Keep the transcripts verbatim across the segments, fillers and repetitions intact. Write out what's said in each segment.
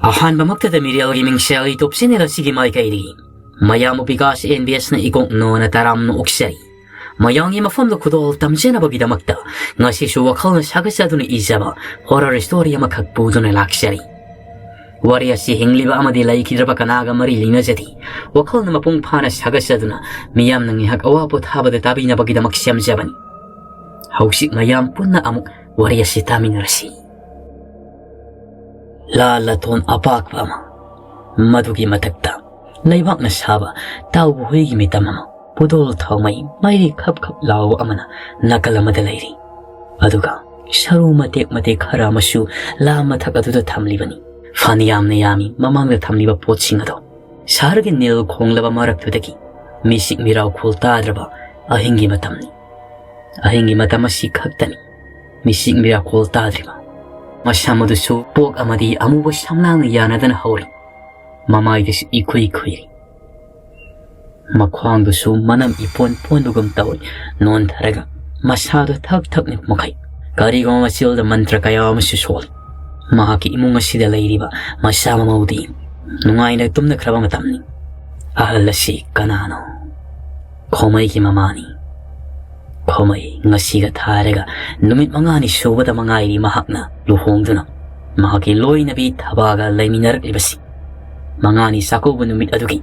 ꯑꯍꯥꯟꯕꯃꯛꯇꯗ ꯃꯤꯔꯦꯜꯒꯤ ꯃꯤꯡꯁꯦꯜ YouTube channel ꯑꯁꯤꯒꯤ ꯃꯥꯏꯀꯩꯗꯒꯤ ꯃꯌꯥꯝꯕꯨ ꯕꯤꯀꯥꯁ ꯑꯦꯟ ꯕꯤ ꯑꯦꯁꯅ ꯏꯀꯣꯛ ꯅꯣꯅ ꯇꯔꯥꯝꯅ ꯑꯣꯛꯆꯔꯤ꯫ ꯃꯌꯥꯝꯒꯤ ꯃꯐꯝꯗ ꯈꯨꯗꯣꯜ ꯇꯝꯖꯅꯕꯒꯤꯗꯃꯛꯇ ꯉꯁꯤꯁꯨ ꯋꯥꯈꯜꯅ ꯁꯥꯒꯠꯆꯗꯨꯅ ꯏꯖꯕ horror story ꯑꯃꯈꯛ ꯄꯨꯗꯨꯅ ꯂꯥꯛꯆꯔꯤ꯫ ꯋꯥꯔꯤ ꯑꯁꯤ ꯍꯤꯡꯂꯤꯕ ꯑꯃꯗꯤ ꯂꯩꯈꯤꯗ꯭ꯔꯕ ꯀꯅꯥꯒ ꯃꯔꯤ ꯂꯩꯅꯖꯗꯦ꯫ ꯋꯥꯈꯜꯅ ꯃꯄꯨꯡ ꯐꯥꯅ ꯁꯥꯒꯠꯆꯗꯨꯅ ꯃꯤꯌꯥꯝꯅ ꯉꯥꯏꯍꯥꯛ ꯑꯋꯥ ꯄꯣꯊꯥꯕꯗ ꯇꯥꯕꯤꯅꯕꯒꯤꯗꯃꯛ ꯁꯦꯝꯖꯕꯅꯤ꯫ ꯍꯧꯖꯤꯛ ꯃꯌꯥꯝ ꯄꯨꯟꯅ ꯑꯃꯨꯛ ꯋꯥꯔꯤ ꯑꯁꯤ ꯇꯥꯃꯤꯟꯅꯔꯁꯤ꯫ ꯂꯥ ꯂꯥꯇꯣꯟ ꯑꯄꯥꯛꯄ ꯑꯃ, ꯃꯗꯨꯒꯤ ꯃꯊꯛꯇ ꯂꯩꯕꯥꯛꯅ ꯁꯥꯕ ꯇꯥꯎꯕ ꯍꯨꯏꯒꯤ ꯃꯤꯇꯝ ꯑꯃ, ꯄꯨꯗꯣꯜ ꯊꯥꯎꯃꯩ ꯃꯩꯔꯤ ꯈꯞ ꯈꯞ ꯂꯥꯎꯕ ꯑꯃꯅ ꯅꯥꯀꯜ ꯑꯃꯗ ꯂꯩꯔꯤ꯫ ꯑꯗꯨꯒ ꯁꯔꯨ ꯃꯇꯦꯛ ꯃꯇꯦꯛ ꯈꯔ ꯑꯃꯁꯨ ꯂꯥ ꯃꯊꯛ ꯑꯗꯨꯗ ꯊꯝꯂꯤꯕꯅꯤ꯫ ꯐꯅ ꯌꯥꯝꯅ ꯌꯥꯝꯃꯤ ꯃꯃꯥꯡꯗ ꯊꯝꯂꯤꯕ ꯄꯣꯠꯁꯤꯡ ꯑꯗꯣ꯫ ꯁꯍꯔꯒꯤ ꯅꯤꯜ ꯈꯣꯡꯂꯕ ꯃꯔꯛꯇꯨꯗꯒꯤ ꯃꯤꯁꯤꯛ ꯃꯤꯔꯥꯎ ꯈꯣꯜ ꯇꯥꯗ꯭ꯔꯕ ꯑꯍꯤꯡꯒꯤ ꯃꯇꯝꯅꯤ꯫ ꯑꯍꯤꯡꯒꯤ ꯃꯇꯝ ꯑꯁꯤ ꯈꯛꯇꯅꯤ ꯃꯤꯁꯤꯛ ꯃꯤꯔꯥꯎ ꯈꯣꯜ ꯇꯥꯗ꯭ꯔꯤꯕ꯫ ꯃꯁꯥ ꯃꯗꯨꯁꯨ ꯄꯣꯛ ꯑꯃꯗꯤ ꯑꯃꯨꯕ ꯁꯝꯂꯥꯡꯅ ꯌꯥꯅꯗꯅ ꯍꯧꯔꯤ꯫ ꯃꯃꯥꯏꯗꯨꯁꯨ ꯏꯈꯨꯏ ꯈꯨꯏꯔꯤ꯫ ꯃꯈ꯭ꯋꯥꯡꯗꯨꯁꯨ ꯃꯅꯝ ꯏꯄꯣꯟ ꯄꯣꯟꯕꯒꯨꯝ ꯇꯧꯏ꯫ ꯅꯣꯟꯊꯔꯒ ꯃꯁꯥꯗꯨ ꯊꯛ ꯊꯛ ꯅꯤꯛꯄ ꯃꯈꯩ ꯀꯔꯤꯒꯨꯝꯕ ꯃꯆꯤꯜꯗ ꯃꯟꯇ꯭ꯔ ꯀꯌꯥ ꯑꯃꯁꯨ ꯁꯣꯜꯂꯤ꯫ ꯃꯍꯥꯛꯀꯤ ꯏꯃꯨꯡ ꯑꯁꯤꯗ ꯂꯩꯔꯤꯕ ꯃꯆꯥ ꯃꯃꯧꯗꯤ ꯅꯨꯡꯉꯥꯏꯅ ꯇꯨꯝꯅꯈ꯭ꯔꯕ ꯃꯇꯝꯅꯤ꯫ ꯑꯍꯜ ꯑꯁꯤ ꯀꯅꯥꯅꯣ? ꯈꯣꯃꯩꯒꯤ ꯃꯃꯥꯅꯤ꯫ ꯈꯣꯃꯩ ꯉꯁꯤꯒ ꯊꯥꯔꯒ ꯅꯨꯃꯤꯠ ꯃꯉꯥꯅꯤ ꯁꯨꯕꯗ ꯃꯉꯥꯏꯔꯤ ꯃꯍꯥꯛꯅ ꯂꯨꯍꯣꯡꯗꯨꯅ ꯃꯍꯥꯛꯀꯤ ꯂꯣꯏꯅꯕꯤ ꯊꯕꯥꯒ ꯂꯩꯃꯤꯟꯅꯔꯛꯂꯤꯕꯁꯤ꯫ ꯃꯉꯥꯅꯤ ꯆꯥꯛꯀꯧꯕ ꯅꯨꯃꯤꯠ ꯑꯗꯨꯒꯤ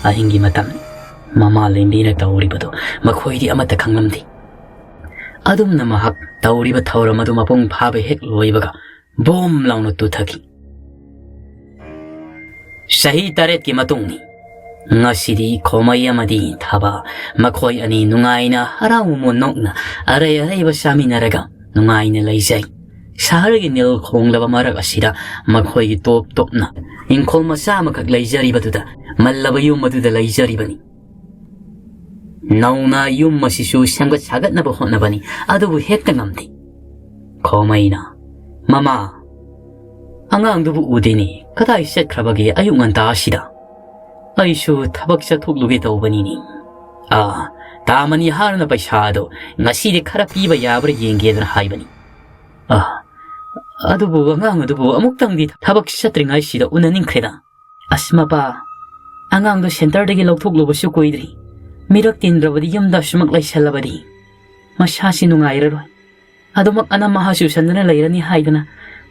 ꯑꯍꯤꯡꯒꯤ ꯃꯇꯝꯅꯤ꯫ ꯃꯃꯥ ꯂꯦꯝꯕꯤꯅ ꯇꯧꯔꯤꯕꯗꯨ ꯃꯈꯣꯏꯗꯤ ꯑꯃꯠꯇ ꯈꯪꯂꯝꯗꯦ꯫ ꯑꯗꯨꯝꯅ ꯃꯍꯥꯛ ꯇꯧꯔꯤꯕ ꯊꯧꯔꯝ ꯑꯗꯨ ꯃꯄꯨꯡ ꯐꯥꯕ ꯍꯦꯛ ꯂꯣꯏꯕꯒ ꯕꯣꯝ ꯂꯥꯎꯅ ꯇꯨꯊꯈꯤ꯫ ꯆꯍꯤ ꯇꯔꯦꯠꯀꯤ ꯃꯇꯨꯡꯅꯤ꯫ ꯉꯁꯤꯗꯤ ꯈꯣꯃꯩ ꯑꯃꯗꯤ ꯊꯕꯥ ꯃꯈꯣꯏ ꯑꯅꯤ ꯅꯨꯡꯉꯥꯏꯅ ꯍꯔꯥꯎ ꯃꯣꯟꯅꯣꯛꯅ ꯑꯔꯩ ꯑꯔꯩꯕ ꯆꯥꯃꯤꯟꯅꯔꯒ ꯅꯨꯡꯉꯥꯏꯅ ꯂꯩꯖꯩ꯫ ꯁꯍꯔꯒꯤ ꯅꯤꯜ ꯈꯣꯡꯂꯕ ꯃꯔꯛ ꯑꯁꯤꯗ ꯃꯈꯣꯏꯒꯤ ꯇꯣꯞ ꯇꯣꯞꯅ ꯏꯪꯈꯣꯜ ꯃꯆꯥ ꯑꯃꯈꯛ ꯂꯩꯖꯔꯤꯕꯗꯨꯗ ꯃꯜꯂꯕ ꯌꯨꯝ ꯑꯗꯨꯗ ꯂꯩꯖꯔꯤꯕꯅꯤ꯫ ꯅꯧꯅ ꯌꯨꯝ ꯑꯁꯤꯁꯨ ꯁꯦꯝꯒꯠ ꯁꯥꯒꯠꯅꯕ ꯍꯣꯠꯅꯕꯅꯤ, ꯑꯗꯨꯕꯨ ꯍꯦꯛꯇ ꯉꯝꯗꯦ꯫ ꯈꯣꯃꯩꯅ, "ꯃꯃꯥ, ꯑꯉꯥꯡꯗꯨꯕꯨ ꯎꯗꯦꯅꯦ, ꯀꯗꯥꯏ ꯆꯠꯈ꯭ꯔꯕꯒꯦ ꯑꯌꯨꯛ ꯉꯟꯇꯥ ꯑꯁꯤꯗ? ꯑꯩꯁꯨ ꯊꯕꯛ ꯆꯠꯊꯣꯛꯂꯨꯒꯦ ꯇꯧꯕꯅꯤꯅꯦ꯫ ꯑꯥ, ꯇꯥꯃꯅꯤ ꯍꯥꯔꯅ ꯄꯩꯁꯥ ꯑꯗꯣ ꯉꯁꯤꯗꯤ ꯈꯔ ꯄꯤꯕ ꯌꯥꯕ꯭ꯔꯥ ꯌꯦꯡꯒꯦꯗꯅ ꯍꯥꯏꯕꯅꯤ꯫ ꯑꯥ, ꯑꯗꯨꯕꯨ ꯑꯉꯥꯡ ꯑꯗꯨꯕꯨ ꯑꯃꯨꯛꯇꯪꯗꯤ ꯊꯕꯛ ꯆꯠꯇ꯭ꯔꯤꯉꯩꯁꯤꯗ ꯎꯅꯅꯤꯡꯈ꯭ꯔꯦꯗ꯫ ꯑꯁ ꯃꯄꯥ, ꯑꯉꯥꯡꯗꯣ centreꯗꯒꯤ ꯂꯧꯊꯣꯛꯂꯨꯕꯁꯨ ꯀꯨꯏꯗ꯭ꯔꯤ꯫ ꯃꯤꯔꯛ ꯇꯤꯟꯗ꯭ꯔꯕꯗꯤ ꯌꯨꯝꯗ ꯑꯁꯨꯃꯛ ꯂꯩꯁꯜꯂꯕꯗꯤ ꯃꯁꯥꯁꯤ ꯅꯨꯡꯉꯥꯏꯔꯔꯣꯏ꯫ ꯑꯗꯨꯃꯛ ꯑꯅꯝ ꯑꯍꯥ ꯆꯨꯁꯟꯗꯨꯅ ꯂꯩꯔꯅꯤ ꯍꯥꯏꯗꯅ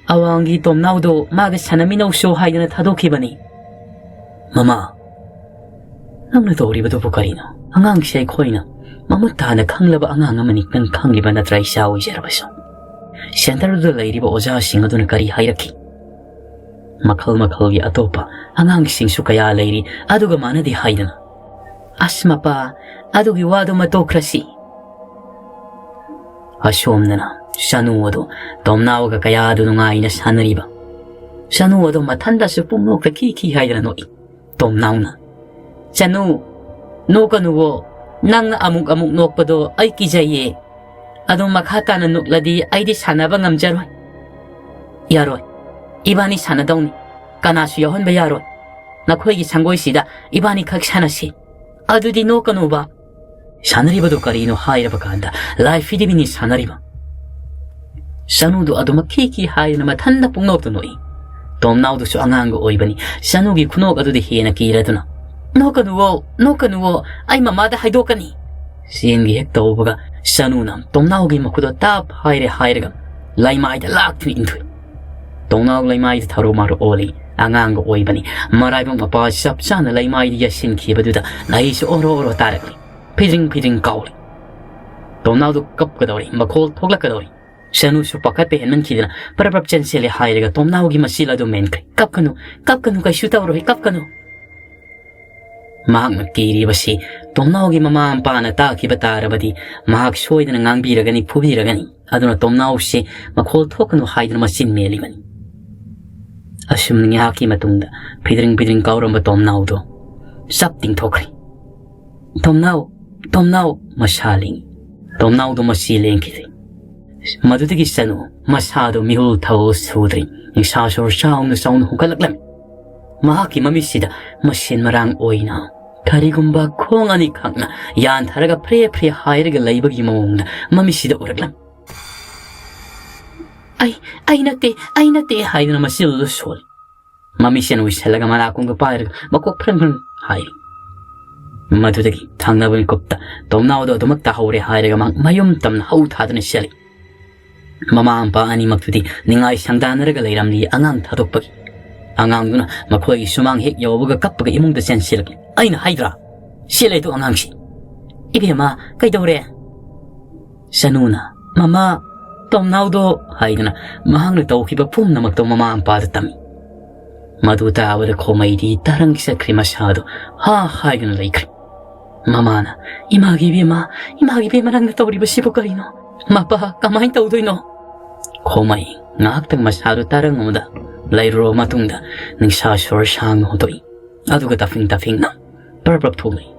ꯑꯋꯥꯡꯒꯤ ꯇꯣꯝꯅꯥꯎꯗꯣ ꯃꯥꯒ ꯁꯥꯟꯅꯃꯤꯟꯅꯧꯁꯣ ꯍꯥꯏꯗꯅ ꯊꯥꯗꯣꯛꯈꯤꯕꯅꯤ꯫ ꯃꯃꯥ, ꯅꯪꯅ ꯇꯧꯔꯤꯕꯗꯨꯕꯨ ꯀꯔꯤꯅꯣ? ꯑꯉꯥꯡꯁꯦ ꯑꯩꯈꯣꯏꯅ ꯃꯃꯨꯠ ꯇꯥꯅ ꯈꯪꯂꯕ ꯑꯉꯥꯡ ꯑꯃꯅꯤ, ꯅꯪ ꯈꯪꯂꯤꯕ ꯅꯠꯇ꯭ꯔꯥ, ꯏꯆꯥ ꯑꯣꯏꯖꯔꯕꯁꯨ? Centreꯗꯨꯗ ꯂꯩꯔꯤꯕ ꯑꯣꯖꯥꯁꯤꯡ ꯑꯗꯨꯅ ꯀꯔꯤ ꯍꯥꯏꯔꯛꯈꯤ? ꯃꯈꯜ ꯃꯈꯜꯒꯤ ꯑꯇꯣꯞꯄ ꯑꯉꯥꯡꯁꯤꯡꯁꯨ ꯀꯌꯥ ꯂꯩꯔꯤ, ꯑꯗꯨꯒ ꯃꯥꯟꯅꯗꯦ ꯍꯥꯏꯗꯅ꯫ ꯑꯁ ꯃꯄꯥ, ꯑꯗꯨꯒꯤ ꯋꯥꯗꯨꯃ ꯇꯣꯛꯈ꯭ꯔꯁꯤ꯫ ꯑꯁꯣꯝꯗꯅ ꯆꯅꯨ ꯑꯗꯨ ꯇꯣꯝꯅꯥꯎꯒ ꯀꯌꯥꯗꯨ ꯅꯨꯡꯉꯥꯏꯅ ꯁꯥꯟꯅꯔꯤꯕ꯫ ꯆꯅꯨ ꯑꯗꯨ ꯃꯊꯟꯗꯁꯨ ꯄꯨꯡꯅꯣꯛꯇ ꯈꯤ ꯈꯤ ꯍꯥꯏꯗꯅ ꯅꯣꯛꯏ꯫ ꯇꯣꯝꯅꯥꯎꯅ, "ꯆꯅꯨ, ꯅꯣꯛꯀꯅꯨꯋꯣ꯫ ꯅꯪꯅ ꯑꯃꯨꯛ ꯑꯃꯨꯛ ꯅꯣꯛꯄꯗꯣ ꯑꯩ ꯀꯤꯖꯩꯌꯦ꯫ ꯑꯗꯨꯝ ꯃꯈꯥ ꯇꯥꯅ ꯅꯣꯛꯂꯗꯤ ꯑꯩꯗꯤ ꯁꯥꯟꯅꯕ ꯉꯝꯖꯔꯣꯏ꯫" "ꯌꯥꯔꯣꯏ꯫ ꯏꯕꯥꯅꯤ ꯁꯥꯟꯅꯗꯧꯅꯤ꯫ ꯀꯅꯥꯁꯨ ꯌꯥꯎꯍꯟꯕ ꯌꯥꯔꯣꯏ꯫ ꯅꯈꯣꯏꯒꯤ ꯁꯪꯒꯣꯏꯁꯤꯗ ꯏꯕꯥꯅꯤꯈꯛ ꯁꯥꯟꯅꯁꯤ꯫" "ꯑꯗꯨꯗꯤ ꯅꯣꯛꯀꯅꯨꯕ꯫" ꯁꯥꯟꯅꯔꯤꯕꯗꯨ ꯀꯔꯤꯅꯣ ꯍꯥꯏꯔꯕ ꯀꯥꯟꯗ ꯂꯥꯏ ꯐꯤꯗꯤꯕꯤꯅꯤ ꯁꯥꯟꯅꯔꯤꯕ꯫ ꯆꯅꯨꯗꯨ ꯑꯗꯨꯃꯛ ꯈꯤ ꯈꯤ ꯍꯥꯏꯗꯨꯅ ꯃꯊꯟꯗ ꯄꯨꯡꯅꯣꯛꯇ ꯅꯣꯛꯏ꯫ ꯇꯣꯝꯅꯥꯎꯗꯨꯁꯨ ꯑꯉꯥꯡꯒ ꯑꯣꯏꯕꯅꯤ, ꯆꯅꯨꯒꯤ ꯈꯨꯅꯣꯛ ꯑꯗꯨꯗ ꯍꯦꯟꯅ ꯀꯤꯔꯗꯨꯅ, "ꯅꯣꯛꯀꯅꯨꯋꯣ, ꯅꯣꯛꯀꯅꯨꯋꯣ, ꯑꯩ ꯃꯃꯥꯗ ꯍꯥꯏꯗꯣꯛꯀꯅꯤ!" ꯆꯦꯟꯒꯦ ꯍꯦꯛ ꯇꯧꯕꯒ ꯆꯅꯨꯅ ꯇꯣꯝꯅꯥꯎꯒꯤ ꯃꯈꯨꯠꯇꯣ ꯇꯥꯞ ꯍꯥꯏꯔꯦ ꯍꯥꯏꯔꯒ ꯂꯩꯃꯥꯏꯗ ꯂꯥꯛꯇꯨꯅ ꯏꯟꯊꯨꯏ꯫ ꯇꯣꯝꯅꯥꯎ ꯂꯩꯃꯥꯏꯗ ꯊꯔꯣ ꯃꯥꯔꯣ ꯑꯣꯜꯂꯤ꯫ ꯑꯉꯥꯡꯒ ꯑꯣꯏꯕꯅꯤ, ꯃꯔꯥꯏꯕꯛ ꯃꯄꯥ ꯆꯞ ꯆꯥꯅ ꯂꯩꯃꯥꯏꯗ ꯌꯥꯁꯤꯟꯈꯤꯕꯗꯨꯗ ꯂꯩꯁꯨ ꯑꯣꯔꯣ ꯑꯣꯔꯣ ꯇꯥꯔꯛꯂꯤ꯫ ꯐꯤꯗ꯭ꯔꯤꯡ ꯐꯤꯗ꯭ꯔꯤꯡ ꯀꯥꯎꯔꯤ꯫ ꯇꯣꯝꯅꯥꯎꯗꯨ ꯀꯞꯀꯗꯧꯔꯤ, ꯃꯈꯣꯜ ꯊꯣꯛꯂꯛꯀꯗꯧꯔꯤ꯫ ꯁꯅꯨꯁꯨ ꯄꯥꯈꯠꯄ ꯍꯦꯟꯃꯟꯈꯤꯗꯅ ꯄꯔꯞ ꯄꯔꯞ ꯆꯦꯟꯁꯤꯜꯂꯦ ꯍꯥꯏꯔꯒ ꯇꯣꯝꯅꯥꯎꯒꯤ ꯃꯆꯤꯜ ꯑꯗꯨ ꯃꯦꯟꯈ꯭ꯔꯦ꯫ "ꯀꯞꯀꯅꯨ, ꯀꯞꯀꯅꯨ, ꯀꯩꯁꯨ ꯇꯧꯔꯣꯏ, ꯀꯞꯀꯅꯨ꯫" ꯃꯍꯥꯛꯅ ꯀꯤꯔꯤꯕꯁꯤ ꯇꯣꯝꯅꯥꯎꯒꯤ ꯃꯃꯥ ꯃꯄꯥꯅ ꯇꯥꯈꯤꯕ ꯇꯥꯔꯕꯗꯤ ꯃꯍꯥꯛ ꯁꯣꯏꯗꯅ ꯉꯥꯡꯕꯤꯔꯒꯅꯤ, ꯐꯨꯕꯤꯔꯒꯅꯤ꯫ ꯑꯗꯨꯅ ꯇꯣꯝꯅꯥꯎꯁꯤ ꯃꯈꯣꯜ ꯊꯣꯛꯀꯅꯨ ꯍꯥꯏꯗꯨꯅ ꯃꯆꯤꯟ ꯃꯦꯜꯂꯤꯕꯅꯤ꯫ ꯑꯁꯨꯝꯅ ꯉꯥꯏꯍꯥꯛꯀꯤ ꯃꯇꯨꯡꯗ ꯐꯤꯗ꯭ꯔꯤꯡ ꯐꯤꯗ꯭ꯔꯤꯡ ꯀꯥꯎꯔꯝꯕ ꯇꯣꯝꯅꯥꯎꯗꯣ ꯆꯞ ꯇꯤꯡꯊꯣꯛꯈ꯭ꯔꯦ꯫ "ꯇꯣꯝꯅꯥꯎ, ꯇꯣꯝꯅꯥꯎ!" ꯃꯁꯥ ꯂꯦꯡꯉꯤ꯫ ꯇꯣꯝꯅꯥꯎꯗꯣ ꯃꯆꯤ ꯂꯦꯡꯈꯤꯗ꯭ꯔꯦ꯫ ꯃꯗꯨꯗꯒꯤ ꯆꯅꯨ ꯃꯁꯥꯗꯣ ꯃꯤꯍꯨꯜ ꯊꯧ ꯁꯨꯗ꯭ꯔꯤ, ꯅꯤꯡꯁꯥ ꯁꯣꯔ ꯆꯥꯎꯅ ꯆꯥꯎꯅ ꯍꯨꯝꯒꯠꯂꯛꯂꯝꯃꯤ꯫ ꯃꯍꯥꯛꯀꯤ ꯃꯃꯤꯠꯁꯤꯗ ꯃꯁꯦꯟ ꯃꯔꯥꯡ ꯑꯣꯏꯅ ꯀꯔꯤꯒꯨꯝꯕ ꯈꯣꯡ ꯑꯅꯤꯈꯛꯅ ꯌꯥꯟꯊꯔꯒ ꯐ꯭ꯔꯦ ꯐ꯭ꯔꯦ ꯍꯥꯏꯔꯒ ꯂꯩꯕꯒꯤ ꯃꯑꯣꯡꯗ ꯃꯃꯤꯠꯁꯤꯗ ꯎꯔꯛꯂꯝꯃꯤ꯫ "ꯑꯩ, ꯑꯩ ꯅꯠꯇꯦ, ꯑꯩ ꯅꯠꯇꯦ" ꯍꯥꯏꯗꯨꯅ ꯃꯆꯤꯜꯗꯨ ꯁꯣꯜꯂꯤ꯫ ꯃꯃꯤꯠꯁꯦꯟ ꯎꯏꯁꯜꯂꯒ ꯃꯅꯥꯀꯣꯡꯗ ꯄꯥꯏꯔꯒ ꯃꯀꯣꯛ ꯐ꯭ꯔꯪ ꯐ꯭ꯔꯪ ꯍꯥꯏꯔꯤ꯫ ꯃꯗꯨꯗꯒꯤ ꯊꯪꯅꯕ ꯃꯤꯀꯨꯞꯇ ꯇꯣꯝꯅꯥꯎꯗꯣ ꯑꯗꯨꯃꯛ ꯇꯥꯍꯧꯔꯦ ꯍꯥꯏꯔꯒ ꯃꯍꯥꯛ ꯃꯌꯨꯝ ꯇꯝꯅ ꯍꯧ ꯊꯥꯗꯨꯅ ꯆꯦꯜꯂꯤ꯫ ꯃꯃꯥ ꯃꯄꯥ ꯑꯅꯤꯃꯛꯇꯨꯗꯤ ꯅꯤꯡꯉꯥꯏ ꯁꯪꯗꯥꯅꯔꯒ ꯂꯩꯔꯝꯂꯤ ꯑꯉꯥꯡ ꯊꯥꯗꯣꯛꯄꯒꯤ꯫ ꯑꯉꯥꯡꯗꯨꯅ ꯃꯈꯣꯏꯒꯤ ꯁꯨꯃꯥꯡ ꯍꯦꯛ ꯌꯧꯕꯒ ꯀꯞꯄꯒ ꯏꯃꯨꯡꯗ ꯆꯦꯟꯁꯤꯜꯂꯛꯂꯤ꯫ "ꯑꯩꯅ ꯍꯥꯏꯗ꯭ꯔꯥ? ꯆꯦꯜꯂꯦꯗꯣ ꯑꯉꯥꯡꯁꯤ!" "ꯏꯕꯦꯝꯃ, ꯀꯩꯗꯧꯔꯦ?" ꯆꯅꯨꯅ, "ꯃꯃꯥ, ꯇꯣꯝꯅꯥꯎꯗꯣ" ꯍꯥꯏꯗꯨꯅ ꯃꯍꯥꯛꯅ ꯇꯧꯈꯤꯕ ꯄꯨꯝꯅꯃꯛꯇꯣ ꯃꯃꯥ ꯃꯄꯥꯗ ꯇꯝꯃꯤ꯫ ꯃꯗꯨ ꯇꯥꯕꯗ ꯈꯣꯃꯩꯗꯤ ꯇꯔꯪ ꯆꯠꯈ꯭ꯔꯦ, ꯃꯁꯥꯗꯣ ꯍꯥ ꯍꯥꯏꯗꯨꯅ ꯂꯩꯈ꯭ꯔꯦ꯫ ꯃꯃꯥꯅ, "ꯏꯃꯥꯒꯤ ꯏꯕꯦꯝꯃ, ꯏꯃꯥꯒꯤ ꯏꯕꯦꯝꯃ, ꯅꯪꯅ ꯇꯧꯔꯤꯕꯁꯤꯕꯨ ꯀꯔꯤꯅꯣ? ꯃꯄꯥ, ꯀꯃꯥꯏꯅ ꯇꯧꯗꯣꯏꯅꯣ?" ꯈꯣꯃꯩ ꯉꯥꯏꯍꯥꯛꯇꯪ ꯃꯁꯥꯗꯨ ꯇꯔꯪ ꯑꯃꯗ ꯂꯩꯔꯨꯔꯕ ꯃꯇꯨꯡꯗ ꯅꯤꯡꯁꯥ ꯁꯣꯔ ꯁꯥꯡꯅ ꯍꯣꯟꯗꯣꯛꯏ꯫ ꯑꯗꯨꯒ ꯇꯐꯤꯡ ꯇꯐꯤꯡꯅ ꯄꯔꯞ ꯄꯔꯞ ꯊꯣꯛꯂꯛꯏ꯫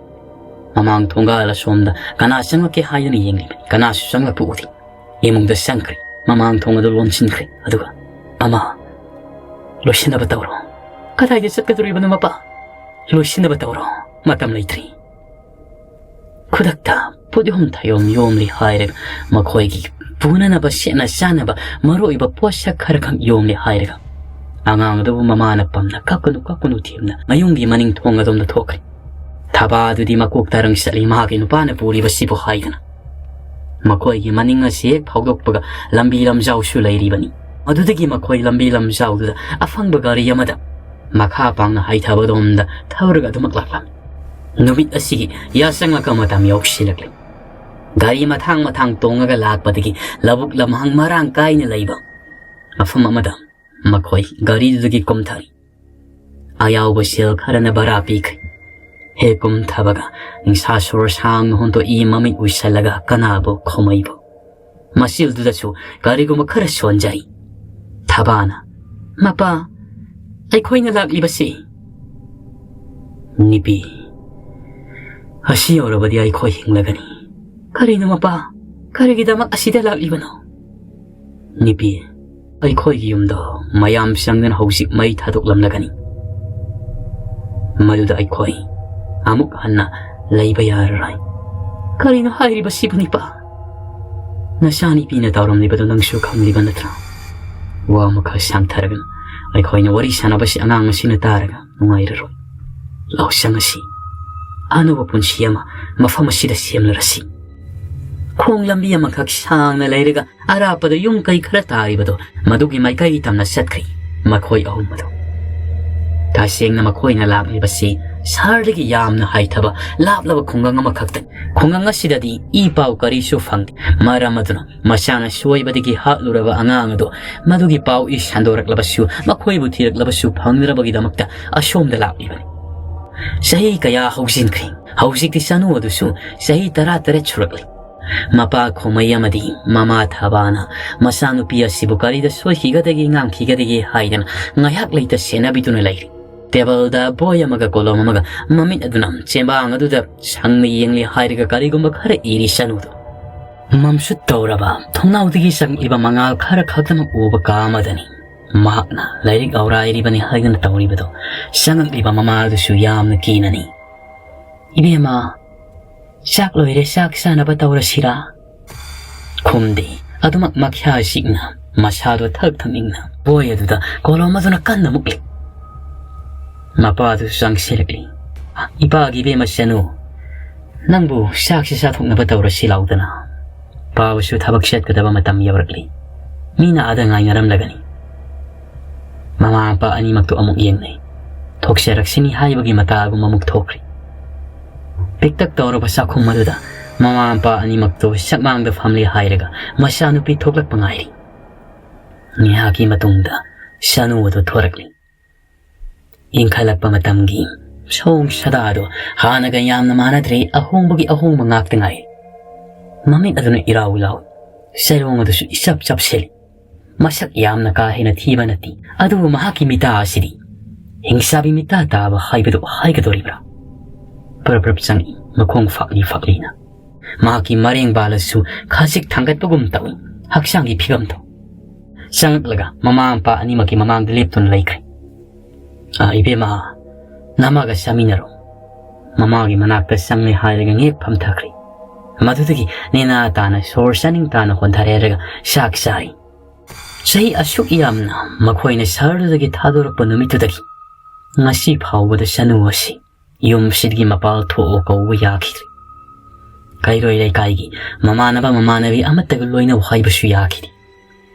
ꯃꯃꯥꯡ ꯊꯣꯡꯒꯥꯜ ꯑꯁꯣꯝꯗ ꯀꯅꯥ ꯆꯪꯂꯛꯀꯦ ꯍꯥꯏꯗꯨꯅ ꯌꯦꯡꯂꯤꯕꯅꯤ꯫ ꯀꯅꯥꯁꯨ ꯆꯪꯂꯛꯄ ꯎꯗꯦ꯫ ꯏꯃꯨꯡꯗ ꯆꯪꯈ꯭ꯔꯦ꯫ ꯃꯃꯥꯡ ꯊꯣꯡ ꯑꯗꯨ ꯂꯣꯟꯁꯤꯟꯈ꯭ꯔꯦ꯫ ꯑꯗꯨꯒ, "ꯑꯃ, ꯂꯣꯏꯁꯤꯟꯅꯕ ꯇꯧꯔꯣ꯫" "ꯀꯗꯥꯏꯗ ꯆꯠꯀꯗꯧꯔꯤꯕꯅꯣ ꯃꯄꯥ?" "ꯂꯣꯏꯁꯤꯟꯅꯕ ꯇꯧꯔꯣ, ꯃꯇꯝ ꯂꯩꯇ꯭ꯔꯤ꯫" ꯈꯨꯗꯛꯇ ꯄꯣꯠꯌꯣꯝ ꯊꯌꯣꯝ ꯌꯣꯝꯂꯤ ꯍꯥꯏꯔꯒ, ꯃꯈꯣꯏꯒꯤ ꯄꯨꯅꯅꯕ ꯁꯦꯠꯅ ꯆꯥꯅꯕ ꯃꯔꯨ ꯑꯣꯏꯕ ꯄꯣꯠꯁꯛ ꯈꯔꯈꯛ ꯌꯣꯝꯂꯤ ꯍꯥꯏꯔꯒ, ꯑꯉꯥꯡ ꯑꯗꯨꯕꯨ ꯃꯃꯥꯅ ꯄꯝꯅ "ꯀꯞꯀꯅꯨ, ꯀꯞꯀꯅꯨ" ꯊꯦꯝꯅ ꯃꯌꯨꯝꯒꯤ ꯃꯅꯤꯡ ꯊꯣꯡ ꯑꯗꯣꯝꯗ ꯊꯣꯛꯈ꯭ꯔꯦ꯫ ꯊꯕꯥꯗꯨꯗꯤ ꯃꯀꯣꯛ ꯇꯔꯪ ꯆꯠꯂꯤ, ꯃꯍꯥꯛꯀꯤ ꯅꯨꯄꯥꯅ ꯄꯨꯔꯤꯕꯁꯤꯕꯨ ꯍꯥꯏꯗꯅ꯫ ꯃꯈꯣꯏꯒꯤ ꯃꯅꯤꯡ ꯑꯁꯤ ꯍꯦꯛ ꯐꯥꯎꯗꯣꯛꯄꯒ ꯂꯝꯕꯤ ꯂꯝꯖꯥꯎꯁꯨ ꯂꯩꯔꯤꯕꯅꯤ꯫ ꯃꯗꯨꯗꯒꯤ ꯃꯈꯣꯏ ꯂꯝꯕꯤ ꯂꯝꯖꯥꯎꯗꯨꯗ ꯑꯐꯪꯕ ꯒꯥꯔꯤ ꯑꯃꯗ ꯃꯈꯥ ꯄꯥꯡꯅ ꯍꯥꯏꯊꯕꯗꯣꯝꯗ ꯊꯧꯔꯒ ꯑꯗꯨꯃꯛ ꯂꯥꯛꯂꯝꯃꯤ꯫ ꯅꯨꯃꯤꯠ ꯑꯁꯤꯒꯤ ꯌꯥꯆꯪꯂꯛꯄ ꯃꯇꯝ ꯌꯧꯁꯤꯜꯂꯛꯂꯦ꯫ ꯒꯥꯔꯤ ꯃꯊꯥꯡ ꯃꯊꯥꯡ ꯇꯣꯡꯉꯒ ꯂꯥꯛꯄꯗꯒꯤ ꯂꯧꯕꯨꯛ ꯂꯝꯍꯥꯡ ꯃꯔꯥꯡ ꯀꯥꯏꯅ ꯂꯩꯕ ꯃꯐꯝ ꯑꯃꯗ ꯃꯈꯣꯏ ꯒꯥꯔꯤꯗꯨꯗꯒꯤ ꯀꯨꯝꯊꯔꯤ꯫ ꯑꯌꯥꯎꯕ ꯁꯦꯜ ꯈꯔꯅ ꯚꯔꯥ ꯄꯤꯈ꯭ꯔꯦ꯫ ꯍꯦꯛ ꯀꯨꯝꯊꯕꯒ ꯅꯤꯡꯁꯥ ꯁꯣꯔ ꯁꯥꯡꯅ ꯍꯣꯟꯗꯣꯛꯏ, ꯃꯃꯤꯠ ꯎꯏꯁꯜꯂꯒ ꯀꯅꯥꯕꯨ ꯈꯣꯃꯩꯕꯨ꯫ ꯃꯆꯤꯜꯗꯨꯗꯁꯨ ꯀꯔꯤꯒꯨꯝꯕ ꯈꯔ ꯁꯣꯟꯖꯔꯤ꯫ ꯊꯕꯥꯅ, "ꯃꯄꯥ, ꯑꯩꯈꯣꯏꯅ ꯂꯥꯛꯂꯤꯕꯁꯤ꯫" ꯅꯤꯄꯤ, "ꯑꯁꯤ ꯌꯧꯔꯕꯗꯤ ꯑꯩꯈꯣꯏ ꯍꯤꯡꯂꯒꯅꯤ꯫" "ꯀꯔꯤꯅꯣ ꯃꯄꯥ? ꯀꯔꯤꯒꯤꯗꯃꯛ ꯑꯁꯤꯗ ꯂꯥꯛꯂꯤꯕꯅꯣ?" ꯅꯤꯄꯤ, "ꯑꯩꯈꯣꯏꯒꯤ ꯌꯨꯝꯗꯣ ꯃꯌꯥꯝ ꯆꯪꯗꯨꯅ ꯍꯧꯖꯤꯛ ꯃꯩ ꯊꯥꯗꯣꯛꯂꯝꯂꯒꯅꯤ꯫ ꯃꯗꯨꯗ ꯑꯩꯈꯣꯏ ꯑꯃꯨꯛ ꯍꯟꯅ ꯂꯩꯕ ꯌꯥꯔꯔꯣꯏ꯫" "ꯀꯔꯤꯅꯣ ꯍꯥꯏꯔꯤꯕꯁꯤꯕꯨ ꯅꯤꯄꯥ? ꯅꯆꯥꯅꯤꯄꯤꯅ ꯇꯧꯔꯝꯂꯤꯕꯗꯨ ꯅꯪꯁꯨ ꯈꯪꯂꯤꯕ ꯅꯠꯇ꯭ꯔꯥ? ꯋꯥ ꯑꯃꯈꯛ ꯁꯥꯡꯊꯔꯒ ꯑꯩꯈꯣꯏꯅ ꯋꯥꯔꯤ ꯁꯥꯟꯅꯕꯁꯤ ꯑꯉꯥꯡ ꯑꯁꯤꯅ ꯇꯥꯔꯒ ꯅꯨꯡꯉꯥꯏꯔꯔꯣꯏ꯫ ꯂꯧꯁꯪ ꯑꯁꯤ ꯑꯅꯧꯕ ꯄꯨꯟꯁꯤ ꯑꯃ ꯃꯐꯝ ꯑꯁꯤꯗ ꯁꯦꯝꯂꯔꯁꯤ꯫ ꯈꯣꯡ ꯂꯝꯕꯤ ꯑꯃꯈꯛ ꯁꯥꯡꯅ ꯂꯩꯔꯒ ꯑꯔꯥꯞꯄꯗ ꯌꯨꯝ ꯀꯩ ꯈꯔ ꯇꯥꯔꯤꯕꯗꯣ, ꯃꯗꯨꯒꯤ ꯃꯥꯏꯀꯩ ꯇꯝꯅ ꯆꯠꯈ꯭ꯔꯤ ꯃꯈꯣꯏ ꯑꯍꯨꯝ ꯑꯗꯨ꯫ ꯇꯁꯦꯡꯅ ꯃꯈꯣꯏꯅ ꯂꯥꯛꯂꯤꯕꯁꯤ ꯁꯍꯔꯗꯒꯤ ꯌꯥꯝꯅ ꯍꯥꯏꯊꯕ ꯂꯥꯞꯂꯕ ꯈꯨꯡꯒꯪ ꯑꯃꯈꯛꯇꯅꯤ꯫ ꯈꯨꯡꯒꯪ ꯑꯁꯤꯗꯗꯤ ꯏ ꯄꯥꯎ ꯀꯔꯤꯁꯨ ꯐꯪꯗꯦ꯫ ꯃꯔꯝ ꯑꯗꯨꯅ ꯃꯁꯥꯅ ꯁꯣꯏꯕꯗꯒꯤ ꯍꯥꯠꯂꯨꯔꯕ ꯑꯉꯥꯡ ꯑꯗꯨ ꯃꯗꯨꯒꯤ ꯄꯥꯎ ꯏ ꯁꯟꯗꯣꯔꯛꯂꯕꯁꯨ, ꯃꯈꯣꯏꯕꯨ ꯊꯤꯔꯛꯂꯕꯁꯨ ꯐꯪꯗ꯭ꯔꯕꯒꯤꯗꯃꯛꯇ ꯑꯁꯣꯝꯗ ꯂꯥꯛꯂꯤꯕꯅꯤ꯫ ꯆꯍꯤ ꯀꯌꯥ ꯍꯧꯖꯤꯟꯈ꯭ꯔꯦ꯫ ꯍꯧꯖꯤꯛꯇꯤ ꯆꯅꯨ ꯑꯗꯨꯁꯨ ꯆꯍꯤ ꯇꯔꯥ ꯇꯔꯦꯠ ꯁꯨꯔꯛꯂꯦ꯫ ꯃꯄꯥ ꯈꯣꯃꯩ ꯑꯃꯗꯤ ꯃꯃꯥ ꯊꯕꯥꯅ ꯃꯆꯥꯅꯨꯄꯤ ꯑꯁꯤꯕꯨ ꯀꯔꯤꯗ ꯁꯣꯏꯈꯤꯒꯗꯒꯦ, ꯉꯥꯡꯈꯤꯒꯗꯒꯦ ꯍꯥꯏꯗꯅ ꯉꯥꯏꯍꯥꯛ ꯂꯩꯇ ꯁꯦꯟꯅꯕꯤꯗꯨꯅ ꯂꯩꯔꯤ꯫ ꯇꯦꯕꯜꯗ ꯕꯣꯏ ꯑꯃꯒ ꯀꯣꯂꯣꯝ ꯑꯃꯒ ꯃꯃꯤꯠ ꯑꯗꯨꯅ ꯆꯦꯕꯥꯡ ꯑꯗꯨꯗ ꯁꯪꯅ ꯌꯦꯡꯂꯤ ꯍꯥꯏꯔꯒ ꯀꯔꯤꯒꯨꯝꯕ ꯈꯔ ꯏꯔꯤ ꯆꯅꯨꯗꯨ꯫ ꯃꯝꯁꯨꯠ ꯇꯧꯔꯕ ꯊꯣꯡꯅꯥꯎꯗꯒꯤ ꯆꯪꯂꯛꯂꯤꯕ ꯃꯉꯥꯜ ꯈꯔ ꯈꯛꯇꯃꯛ ꯎꯕ ꯀꯥ ꯑꯃꯗꯅꯤ ꯃꯍꯥꯛꯅ ꯂꯥꯏꯔꯤꯛ ꯑꯧꯔꯥꯏꯔꯤꯕꯅꯤ ꯍꯥꯏꯗꯨꯅ ꯇꯧꯔꯤꯕꯗꯣ꯫ ꯆꯪꯂꯛꯂꯤꯕ ꯃꯃꯥ ꯑꯗꯨꯁꯨ ꯌꯥꯝꯅ ꯀꯤꯅꯅꯤ꯫ "ꯏꯕꯦꯝꯃ, ꯆꯥꯛ ꯂꯣꯏꯔꯦ, ꯆꯥꯛ ꯆꯥꯅꯕ ꯇꯧꯔꯁꯤꯔꯥ?" ꯈꯨꯝꯗꯦ꯫ ꯑꯗꯨꯃꯛ ꯃꯈ꯭ꯌꯥ ꯆꯤꯛꯅ ꯃꯁꯥꯗꯣ ꯊꯛ ꯊꯛꯅꯤꯡꯅ ꯕꯣꯏ ꯑꯗꯨꯗ ꯀꯣꯂꯣꯝ ꯑꯗꯨꯅ ꯀꯟꯅ ꯃꯨꯛꯂꯤ꯫ ꯃꯄꯥꯗꯨꯁꯨ ꯆꯪꯁꯤꯜꯂꯛꯂꯤ꯫ "ꯏꯄꯥꯒꯤ ꯏꯕꯦꯝꯃ ꯆꯅꯨ, ꯅꯪꯕꯨ ꯆꯥꯛꯁꯤ ꯆꯥꯊꯣꯛꯅꯕ ꯇꯧꯔꯁꯤ ꯂꯥꯎꯗꯅ꯫ ꯄꯥꯕꯁꯨ ꯊꯕꯛ ꯆꯠꯀꯗꯕ ꯃꯇꯝ ꯌꯧꯔꯛꯂꯤ꯫ ꯃꯤꯅ ꯑꯥꯗ ꯉꯥꯏꯅꯔꯝꯂꯒꯅꯤ꯫" ꯃꯃꯥ ꯃꯄꯥ ꯑꯅꯤꯃꯛꯇꯨ ꯑꯃꯨꯛ ꯌꯦꯡꯅꯩ꯫ ꯊꯣꯛꯆꯔꯛꯁꯤꯅꯤ ꯍꯥꯏꯕꯒꯤ ꯃꯇꯥꯒꯨꯝ ꯑꯃꯨꯛ ꯊꯣꯛꯈ꯭ꯔꯤ꯫ ꯄꯤꯛꯇꯛ ꯇꯧꯔꯕ ꯆꯥꯛꯈꯨꯝ ꯑꯗꯨꯗ ꯃꯃꯥ ꯃꯄꯥ ꯑꯅꯤꯃꯛꯇꯨ ꯁꯛꯃꯥꯡꯗ ꯐꯝꯂꯤ ꯍꯥꯏꯔꯒ ꯃꯆꯥꯅꯨꯄꯤ ꯊꯣꯛꯂꯛꯄ ꯉꯥꯏꯔꯤ꯫ ꯉꯥꯏꯍꯥꯛꯀꯤ ꯃꯇꯨꯡꯗ ꯆꯅꯨ ꯑꯗꯨ ꯊꯣꯔꯛꯂꯤ꯫ ꯏꯪꯈꯠꯂꯛꯄ ꯃꯇꯝꯒꯤ ꯁꯑꯣꯡ ꯁꯥꯗꯥꯗꯨ ꯍꯥꯟꯅꯒ ꯌꯥꯝꯅ ꯃꯥꯟꯅꯗ꯭ꯔꯦ, ꯑꯍꯣꯡꯕꯒꯤ ꯑꯍꯣꯡꯕ ꯉꯥꯛꯇ ꯉꯥꯏꯔꯦ꯫ ꯃꯃꯤꯠ ꯑꯗꯨꯅ ꯏꯔꯥꯎ ꯏꯂꯥꯎ, ꯆꯩꯔꯣꯡ ꯑꯗꯨꯁꯨ ꯏꯆꯞ ꯆꯞꯁꯤꯜꯂꯤ꯫ ꯃꯁꯛ ꯌꯥꯝꯅ ꯀꯥ ꯍꯦꯟꯅ ꯊꯤꯕ ꯅꯠꯇꯦ, ꯑꯗꯨꯕꯨ ꯃꯍꯥꯛꯀꯤ ꯃꯤꯇꯥ ꯑꯁꯤꯗꯤ ꯍꯤꯡꯆꯥꯕꯤ ꯃꯤꯇꯥ ꯇꯥꯕ ꯍꯥꯏꯕꯗꯨ ꯍꯥꯏꯒꯗꯧꯔꯤꯕ꯭ꯔꯥ? ꯄ꯭ꯔꯞ ꯄ꯭ꯔꯞ ꯆꯪꯏ, ꯃꯈꯣꯡ ꯐꯥꯛꯂꯤ ꯐꯥꯛꯂꯤꯅ꯫ ꯃꯍꯥꯛꯀꯤ ꯃꯔꯦꯡ ꯕꯥꯜ ꯑꯁꯤꯁꯨ ꯈꯖꯤꯛ ꯊꯥꯡꯒꯠꯄꯒꯨꯝ ꯇꯧꯏ, ꯍꯛꯆꯥꯡꯒꯤ ꯐꯤꯕꯝꯗꯣ꯫ ꯆꯪꯂꯛꯂꯒ ꯃꯃꯥ ꯃꯄꯥ ꯑꯅꯤꯃꯛꯀꯤ ꯃꯃꯥꯡꯗ ꯂꯦꯞꯇꯨꯅ ꯂꯩꯈ꯭ꯔꯦ꯫ "ꯑꯥ, ꯏꯕꯦꯝꯃ, ꯅꯃꯥꯒ ꯆꯥꯃꯤꯟꯅꯔꯣ꯫" ꯃꯃꯥꯒꯤ ꯃꯅꯥꯛꯇ ꯆꯪꯂꯦ ꯍꯥꯏꯔꯒ ꯉꯦꯛ ꯐꯝꯊꯈ꯭ꯔꯦ꯫ ꯃꯗꯨꯗꯒꯤ ꯅꯦꯅꯥ ꯇꯥꯅ ꯁꯣꯔ ꯆꯥꯅꯤꯡ ꯇꯥꯅ ꯍꯣꯟꯊꯔꯦ ꯍꯥꯏꯔꯒ ꯆꯥꯛ ꯆꯥꯔꯤ꯫ ꯆꯍꯤ ꯑꯁꯨꯛ ꯌꯥꯝꯅ ꯃꯈꯣꯏꯅ ꯁꯍꯔꯗꯨꯗꯒꯤ ꯊꯥꯗꯣꯔꯛꯄ ꯅꯨꯃꯤꯠꯇꯨꯗꯒꯤ ꯉꯁꯤ ꯐꯥꯎꯕꯗ ꯆꯅꯨ ꯑꯁꯤ ꯌꯨꯝꯁꯤꯗꯒꯤ ꯃꯄꯥꯜ ꯊꯣꯛꯑꯣ ꯀꯧꯕ ꯌꯥꯈꯤꯗ꯭ꯔꯤ꯫ ꯀꯩꯔꯣꯏ ꯂꯩꯀꯥꯏꯒꯤ ꯃꯃꯥꯟꯅꯕ ꯃꯃꯥꯟꯅꯕꯤ ꯑꯃꯠꯇꯒ ꯂꯣꯏꯅꯧ ꯍꯥꯏꯕꯁꯨ ꯌꯥꯈꯤꯗꯦ꯫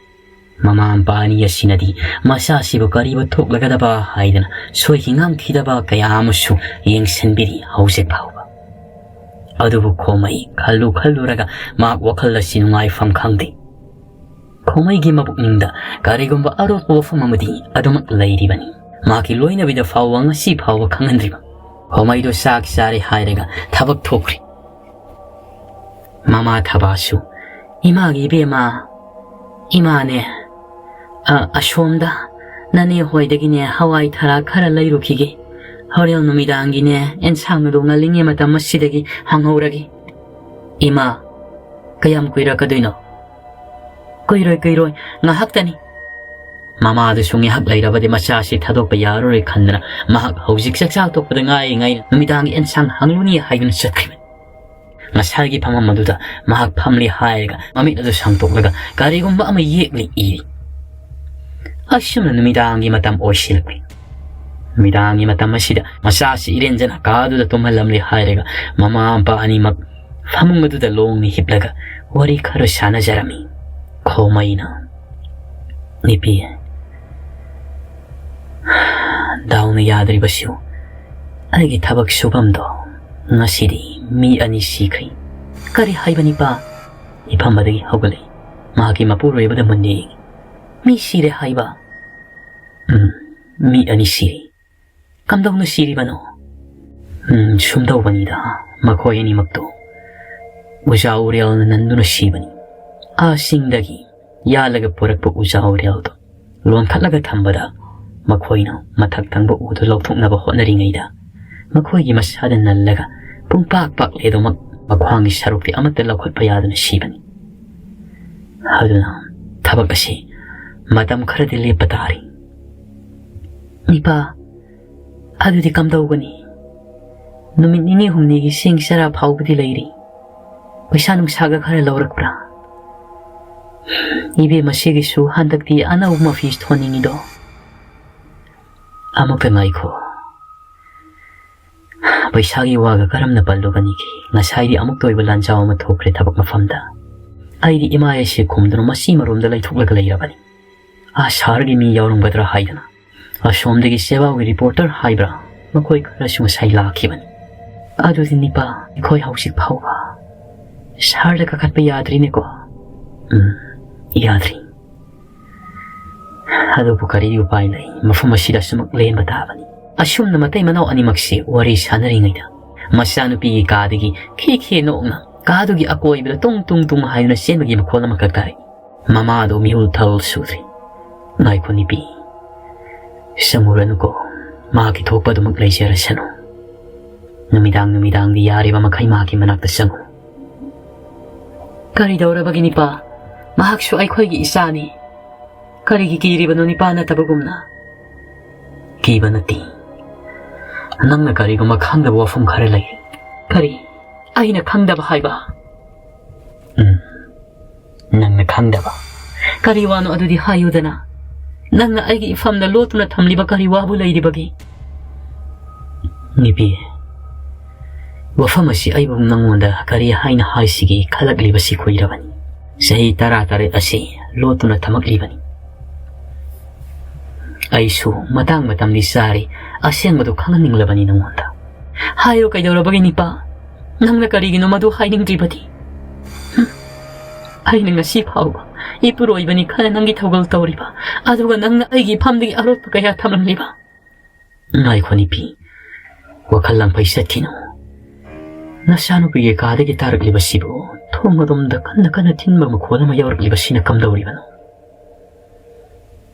ꯃꯃꯥ ꯃꯄꯥ ꯑꯅꯤ ꯑꯁꯤꯅꯗꯤ ꯃꯆꯥꯁꯤꯕꯨ ꯀꯔꯤꯕꯨ ꯊꯣꯛꯂꯒꯗꯕ ꯍꯥꯏꯗꯅ ꯁꯣꯏꯈꯤ ꯉꯥꯝꯈꯤꯗꯕ ꯀꯌꯥ ꯑꯃꯁꯨ ꯌꯦꯡꯁꯤꯟꯕꯤꯔꯤ ꯍꯧꯖꯤꯛ ꯐꯥꯎꯕ꯫ ꯑꯗꯨꯕꯨ ꯈꯣꯃꯩ ꯈꯜꯂꯨ ꯈꯜꯂꯨꯔꯒ ꯃꯍꯥꯛ ꯋꯥꯈꯜ ꯑꯁꯤ ꯅꯨꯡꯉꯥꯏꯐꯝ ꯈꯪꯗꯦ꯫ ꯈꯣꯃꯩꯒꯤ ꯃꯕꯨꯛꯅꯤꯡꯗ ꯀꯔꯤꯒꯨꯝꯕ ꯑꯔꯣꯠꯄ ꯋꯥꯐꯝ ꯑꯃꯗꯤ ꯑꯗꯨꯃꯛ ꯂꯩꯔꯤꯕꯅꯤ꯫ ꯃꯍꯥꯛꯀꯤ ꯂꯣꯏꯅꯕꯤꯗ ꯐꯥꯎꯕ ꯉꯁꯤ ꯐꯥꯎꯕ ꯈꯪꯍꯟꯗ꯭ꯔꯤꯕ꯫ ꯈꯣꯃꯩꯗꯨ ꯆꯥꯛ ꯆꯥꯔꯦ ꯍꯥꯏꯔꯒ ꯊꯕꯛ ꯊꯣꯛꯈ꯭ꯔꯦ꯫ ꯃꯃꯥ ꯊꯕꯥꯁꯨ, "ꯏꯃꯥꯒꯤ ꯏꯕꯦꯝꯃ, ꯏꯃꯥꯅꯦ, ꯑ, ꯑꯁꯣꯝꯗ ꯅꯅꯦ ꯍꯣꯏꯗꯒꯤꯅꯦ ꯍꯋꯥꯏ ꯊꯔꯥꯛ ꯈꯔ ꯂꯩꯔꯨꯈꯤꯒꯦ꯫ ꯍꯣꯔꯦꯟ ꯅꯨꯃꯤꯗꯥꯡꯒꯤꯅꯦ ꯑꯦꯟꯁꯥꯡ ꯑꯗꯨ ꯉꯜꯂꯤꯉꯩ ꯃꯇꯝ ꯑꯁꯤꯗꯒꯤ ꯍꯪꯍꯧꯔꯒꯦ꯫ ꯏꯃꯥ, ꯀꯌꯥꯝ ꯀꯨꯏꯔꯛꯀꯗꯣꯏꯅꯣ?" "ꯀꯨꯏꯔꯣꯏ, ꯀꯨꯏꯔꯣꯏ, ꯉꯥꯏꯍꯥꯛꯇꯅꯤ꯫" ꯃꯃꯥꯗꯨꯁꯨ ꯉꯥꯏꯍꯥꯛ ꯂꯩꯔꯕꯗꯤ ꯃꯆꯥꯁꯤ ꯊꯥꯗꯣꯛꯄ ꯌꯥꯔꯔꯣꯏ ꯈꯟꯗꯅ ꯃꯍꯥꯛ ꯍꯧꯖꯤꯛ ꯆꯥꯛꯆꯥ ꯇꯣꯛꯄꯗ ꯉꯥꯏꯔꯤꯉꯩ ꯅꯨꯃꯤꯗꯥꯡꯒꯤ ꯑꯦꯟꯁꯥꯡ ꯍꯪꯂꯨꯅꯤ ꯍꯥꯏꯗꯨꯅ ꯆꯠꯈ꯭ꯔꯤꯕꯅꯤ꯫ ꯉꯁꯥꯏꯒꯤ ꯐꯝꯐꯝ ꯑꯗꯨꯗ ꯃꯍꯥꯛ ꯐꯝꯂꯤ ꯍꯥꯏꯔꯒ ꯃꯃꯤꯠ ꯑꯗꯨ ꯁꯥꯡꯗꯣꯛꯂꯒ ꯀꯔꯤꯒꯨꯝꯕ ꯑꯃ ꯌꯦꯛꯂꯤ ꯏꯔꯤ꯫ ꯑꯁꯨꯝꯅ ꯅꯨꯃꯤꯗꯥꯡꯒꯤ ꯃꯇꯝ ꯑꯣꯏꯁꯤꯜꯂꯛꯂꯤ꯫ ꯅꯨꯃꯤꯗꯥꯡꯒꯤ ꯃꯇꯝ ꯑꯁꯤꯗ ꯃꯆꯥꯁꯤ ꯏꯔꯦꯟꯖꯅ ꯀꯥꯗꯨꯗ ꯇꯨꯝꯍꯜꯂꯝꯂꯤ ꯍꯥꯏꯔꯒ ꯃꯃꯥ ꯃꯄꯥ ꯑꯅꯤꯃꯛ ꯐꯃꯨꯡ ꯑꯗꯨꯗ ꯂꯣꯡꯅ ꯍꯤꯞꯂꯒ ꯋꯥꯔꯤ ꯈꯔ ꯁꯥꯟꯅꯖꯔꯝꯃꯤ꯫ ꯈꯣꯃꯩꯅ, "ꯅꯨꯄꯤ, ꯗꯥꯎꯅ ꯌꯥꯗ꯭ꯔꯤꯕꯁꯨ ꯑꯩꯒꯤ ꯊꯕꯛ ꯁꯨꯐꯝꯗꯣ ꯉꯁꯤꯗꯤ ꯃꯤ ꯑꯅꯤ ꯁꯤꯈ꯭ꯔꯦ꯫" "ꯀꯔꯤ ꯍꯥꯏꯕꯅꯤꯄꯥ?" ꯏꯐꯝꯕꯗꯒꯤ ꯍꯧꯒꯠꯂꯛꯏ꯫ ꯃꯍꯥꯛꯀꯤ ꯃꯄꯨꯔꯣꯏꯕꯗ ꯃꯨꯟꯅ ꯌꯦꯡꯉꯤ꯫ "ꯃꯤ ꯁꯤꯔꯦ ꯍꯥꯏꯕ?" "ꯎꯝ, ꯃꯤ ꯑꯅꯤ ꯁꯤꯔꯦ꯫" "ꯀꯝꯗꯧꯅ ꯁꯤꯔꯤꯕꯅꯣ?" "ꯎꯝ, ꯁꯨꯝꯗꯧꯕꯅꯤꯗ, ꯃꯈꯣꯏ ꯑꯅꯤꯃꯛꯇꯣ ꯎꯖꯥ ꯎꯔꯦꯜꯅ ꯅꯟꯗꯨꯅ ꯁꯤꯕꯅꯤ꯫ ꯑꯥ ꯆꯤꯡꯗꯒꯤ ꯌꯥꯜꯂꯒ ꯄꯨꯔꯛꯄ ꯎꯖꯥ ꯎꯔꯦꯜꯗꯣ ꯂꯣꯟꯈꯠꯂꯒ ꯊꯝꯕꯗ ꯃꯈꯣꯏꯅ ꯃꯊꯛ ꯊꯪꯕ ꯎꯗꯨ ꯂꯧꯊꯣꯛꯅꯕ ꯍꯣꯠꯅꯔꯤꯉꯩꯗ ꯃꯈꯣꯏꯒꯤ ꯃꯁꯥꯗ ꯅꯜꯂꯒ ꯄꯨꯡꯄꯥꯛ ꯄꯥꯛꯂꯦ ꯑꯗꯨꯃꯛ ꯃꯈ꯭ꯋꯥꯡꯒꯤ ꯁꯔꯨꯛꯇꯤ ꯑꯃꯠꯇ ꯂꯧꯈꯠꯄ ꯌꯥꯗꯅ ꯁꯤꯕꯅꯤ꯫ ꯑꯗꯨꯅ ꯊꯕꯛ ꯑꯁꯤ ꯃꯇꯝ ꯈꯔꯗꯤ ꯂꯦꯞꯄ ꯇꯥꯔꯤ꯫" "ꯏꯄꯥ, ꯑꯗꯨꯗꯤ ꯀꯝꯗꯧꯒꯅꯤ? ꯅꯨꯃꯤꯠ ꯅꯤꯅꯤ ꯍꯨꯝꯅꯤꯒꯤ ꯆꯦꯡ ꯆꯔꯥ ꯐꯥꯎꯕꯗꯤ ꯂꯩꯔꯤ꯫ ꯄꯩꯁꯥ ꯅꯨꯡꯁꯥꯒ ꯈꯔ ꯂꯧꯔꯛꯄ꯭ꯔꯥ?" ꯏꯕꯦꯝꯃ, ꯁꯤꯒꯤꯁꯨ ꯍꯟꯗꯛꯇꯤ ꯑꯅꯧꯕ ꯃꯐꯤꯁ ꯊꯣꯟꯅꯤꯡꯉꯤꯗꯣ꯫ ꯑꯃꯨꯛꯇ ꯉꯥꯏꯈꯣ꯫ ꯄꯩꯁꯥꯒꯤ ꯋꯥꯒ ꯀꯔꯝꯅ ꯄꯜꯂꯨꯒꯅꯤꯒꯦ? ꯉꯁꯥꯏꯗꯤ ꯑꯃꯨꯛꯇ ꯑꯣꯏꯕ ꯂꯥꯟꯖꯥꯎ ꯑꯃ ꯊꯣꯛꯈ꯭ꯔꯦ ꯊꯕꯛ ꯃꯐꯝꯗ꯫ ꯑꯩꯗꯤ ꯏꯃꯥ ꯑꯩꯁꯦ ꯈꯨꯝꯗꯨꯅ ꯃꯁꯤ ꯃꯔꯣꯝꯗ ꯂꯩꯊꯣꯛꯂꯒ ꯂꯩꯔꯕꯅꯤ꯫ ꯑꯥ ꯁꯍꯔꯒꯤ ꯃꯤ ꯌꯥꯎꯔꯝꯒꯗ꯭ꯔꯥ ꯍꯥꯏꯗꯅ꯫ ꯑꯁꯣꯝꯗꯒꯤ ꯁꯦꯕꯥꯒꯤ ꯔꯤꯄꯣꯔꯇꯔ ꯍꯥꯏꯕ꯭ꯔꯥ, ꯃꯈꯣꯏ ꯈꯔꯁꯨ ꯉꯁꯥꯏ ꯂꯥꯛꯈꯤꯕꯅꯤ꯫ ꯑꯗꯨꯗꯤ ꯅꯤꯄꯥ, ꯑꯩꯈꯣꯏ ꯍꯧꯖꯤꯛ ꯐꯥꯎꯕ ꯁꯍꯔꯗ ꯀꯥꯈꯠꯄ ꯌꯥꯗ꯭ꯔꯤꯅꯦꯀꯣ? ꯎꯝ, ꯌꯥꯗ꯭ꯔꯤ꯫ ꯑꯗꯨꯕꯨ ꯀꯔꯤ ꯎꯄꯥꯏ ꯂꯩ? ꯃꯐꯝ ꯑꯁꯤꯗ ꯑꯁꯨꯃꯛ ꯂꯦꯟꯕ ꯇꯥꯕꯅꯤ꯫ ꯑꯁꯨꯝꯅ ꯃꯇꯩ ꯃꯅꯥꯎ ꯑꯅꯤꯃꯛꯁꯤ ꯋꯥꯔꯤ ꯁꯥꯟꯅꯔꯤꯉꯩꯗ, ꯃꯆꯥꯅꯨꯄꯤꯒꯤ ꯀꯥꯗꯒꯤ ꯈꯦ ꯈꯦ ꯅꯣꯛꯅ ꯀꯥꯗꯨꯒꯤ ꯑꯀꯣꯏꯕꯗ ꯇꯨꯡ ꯇꯨꯡ ꯇꯨꯡ ꯍꯥꯏꯗꯨꯅ ꯆꯦꯟꯕꯒꯤ ꯃꯈꯣꯜ ꯑꯃꯈꯛ ꯇꯥꯔꯛꯏ꯫ ꯃꯃꯥꯗꯨ ꯃꯤꯍꯨꯜ ꯊꯧ ꯁꯨꯗ꯭ꯔꯤ꯫ "ꯉꯥꯏꯈꯣ ꯅꯤꯄꯤ, ꯆꯪꯉꯨꯔꯅꯨꯀꯣ, ꯃꯍꯥꯛꯀꯤ ꯊꯣꯛꯄ ꯑꯗꯨꯃꯛ ꯂꯩꯖꯔꯁꯅꯨ꯫ ꯅꯨꯃꯤꯗꯥꯡ ꯅꯨꯃꯤꯗꯥꯡꯗꯤ ꯌꯥꯔꯤꯕ ꯃꯈꯩ ꯃꯍꯥꯛꯀꯤ ꯃꯅꯥꯛꯇ ꯆꯪꯉꯨ꯫" "ꯀꯔꯤꯗꯧꯔꯕꯒꯦ ꯅꯤꯄꯥ? ꯃꯍꯥꯛꯁꯨ ꯑꯩꯈꯣꯏꯒꯤ ꯏꯆꯥꯅꯤ꯫ ꯀꯔꯤꯒꯤ ꯀꯤꯔꯤꯕꯅꯣ ꯅꯤꯄꯥ ꯅꯠꯇꯕꯒꯨꯝꯅ?" "ꯀꯤꯕ ꯅꯠꯇꯦ꯫ ꯅꯪꯅ ꯀꯔꯤꯒꯨꯝꯕ ꯈꯪꯗꯕ ꯋꯥꯐꯝ ꯈꯔ ꯂꯩ꯫" "ꯀꯔꯤ? ꯑꯩꯅ ꯈꯪꯗꯕ ꯍꯥꯏꯕ?" "ꯎꯝ, ꯅꯪꯅ ꯈꯪꯗꯕ꯫" "ꯀꯔꯤ ꯋꯥꯅꯣ ꯑꯗꯨꯗꯤ ꯍꯥꯏꯌꯨꯗꯅ? ꯅꯪꯅ ꯑꯩꯒꯤ ꯏꯐꯝꯗ ꯂꯣꯠꯇꯨꯅ ꯊꯝꯂꯤꯕ ꯀꯔꯤ ꯋꯥꯕꯨ ꯂꯩꯔꯤꯕꯒꯦ?" "ꯅꯤꯄꯤ, ꯋꯥꯐꯝ ꯑꯁꯤ ꯑꯩꯕꯨ ꯅꯪꯉꯣꯟꯗ ꯀꯔꯤ ꯍꯥꯏꯅ ꯍꯥꯏꯁꯤꯒꯦ ꯈꯜꯂꯛꯂꯤꯕꯁꯤ ꯀꯨꯏꯔꯕꯅꯤ꯫ ꯆꯍꯤ ꯇꯔꯥ ꯇꯔꯦꯠ ꯑꯁꯤ ꯂꯣꯠꯇꯨꯅ ꯊꯝꯃꯛꯂꯤꯕꯅꯤ꯫ ꯑꯩꯁꯨ ꯃꯇꯥꯡ ꯃꯇꯝꯗꯤ ꯆꯥꯔꯤ, ꯑꯁꯦꯡꯕꯗꯨ ꯈꯪꯍꯟꯅꯤꯡꯂꯕꯅꯤ ꯅꯪꯉꯣꯟꯗ꯫" "ꯍꯥꯏꯔꯣ, ꯀꯩꯗꯧꯔꯕꯒꯦ ꯅꯤꯄꯥ? ꯅꯪꯅ ꯀꯔꯤꯒꯤꯅꯣ ꯃꯗꯨ ꯍꯥꯏꯅꯤꯡꯗ꯭ꯔꯤꯕꯗꯤ? ꯍꯨꯝ꯫ ꯑꯩꯅ ꯉꯁꯤ ꯐꯥꯎꯕ ꯏꯄꯨꯔꯣꯏꯕꯅꯤ ꯈꯜꯂ ꯅꯪꯒꯤ ꯊꯧꯒꯜ ꯇꯧꯔꯤꯕ, ꯑꯗꯨꯒ ꯅꯪꯅ ꯑꯩꯒꯤ ꯏꯐꯝꯗꯒꯤ ꯑꯔꯣꯠꯄ ꯀꯌꯥ ꯊꯝꯂꯝꯂꯤꯕ꯫" "ꯉꯥꯏꯈꯣ ꯅꯤꯄꯤ, ꯋꯥꯈꯜ ꯂꯥꯡꯐꯩ ꯆꯠꯈꯤꯅꯨ꯫ ꯅꯆꯥꯅꯨꯄꯤꯒꯤ ꯀꯥꯗꯒꯤ ꯇꯥꯔꯛꯂꯤꯕꯁꯤꯕꯨ ꯊꯣꯡ ꯑꯗꯣꯝꯗ ꯀꯟꯅ ꯀꯟꯅ ꯊꯤꯟꯕ ꯃꯈꯣꯜ ꯑꯃ ꯌꯥꯎꯔꯛꯂꯤꯕꯁꯤꯅ ꯀꯝꯗꯧꯔꯤꯕꯅꯣ?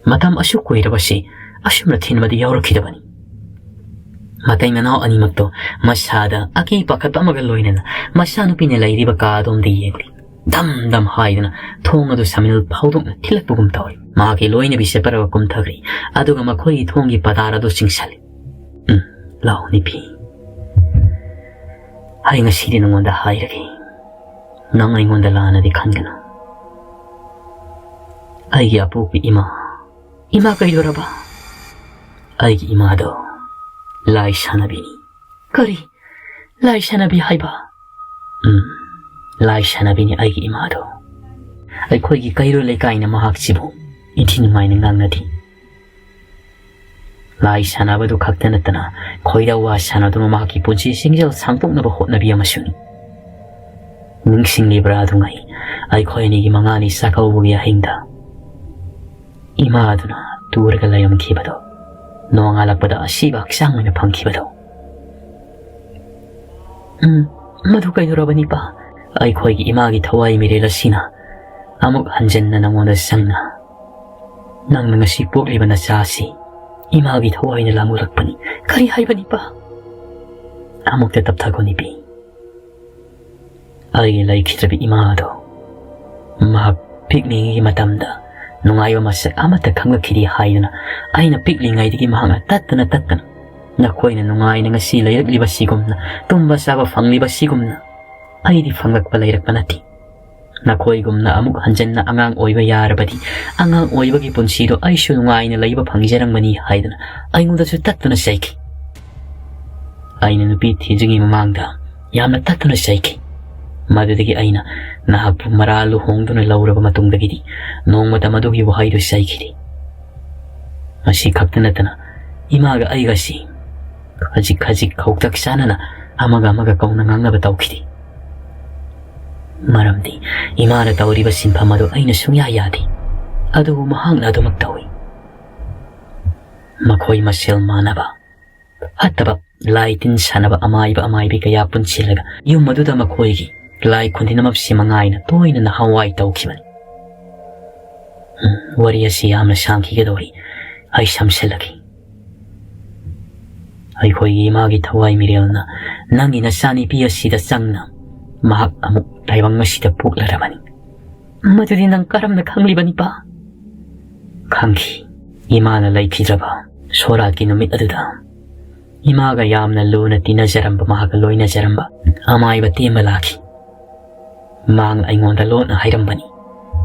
ꯃꯇꯝ ꯑꯁꯨꯛ ꯀꯨꯏꯔꯕꯁꯤ ꯑꯁꯨꯝꯅ ꯊꯤꯟꯕꯗꯤ ꯌꯥꯎꯔꯛꯈꯤꯗꯕꯅꯤ꯫" ꯃꯇꯩ ꯃꯅꯥꯎ ꯑꯅꯤꯃꯛꯇꯣ ꯃꯁꯥꯗ ꯑꯀꯤ ꯄꯥꯈꯠꯄ ꯑꯃꯒ ꯂꯣꯏꯅꯅ ꯃꯆꯥꯅꯨꯄꯤꯅ ꯂꯩꯔꯤꯕ ꯀꯥ ꯑꯗꯣꯝꯗ ꯌꯦꯡꯂꯤ꯫ ꯙꯝ ꯙꯝ ꯍꯥꯏꯗꯨꯅ ꯊꯣꯡ ꯑꯗꯨ ꯁꯃꯤꯜ ꯐꯥꯎꯗꯣꯛꯅ ꯊꯤꯜꯂꯛꯄꯒꯨꯝ ꯇꯧꯔꯤ꯫ ꯃꯍꯥꯛꯀꯤ ꯂꯣꯏꯅꯕꯤ ꯆꯠꯄꯔꯒ ꯀꯨꯝꯊꯈ꯭ꯔꯤ, ꯑꯗꯨꯒ ꯃꯈꯣꯏꯒꯤ ꯊꯣꯡꯒꯤ ꯄꯗꯥꯔ ꯑꯗꯨ ꯆꯤꯡꯁꯜꯂꯤ꯫ "ꯎꯝ, ꯂꯥꯛꯑꯣ ꯅꯤꯄꯤ꯫ ꯑꯩ ꯉꯁꯤꯗꯤ ꯅꯉꯣꯟꯗ ꯍꯥꯏꯔꯒꯦ꯫ ꯅꯪ ꯑꯩꯉꯣꯟꯗ ꯂꯥꯟꯅꯗꯤ ꯈꯟꯒꯅꯨ꯫ ꯑꯩꯒꯤ ꯑꯄꯣꯛꯄꯤ ꯏꯃꯥ꯫ ꯏꯃꯥ ꯀꯩꯗꯧꯔꯕ? ꯑꯩꯒꯤ ꯏꯃꯥꯗꯣ ꯂꯥꯏ ꯁꯥꯟꯅꯕꯤꯅꯤ꯫ ꯀꯔꯤ? ꯂꯥꯏ ꯁꯥꯟꯅꯕꯤ ꯍꯥꯏꯕ? ꯎꯝ, ꯂꯥꯏ ꯁꯥꯟꯅꯕꯤꯅꯤ ꯑꯩꯒꯤ ꯏꯃꯥꯗꯣ꯫ ꯑꯩꯈꯣꯏꯒꯤ ꯀꯩꯔꯣꯜ ꯂꯩꯀꯥꯏꯅ ꯃꯍꯥꯛꯁꯤꯕꯨ ꯏꯟꯊꯤ ꯅꯨꯡꯉꯥꯏꯅ ꯉꯥꯡꯅꯗꯦ꯫ ꯂꯥꯏ ꯁꯥꯟꯅꯕꯗꯨ ꯈꯛꯇ ꯅꯠꯇꯅ ꯈꯣꯏꯔꯧ ꯋꯥ ꯁꯥꯟꯅꯗꯨꯅ ꯃꯍꯥꯛꯀꯤ ꯄꯨꯟꯁꯤ ꯁꯤꯡꯖꯦꯜ ꯁꯥꯡꯗꯣꯛꯅꯕ ꯍꯣꯠꯅꯕꯤ ꯑꯃꯁꯨꯅꯤ꯫ ꯅꯤꯡꯁꯤꯡꯂꯤꯕ꯭ꯔꯥ ꯑꯗꯨꯉꯩ? ꯑꯩꯈꯣꯏ ꯑꯅꯤꯒꯤ ꯃꯉꯥꯅꯤ ꯆꯥꯛꯀꯧꯕꯒꯤ ꯑꯍꯤꯡꯗ ꯏꯃꯥ ꯑꯗꯨꯅ ꯇꯨꯔꯒ ꯂꯩꯔꯝꯈꯤꯕꯗꯣ, ꯅꯣꯡꯉꯥꯜꯂꯛꯄꯗ ꯑꯁꯤꯕ ꯍꯛꯆꯥꯡ ꯑꯣꯏꯅ ꯐꯪꯈꯤꯕꯗꯣ꯫ ꯎꯝ, ꯃꯗꯨ ꯀꯩꯗꯧꯔꯕꯅꯤꯄꯥ? ꯑꯩꯈꯣꯏꯒꯤ ꯏꯃꯥꯒꯤ ꯊꯋꯥꯏ ꯃꯤꯔꯦꯜ ꯑꯁꯤꯅ ꯑꯃꯨꯛ ꯍꯟꯖꯟꯅ ꯅꯉꯣꯟꯗ ꯆꯪꯅ, ꯅꯪꯅ ꯉꯁꯤ ꯄꯣꯛꯂꯤꯕ ꯅꯆꯥ ꯑꯁꯤ ꯏꯃꯥꯒꯤ ꯊꯋꯥꯏꯅ ꯂꯥꯡꯂꯛꯄꯅꯤ꯫ ꯀꯔꯤ ꯍꯥꯏꯕꯅꯤꯄꯥ? ꯑꯃꯨꯛꯇ ꯇꯞꯊꯈꯣ ꯅꯨꯄꯤ꯫ ꯑꯩꯒꯤ ꯂꯩꯈꯤꯗ꯭ꯔꯕ ꯏꯃꯥ ꯑꯗꯣ ꯃꯍꯥꯛ ꯄꯤꯛꯂꯤꯉꯩꯒꯤ ꯃꯇꯝꯗ ꯅꯨꯡꯉꯥꯏꯕ ꯃꯁꯛ ꯑꯃꯠꯇ ꯈꯪꯂꯛꯈꯤꯗꯦ ꯍꯥꯏꯗꯨꯅ ꯑꯩꯅ ꯄꯤꯛꯂꯤꯉꯩꯗꯒꯤ ꯃꯍꯥꯛꯅ ꯇꯠꯇꯅ ꯇꯠꯇꯅ ꯅꯈꯣꯏꯅ ꯅꯨꯡꯉꯥꯏꯅ ꯉꯁꯤ ꯂꯩꯔꯛꯂꯤꯕꯁꯤꯒꯨꯝꯅ, ꯇꯨꯝꯕ ꯆꯥꯕ ꯐꯪꯂꯤꯕꯁꯤꯒꯨꯝꯅ ꯑꯩꯗꯤ ꯐꯪꯂꯛꯄ ꯂꯩꯔꯛꯄ ꯅꯠꯇꯦ꯫ ꯅꯈꯣꯏꯒꯨꯝꯅ ꯑꯃꯨꯛ ꯍꯟꯖꯟꯅ ꯑꯉꯥꯡ ꯑꯣꯏꯕ ꯌꯥꯔꯕꯗꯤ ꯑꯉꯥꯡ ꯑꯣꯏꯕꯒꯤ ꯄꯨꯟꯁꯤꯗꯣ ꯑꯩꯁꯨ ꯅꯨꯡꯉꯥꯏꯅ ꯂꯩꯕ ꯐꯪꯖꯔꯝꯒꯅꯤ ꯍꯥꯏꯗꯨꯅ ꯑꯩꯉꯣꯟꯗꯁꯨ ꯇꯠꯇꯨꯅ ꯆꯩꯈꯤ꯫ ꯑꯩꯅ ꯅꯨꯄꯤ ꯊꯤꯗ꯭ꯔꯤꯉꯩ ꯃꯃꯥꯡꯗ ꯌꯥꯝꯅ ꯇꯠꯇꯨꯅ ꯆꯩꯈꯤ꯫ ꯃꯗꯨꯗꯒꯤ ꯑꯩꯅ ꯅꯍꯥꯛꯄꯨ ꯃꯔꯥ ꯂꯨꯍꯣꯡꯗꯨꯅ ꯂꯧꯔꯕ ꯃꯇꯨꯡꯗꯒꯤꯗꯤ ꯅꯣꯡꯃꯇ ꯃꯗꯨꯒꯤ ꯋꯥꯍꯩꯗꯨ ꯆꯩꯈꯤꯗꯦ꯫ ꯑꯁꯤ ꯈꯛꯇ ꯅꯠꯇꯅ ꯏꯃꯥꯒ ꯑꯩꯒꯁꯤ ꯈꯖꯤꯛ ꯈꯖꯤꯛ ꯈꯧꯇꯛ ꯆꯥꯅꯅ ꯑꯃꯒ ꯑꯃꯒ ꯀꯧꯅ ꯉꯥꯡꯅꯕ ꯇꯧꯈꯤꯗꯦ꯫ ꯃꯔꯝꯗꯤ ꯏꯃꯥꯅ ꯇꯧꯔꯤꯕ ꯁꯤꯟꯐꯝ ꯑꯗꯨ ꯑꯩꯅ ꯁꯨꯡꯌꯥ ꯌꯥꯗꯦ꯫ ꯑꯗꯨꯕꯨ ꯃꯍꯥꯛꯅ ꯑꯗꯨꯃꯛ ꯇꯧꯏ꯫ ꯃꯈꯣꯏ ꯃꯁꯦꯜ ꯃꯥꯟꯅꯕ ꯐꯠꯇꯕ ꯂꯥꯏ ꯇꯤꯟ ꯁꯥꯟꯅꯕ ꯑꯃꯥꯏꯕ ꯑꯃꯥꯏꯕꯤ ꯀꯌꯥ ꯄꯨꯟꯁꯤꯜꯂꯒ ꯌꯨꯝ ꯑꯗꯨꯗ ꯃꯈꯣꯏꯒꯤ ꯂꯥꯏ ꯈꯨꯟꯗꯤꯅꯃꯛꯁꯤ ꯃꯉꯥꯏꯅ ꯇꯣꯏꯅ ꯅꯍꯥꯟꯋꯥꯏ ꯇꯧꯈꯤꯕꯅꯤ꯫ ꯎꯝ, ꯋꯥꯔꯤ ꯑꯁꯤ ꯌꯥꯝꯅ ꯁꯥꯡꯈꯤꯒꯗꯧꯔꯤ꯫ ꯑꯩ ꯁꯝꯁꯤꯜꯂꯒꯦ꯫ ꯑꯩꯈꯣꯏꯒꯤ ꯏꯃꯥꯒꯤ ꯊꯋꯥꯏ ꯃꯤꯔꯦꯜꯅ ꯅꯪꯒꯤ ꯅꯆꯥꯅꯨꯄꯤ ꯑꯁꯤꯗ ꯆꯪꯅ ꯃꯍꯥꯛ ꯑꯃꯨꯛ ꯇꯥꯏꯕꯪ ꯑꯁꯤꯗ ꯄꯣꯛꯂꯔꯕꯅꯤ꯫ ꯃꯗꯨꯗꯤ ꯅꯪ ꯀꯔꯝꯅ ꯈꯪꯂꯤꯕꯅꯤꯄꯥ? ꯈꯪꯈꯤ꯫ ꯏꯃꯥꯅ ꯂꯩꯈꯤꯗ꯭ꯔꯕ ꯁꯣꯔꯥꯠꯀꯤ ꯅꯨꯃꯤꯠ ꯑꯗꯨꯗ ꯏꯃꯥꯒ ꯌꯥꯝꯅ ꯂꯨꯅ ꯇꯤꯟꯅꯖꯔꯝꯕ, ꯃꯍꯥꯛꯀ ꯂꯣꯏꯅꯖꯔꯝꯕ ꯑꯃꯥꯏꯕ ꯇꯦꯝꯕ ꯂꯥꯛꯈꯤ꯫ ꯃꯍꯥꯛꯅ ꯑꯩꯉꯣꯟꯗ ꯂꯣꯟꯅ ꯍꯥꯏꯔꯝꯕꯅꯤ,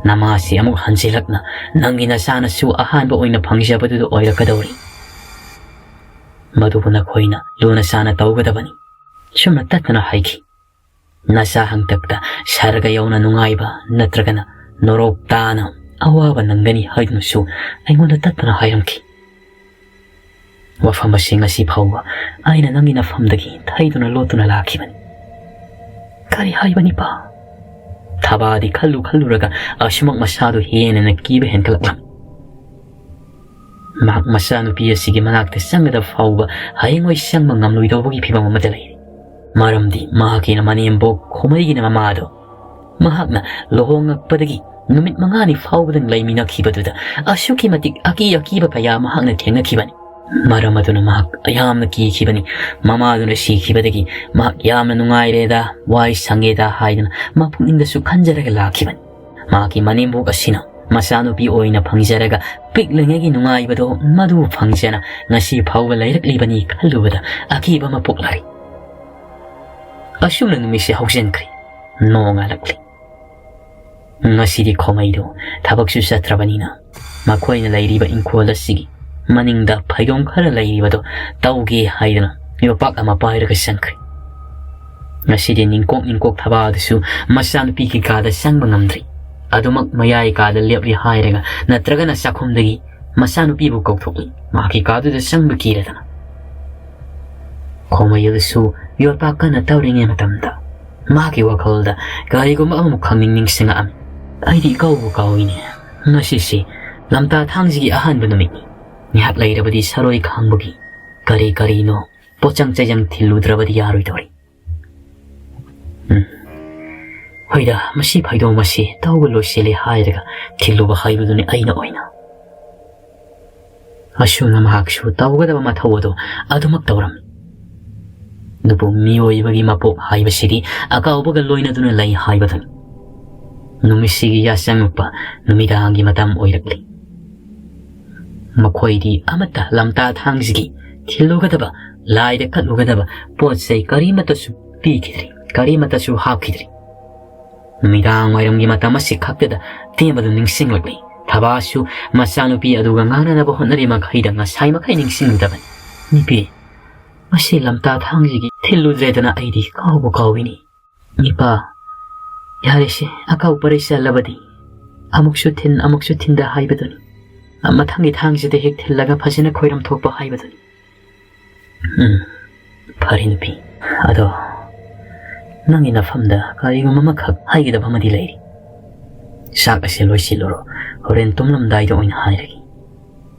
ꯅꯃꯥꯁꯤ ꯑꯃꯨꯛ ꯍꯟꯖꯤꯜꯂꯛꯅ ꯅꯪꯒꯤ ꯅꯆꯥꯅꯁꯨ ꯑꯍꯥꯟꯕ ꯑꯣꯏꯅ ꯐꯪꯖꯕꯗꯨꯗ ꯑꯣꯏꯔꯛꯀꯗꯧꯔꯤ꯫ ꯃꯗꯨꯕꯨ ꯅꯈꯣꯏꯅ ꯂꯨꯅ ꯆꯥꯅ ꯇꯧꯒꯗꯕꯅꯤ꯫ ꯁꯨꯝꯅ ꯇꯠꯇꯅ ꯍꯥꯏꯈꯤ꯫ ꯅꯆꯥ ꯍꯪꯇꯛꯇ ꯁꯔꯒ ꯌꯧꯅ ꯅꯨꯡꯉꯥꯏꯕ ꯅꯠꯇ꯭ꯔꯒꯅ ꯅꯣꯔꯣꯛ ꯇꯥꯅ ꯑꯋꯥꯕ ꯅꯪꯒꯅꯤ ꯍꯥꯏꯗꯨꯅꯁꯨ ꯑꯩꯉꯣꯟꯗ ꯇꯠꯇꯅ ꯍꯥꯏꯔꯝꯈꯤ꯫ ꯋꯥꯐꯝ ꯑꯁꯤ ꯉꯁꯤ ꯐꯥꯎꯕ ꯑꯩꯅ ꯅꯪꯒꯤ ꯅꯐꯝꯗꯒꯤ ꯊꯩꯗꯨꯅ ꯂꯣꯠꯇꯨꯅ ꯂꯥꯛꯈꯤꯕꯅꯤ꯫ ꯀꯔꯤ ꯍꯥꯏꯕꯅꯤ ꯄꯥ? ꯊꯕꯥꯗꯤ ꯈꯜꯂꯨ ꯈꯜꯂꯨꯔꯒ ꯑꯁꯨꯃꯛ ꯃꯁꯥꯗꯨ ꯍꯦꯟꯅ ꯀꯤꯕ ꯍꯦꯟꯒꯠꯂꯛꯂꯝꯃꯤ꯫ ꯃꯍꯥꯛ ꯃꯆꯥꯅꯨꯄꯤ ꯑꯁꯤꯒꯤ ꯃꯅꯥꯛꯇ ꯆꯪꯒꯗꯕ ꯐꯥꯎꯕ ꯍꯌꯦꯡꯋꯥꯏ ꯆꯪꯕ ꯉꯝꯂꯣꯏꯗꯧꯕꯒꯤ ꯐꯤꯕꯝ ꯑꯃꯗ ꯂꯩꯔꯤ꯫ ꯃꯔꯝꯗꯤ ꯃꯍꯥꯛꯀꯤ ꯃꯅꯦꯝꯕꯣꯛ ꯈꯣꯃꯩꯒꯤꯅ ꯃꯃꯥꯗꯣ ꯃꯍꯥꯛꯅ ꯂꯨꯍꯣꯡꯉꯛꯄꯗꯒꯤ ꯅꯨꯃꯤꯠ ꯃꯉꯥꯅꯤ ꯐꯥꯎꯕꯗꯪ ꯂꯩꯃꯤꯟꯅꯈꯤꯕꯗꯨꯗ ꯑꯁꯨꯛꯀꯤ ꯃꯇꯤꯛ ꯑꯀꯤ ꯑꯀꯤꯕ ꯀꯌꯥ ꯃꯍꯥꯛꯅ ꯊꯦꯡꯅꯈꯤꯕꯅꯤ꯫ ꯃꯔꯝ ꯑꯗꯨꯅ ꯃꯍꯥꯛ ꯌꯥꯝꯅ ꯀꯤꯈꯤꯕꯅꯤ꯫ ꯃꯃꯥꯗꯨꯅ ꯁꯤꯈꯤꯕꯗꯒꯤ ꯃꯍꯥꯛ ꯌꯥꯝꯅ ꯅꯨꯡꯉꯥꯏꯔꯦꯗ, ꯋꯥꯏ ꯁꯪꯉꯦꯗ ꯍꯥꯏꯗꯨꯅ ꯃꯄꯨꯛꯅꯤꯡꯗꯁꯨ ꯈꯟꯖꯔꯒ ꯂꯥꯛꯈꯤꯕꯅꯤ꯫ ꯃꯍꯥꯛꯀꯤ ꯃꯅꯦꯝꯕꯣꯛ ꯑꯁꯤꯅ ꯃꯆꯥꯅꯨꯄꯤ ꯑꯣꯏꯅ ꯐꯪꯖꯔꯒ ꯄꯤꯛꯂꯤꯉꯩꯒꯤ ꯅꯨꯡꯉꯥꯏꯕꯗꯣ ꯃꯗꯨ ꯐꯪꯖꯅ ꯉꯁꯤ ꯐꯥꯎꯕ ꯂꯩꯔꯛꯂꯤꯕꯅꯤ ꯈꯜꯂꯨꯕꯗ ꯑꯀꯤꯕ ꯑꯃ ꯄꯣꯛꯂꯛꯏ꯫ ꯑꯁꯨꯝꯅ ꯅꯨꯃꯤꯠꯁꯦ ꯍꯧꯖꯤꯟꯈ꯭ꯔꯦ꯫ ꯅꯣꯡꯉꯥꯜꯂꯛꯂꯤ꯫ ꯉꯁꯤꯗꯤ ꯈꯣꯃꯩꯗꯨ ꯊꯕꯛꯁꯨ ꯆꯠꯇ꯭ꯔꯕꯅꯤꯅ ꯃꯈꯣꯏꯅ ꯂꯩꯔꯤꯕ ꯏꯪꯈꯣꯜ ꯑꯁꯤꯒꯤ ꯃꯅꯤꯡꯗ ꯐꯩꯗꯣꯝ ꯈꯔ ꯂꯩꯔꯤꯕꯗꯨ ꯇꯧꯒꯦ ꯍꯥꯏꯗꯨꯅ ꯌꯣꯄꯥꯛ ꯑꯃ ꯄꯥꯏꯔꯒ ꯆꯪꯈ꯭ꯔꯦ꯫ ꯉꯁꯤꯗꯤ ꯅꯤꯡꯀꯣꯛ ꯅꯤꯡꯀꯣꯛ ꯊꯕꯥꯗꯨꯁꯨ ꯃꯆꯥꯅꯨꯄꯤꯒꯤ ꯀꯥꯗ ꯆꯪꯕ ꯉꯝꯗ꯭ꯔꯤ꯫ ꯑꯗꯨꯃꯛ ꯃꯌꯥꯏ ꯀꯥꯗ ꯂꯦꯞꯂꯤ ꯍꯥꯏꯔꯒ ꯅꯠꯇ꯭ꯔꯒꯅ ꯆꯥꯛꯈꯨꯝꯗꯒꯤ ꯃꯆꯥꯅꯨꯄꯤꯕꯨ ꯀꯧꯊꯣꯛꯂꯤ꯫ ꯃꯍꯥꯛꯀꯤ ꯀꯥꯗꯨꯗ ꯆꯪꯕ ꯀꯤꯔꯗꯅ꯫ ꯈꯣꯃꯩ ꯑꯗꯨꯁꯨ ꯌꯣꯠꯄꯥꯛ ꯀꯟꯅ ꯇꯧꯔꯤꯉꯩ ꯃꯇꯝꯗ ꯃꯍꯥꯛꯀꯤ ꯋꯥꯈꯜꯗ ꯀꯔꯤꯒꯨꯝꯕ ꯑꯃꯃꯨꯛ ꯈꯪꯅꯤꯡ ꯅꯤꯡꯁꯤꯡꯉꯛꯑꯝꯃꯤ꯫ ꯑꯩꯗꯤ ꯏꯀꯥꯎꯕꯨ ꯀꯥꯎꯏꯅꯦ꯫ ꯉꯁꯤꯁꯤ ꯂꯝꯇꯥ ꯊꯥꯡꯖꯒꯤ ꯑꯍꯥꯟꯕ ꯅꯨꯃꯤꯠꯅꯤ꯫ ꯉꯥꯏꯍꯥꯛ ꯂꯩꯔꯕꯗꯤ ꯁꯔꯣꯏ ꯈꯥꯡꯕꯒꯤ ꯀꯔꯤ ꯀꯔꯤꯅꯣ ꯄꯣꯠꯆꯪ ꯆꯩꯖꯪ ꯊꯤꯜꯂꯨꯗ꯭ꯔꯕꯗꯤ ꯌꯥꯔꯣꯏꯗꯧꯔꯤ꯫ ꯎꯝ꯫ ꯍꯣꯏꯗ, ꯃꯁꯤ ꯐꯩꯗꯣꯝ ꯑꯁꯤ ꯇꯧꯕ ꯂꯣꯏꯁꯤꯜꯂꯦ ꯍꯥꯏꯔꯒ ꯊꯤꯜꯂꯨꯕ ꯍꯥꯏꯕꯗꯨꯅꯤ ꯑꯩꯅ ꯑꯣꯏꯅ꯫ ꯑꯁꯨꯝꯅ ꯃꯍꯥꯛꯁꯨ ꯇꯧꯒꯗꯕ ꯃꯊꯧ ꯑꯗꯨ ꯑꯗꯨꯃꯛ ꯇꯧꯔꯝꯃꯤ꯫ ꯑꯗꯨꯕꯨ ꯃꯤꯑꯣꯏꯕꯒꯤ ꯃꯄꯣꯛ ꯍꯥꯏꯕꯁꯤꯗꯤ ꯑꯀꯥꯎꯕꯒ ꯂꯣꯏꯅꯗꯨꯅ ꯂꯩ ꯍꯥꯏꯕꯗꯨꯅꯤ꯫ ꯅꯨꯃꯤꯠꯁꯤꯒꯤ ꯌꯥꯆꯪꯉꯛꯄ ꯅꯨꯃꯤꯗꯥꯡꯒꯤ ꯃꯇꯝ ꯑꯣꯏꯔꯛꯂꯤ꯫ ꯃꯈꯣꯏꯗꯤ ꯑꯃꯠꯇ ꯂꯝꯇꯥ ꯊꯥꯡꯁꯤꯒꯤ ꯊꯤꯜꯂꯨꯒꯗꯕ, ꯂꯥꯏꯗ ꯀꯠꯂꯨꯒꯗꯕ ꯄꯣꯠ ꯆꯩ ꯀꯔꯤꯃꯠꯇꯁꯨ ꯄꯤꯈꯤꯗ꯭ꯔꯤ, ꯀꯔꯤꯃꯠꯇꯁꯨ ꯍꯥꯞꯈꯤꯗ꯭ꯔꯤ꯫ ꯅꯨꯃꯤꯗꯥꯡ ꯋꯥꯏꯔꯝꯒꯤ ꯃꯇꯝ ꯑꯁꯤ ꯈꯛꯇꯗ ꯇꯦꯝꯕꯗꯨ ꯅꯤꯡꯁꯤꯡꯂꯛꯂꯤ꯫ ꯊꯕꯥꯁꯨ ꯃꯆꯥꯅꯨꯄꯤ ꯑꯗꯨꯒ ꯉꯥꯡꯅꯅꯕ ꯍꯣꯠꯅꯔꯤ ꯃꯈꯩꯗ ꯉꯁꯥꯏ ꯃꯈꯩ ꯅꯤꯡꯁꯤꯡꯂꯨꯗꯕꯅꯤ꯫ "ꯅꯨꯄꯤ, ꯃꯁꯤ ꯂꯝꯇꯥ ꯊꯥꯡꯁꯤꯒꯤ ꯊꯤꯜꯂꯨꯗ꯭ꯔꯦꯗꯅ ꯑꯩꯗꯤ ꯀꯥꯎꯕꯨ ꯀꯥꯎꯏꯅꯤ꯫ ꯏꯄꯥ, ꯌꯥꯔꯦꯁꯦ, ꯑꯀꯥꯎ ꯄꯔꯩ ꯆꯜꯂꯕꯗꯤ ꯑꯃꯨꯛꯁꯨ ꯊꯤꯟ, ꯑꯃꯨꯛꯁꯨ ꯊꯤꯟꯗ ꯍꯥꯏꯕꯗꯨꯅꯤ꯫ ꯃꯊꯪꯒꯤ ꯊꯥꯡꯁꯤꯗ ꯍꯦꯛ ꯊꯤꯜꯂꯒ ꯐꯖꯅ ꯈꯣꯏꯔꯝ ꯊꯣꯛꯄ ꯍꯥꯏꯕꯗꯨꯅꯤ꯫ ꯎꯝ, ꯐꯔꯦ ꯅꯨꯄꯤ꯫ ꯑꯗꯣ ꯅꯪꯒꯤ ꯅꯐꯝꯗ ꯀꯔꯤꯒꯨꯝꯕ ꯑꯃꯈꯛ ꯍꯥꯏꯒꯗꯕ ꯑꯃꯗꯤ ꯂꯩꯔꯤ꯫ ꯆꯥꯛ ꯑꯁꯤ ꯂꯣꯏꯁꯤꯜꯂꯨꯔꯣ, ꯍꯣꯔꯦꯟ ꯇꯨꯝꯂꯝꯗꯥꯏꯗ ꯑꯣꯏꯅ ꯍꯥꯏꯔꯒꯦ꯫"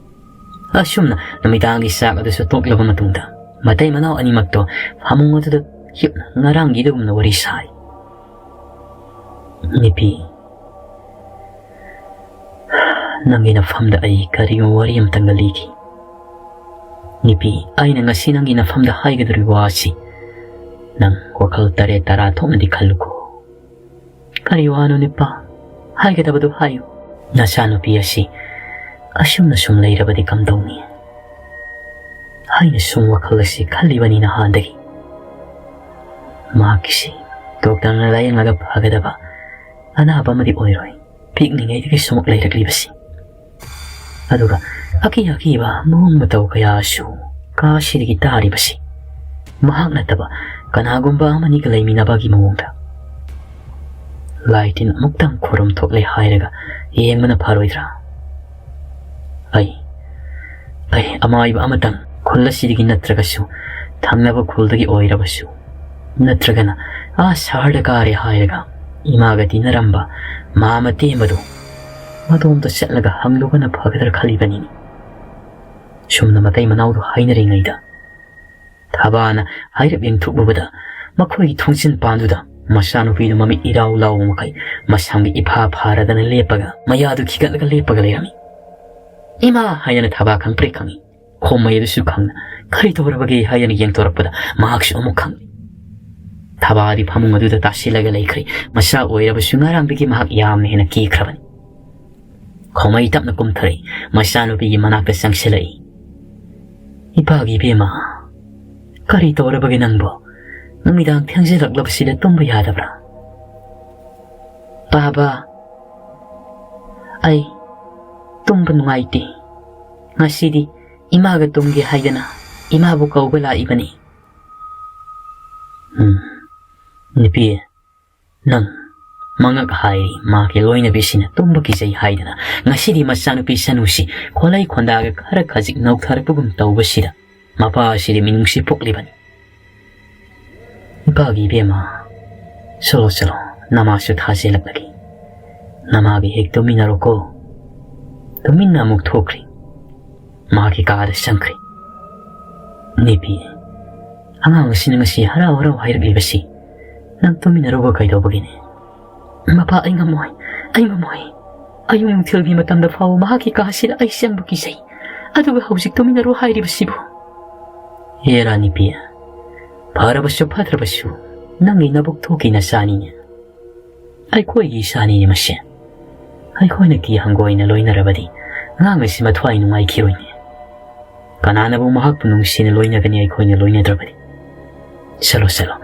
ꯑꯁꯨꯝꯅ ꯅꯨꯃꯤꯗꯥꯡꯒꯤ ꯆꯥꯛ ꯑꯗꯨꯁꯨ ꯇꯣꯛꯂꯕ ꯃꯇꯨꯡꯗ ꯃꯇꯩ ꯃꯅꯥꯎ ꯑꯅꯤꯃꯛꯇꯣ ꯐꯃꯨꯡ ꯑꯗꯨꯗ ꯍꯤꯞꯅ ꯉꯔꯥꯡꯒꯤꯗꯨꯒꯨꯝꯅ ꯋꯥꯔꯤ ꯁꯥꯏ꯫ "ꯅꯨꯄꯤ, ꯅꯪꯒꯤ ꯅꯐꯝꯗ ꯑꯩ ꯀꯔꯤꯒꯨꯝꯕ ꯋꯥꯔꯤ ꯑꯃꯇꯪꯒ ꯂꯤꯒꯦ꯫ ꯅꯨꯄꯤ, ꯑꯩꯅ ꯉꯁꯤ ꯅꯪꯒꯤ ꯅꯐꯝꯗ ꯍꯥꯏꯒꯗꯧꯔꯤꯕ ꯋꯥ ꯑꯁꯤ ꯅꯪ ꯋꯥꯈꯜ ꯇꯔꯦꯠ ꯇꯔꯥ ꯊꯣꯛꯅꯗꯤ ꯈꯜꯂꯨꯀꯣ꯫" "ꯀꯔꯤ ꯋꯥꯅꯣ ꯅꯨꯄꯥ? ꯍꯥꯏꯒꯗꯕꯗꯨ ꯍꯥꯏꯌꯨ꯫" "ꯅꯆꯥꯅꯨꯄꯤ ꯑꯁꯤ ꯑꯁꯨꯝꯅ ꯁꯨꯝ ꯂꯩꯔꯕꯗꯤ ꯀꯝꯗꯧꯅꯤ ꯍꯥꯏꯅ ꯁꯨꯝ ꯋꯥꯈꯜ ꯑꯁꯤ ꯈꯜꯂꯤꯕꯅꯤ ꯅꯍꯥꯟꯗꯒꯤ꯫ ꯃꯍꯥꯛꯀꯤꯁꯤ ꯗꯣꯛꯇꯔꯅ ꯂꯥꯌꯦꯡꯂꯒ ꯐꯒꯗꯕ ꯑꯅꯥꯕ ꯑꯃꯗꯤ ꯑꯣꯏꯔꯣꯏ, ꯄꯤꯛꯂꯤꯉꯩꯗꯒꯤ ꯁꯨꯝꯃꯛ ꯂꯩꯔꯛꯂꯤꯕꯁꯤ꯫ ꯑꯗꯨꯒ ꯑꯀꯤ ꯑꯀꯤꯕ ꯃꯑꯣꯡ ꯃꯇꯧ ꯀꯌꯥꯁꯨ ꯀꯥꯁꯤꯗꯒꯤ ꯇꯥꯔꯤꯕꯁꯤ꯫ ꯃꯍꯥꯛ ꯅꯠꯇꯕ ꯀꯅꯥꯒꯨꯝꯕ ꯑꯃꯅꯤꯒ ꯂꯩꯃꯤꯟꯅꯕꯒꯤ ꯃꯑꯣꯡꯗ꯫ ꯂꯥꯏ ꯇꯤꯟ ꯑꯃꯨꯛꯇꯪ ꯈꯨꯔꯨꯝ ꯊꯣꯛꯂꯦ ꯍꯥꯏꯔꯒ ꯌꯦꯡꯕꯅ ꯐꯔꯣꯏꯗ꯭ꯔꯥ? ꯑꯩ, ꯑꯩ ꯑꯃꯥꯏꯕ ꯑꯃꯇꯪ ꯈꯨꯜ ꯑꯁꯤꯗꯒꯤ ꯅꯠꯇ꯭ꯔꯒꯁꯨ ꯊꯪꯅꯕ ꯈꯨꯜꯗꯒꯤ ꯑꯣꯏꯔꯕꯁꯨ, ꯅꯠꯇ꯭ꯔꯒꯅ ꯑꯥ ꯁꯍꯔꯗ ꯀꯥꯔꯦ ꯍꯥꯏꯔꯒ ꯏꯃꯥꯒ ꯇꯤꯟꯅꯔꯝꯕ ꯃꯥꯃ ꯇꯦꯝꯕꯗꯨ ꯃꯗꯣꯝꯗ ꯆꯠꯂꯒ ꯍꯪꯂꯨꯕꯅ ꯐꯒꯗ꯭ꯔꯥ ꯈꯜꯂꯤꯕꯅꯤꯅꯦ꯫" ꯁꯨꯝꯅ ꯃꯇꯩ ꯃꯅꯥꯎꯗꯨ ꯍꯥꯏꯅꯔꯤꯉꯩꯗ ꯊꯕꯥꯅ ꯍꯥꯏꯔꯞ ꯌꯦꯡꯊꯣꯛꯂꯨꯕꯗ ꯃꯈꯣꯏꯒꯤ ꯊꯣꯡꯖꯤꯟ ꯄꯥꯟꯗꯨꯗ ꯃꯆꯥꯅꯨꯄꯤꯗꯨ ꯃꯃꯤꯠ ꯏꯔꯥꯎ ꯂꯥꯎꯕ ꯃꯈꯩ ꯃꯁꯝꯒ ꯏꯐꯥ ꯐꯥꯔꯗꯅ ꯂꯦꯞꯄꯒ ꯃꯌꯥꯗꯨ ꯈꯤꯒꯠꯂꯒ ꯂꯦꯞꯄꯒ ꯂꯩꯔꯝꯃꯤ꯫ "ꯏꯃꯥ!" ꯍꯥꯏꯗꯅ ꯊꯕꯥ ꯈꯪꯄ꯭ꯔꯦꯛ ꯈꯪꯉꯤ꯫ ꯈꯣꯝꯃꯩ ꯑꯗꯨꯁꯨ ꯈꯪꯅ "ꯀꯔꯤ ꯇꯧꯔꯕꯒꯦ?" ꯍꯥꯏꯗꯅ ꯌꯦꯡꯊꯣꯔꯛꯄꯗ ꯃꯍꯥꯛꯁꯨ ꯑꯃꯨꯛ ꯈꯪꯂꯤ꯫ ꯊꯕꯥꯗꯤ ꯐꯃꯨꯡ ꯑꯗꯨꯗ ꯇꯥꯁꯤꯜꯂꯒ ꯂꯩꯈ꯭ꯔꯦ꯫ ꯃꯆꯥ ꯑꯣꯏꯔꯕꯁꯨ ꯉꯔꯥꯡꯗꯒꯤ ꯃꯍꯥꯛ ꯌꯥꯝꯅ ꯍꯦꯟꯅ ꯀꯤꯈ꯭ꯔꯕꯅꯤ꯫ ꯈꯣꯃꯩ ꯇꯞꯅ ꯀꯨꯝꯊꯔꯛꯏ꯫ ꯃꯆꯥꯅꯨꯄꯤꯒꯤ ꯃꯅꯥꯛꯇ ꯆꯪꯁꯤꯜꯂꯛꯏ꯫ "ꯏꯄꯥꯒꯤ ꯏꯕꯦꯝꯃ, ꯀꯔꯤ ꯇꯧꯔꯕꯒꯦ ꯅꯪꯕꯣ? ꯅꯨꯃꯤꯗꯥꯡ ꯊꯦꯡꯖꯤꯜꯂꯛꯂꯕꯁꯤꯗ ꯇꯨꯝꯕ ꯌꯥꯗꯕ꯭ꯔꯥ?" "ꯄꯥꯕ, ꯑꯩ ꯇꯨꯝꯕ ꯅꯨꯡꯉꯥꯏꯇꯦ꯫ ꯉꯁꯤꯗꯤ ꯏꯃꯥꯒ ꯇꯨꯝꯒꯦ ꯍꯥꯏꯗꯅ ꯏꯃꯥꯕꯨ ꯀꯧꯕ ꯂꯥꯛꯏꯕꯅꯤ꯫" "ꯎꯝ, ꯅꯨꯄꯤ, ꯅꯪ ꯃꯉꯛ ꯍꯥꯏꯔꯤ, ꯃꯥꯒꯤ ꯂꯣꯏꯅꯕꯤꯁꯤꯅ ꯇꯨꯝꯕ ꯀꯤꯖꯩ ꯍꯥꯏꯗꯅ ꯉꯁꯤꯗꯤ ꯃꯆꯥꯅꯨꯄꯤ ꯁꯅꯨꯁꯤ ꯈꯣꯂꯩ ꯈꯣꯟꯗꯥꯒ ꯈꯔ ꯈꯖꯤꯛ ꯅꯧꯊꯔꯛꯄꯒꯨꯝ ꯇꯧꯕꯁꯤꯗ ꯃꯄꯥ ꯑꯁꯤꯗꯤ ꯃꯤꯅꯨꯡꯁꯤ ꯄꯣꯛꯂꯤꯕꯅꯤ꯫" "ꯏꯄꯥꯒꯤ ꯏꯕꯦꯝꯃ, ꯆꯠꯂꯣ, ꯆꯠꯂꯣ, ꯅꯃꯥꯁꯨ ꯊꯥꯖꯤꯜꯂꯛꯂꯒꯦ꯫ ꯅꯃꯥꯒ ꯍꯦꯛ ꯇꯨꯝꯃꯤꯟꯅꯔꯣꯀꯣ꯫" ꯇꯨꯃꯤꯟꯅ ꯑꯃꯨꯛ ꯊꯣꯛꯈ꯭ꯔꯤ꯫ ꯃꯥꯒꯤ ꯀꯥꯗ ꯆꯪꯈ꯭ꯔꯤ꯫ "ꯅꯨꯄꯤ, ꯑꯉꯥꯡ ꯑꯁꯤꯅ ꯉꯁꯤ ꯍꯔꯥꯎ ꯍꯔꯥꯎ ꯍꯥꯏꯔꯛꯂꯤꯕꯁꯤ ꯅꯪ ꯇꯨꯝꯃꯤꯟꯅꯔꯨꯕ ꯀꯩꯗꯧꯕꯒꯤꯅꯦ?" "ꯃꯄꯥ, ꯑꯩ ꯉꯝꯃꯣꯏ, ꯑꯩ ꯉꯝꯃꯣꯏ꯫ ꯑꯌꯨꯛ ꯅꯨꯡꯊꯤꯜꯒꯤ ꯃꯇꯝꯗ ꯐꯥꯎꯕ ꯃꯍꯥꯛꯀꯤ ꯀꯥ ꯑꯁꯤꯗ ꯑꯩ ꯆꯪꯕ ꯀꯤꯖꯩ꯫ ꯑꯗꯨꯒ ꯍꯧꯖꯤꯛ ꯇꯨꯃꯤꯟꯅꯔꯨ ꯍꯥꯏꯔꯤꯕꯁꯤꯕꯨ?" "ꯍꯦꯔꯥ ꯅꯨꯄꯤ, ꯐꯔꯕꯁꯨ ꯐꯠꯇ꯭ꯔꯕꯁꯨ ꯅꯪꯒꯤ ꯅꯕꯨꯛ ꯊꯣꯛꯀꯤ ꯅꯆꯥꯅꯤꯅꯦ꯫ ꯑꯩꯈꯣꯏꯒꯤ ꯏꯆꯥꯅꯤꯅꯦ ꯃꯁꯦ꯫ ꯑꯩꯈꯣꯏꯅ ꯀꯤ ꯍꯪꯒꯣꯏꯅ ꯂꯣꯏꯅꯔꯕꯗꯤ ꯑꯉꯥꯡ ꯑꯁꯤ ꯃꯊ꯭ꯋꯥꯏ ꯅꯨꯡꯉꯥꯏꯈꯤꯔꯣꯏꯅꯦ꯫ ꯀꯅꯥꯅꯕꯨ ꯃꯍꯥꯛꯄꯨ ꯅꯨꯡꯁꯤꯅ ꯂꯣꯏꯅꯒꯅꯤ ꯑꯩꯈꯣꯏꯅ ꯂꯣꯏꯅꯗ꯭ꯔꯕꯗꯤ? ꯆꯠꯂꯣ, ꯆꯠꯂꯣ,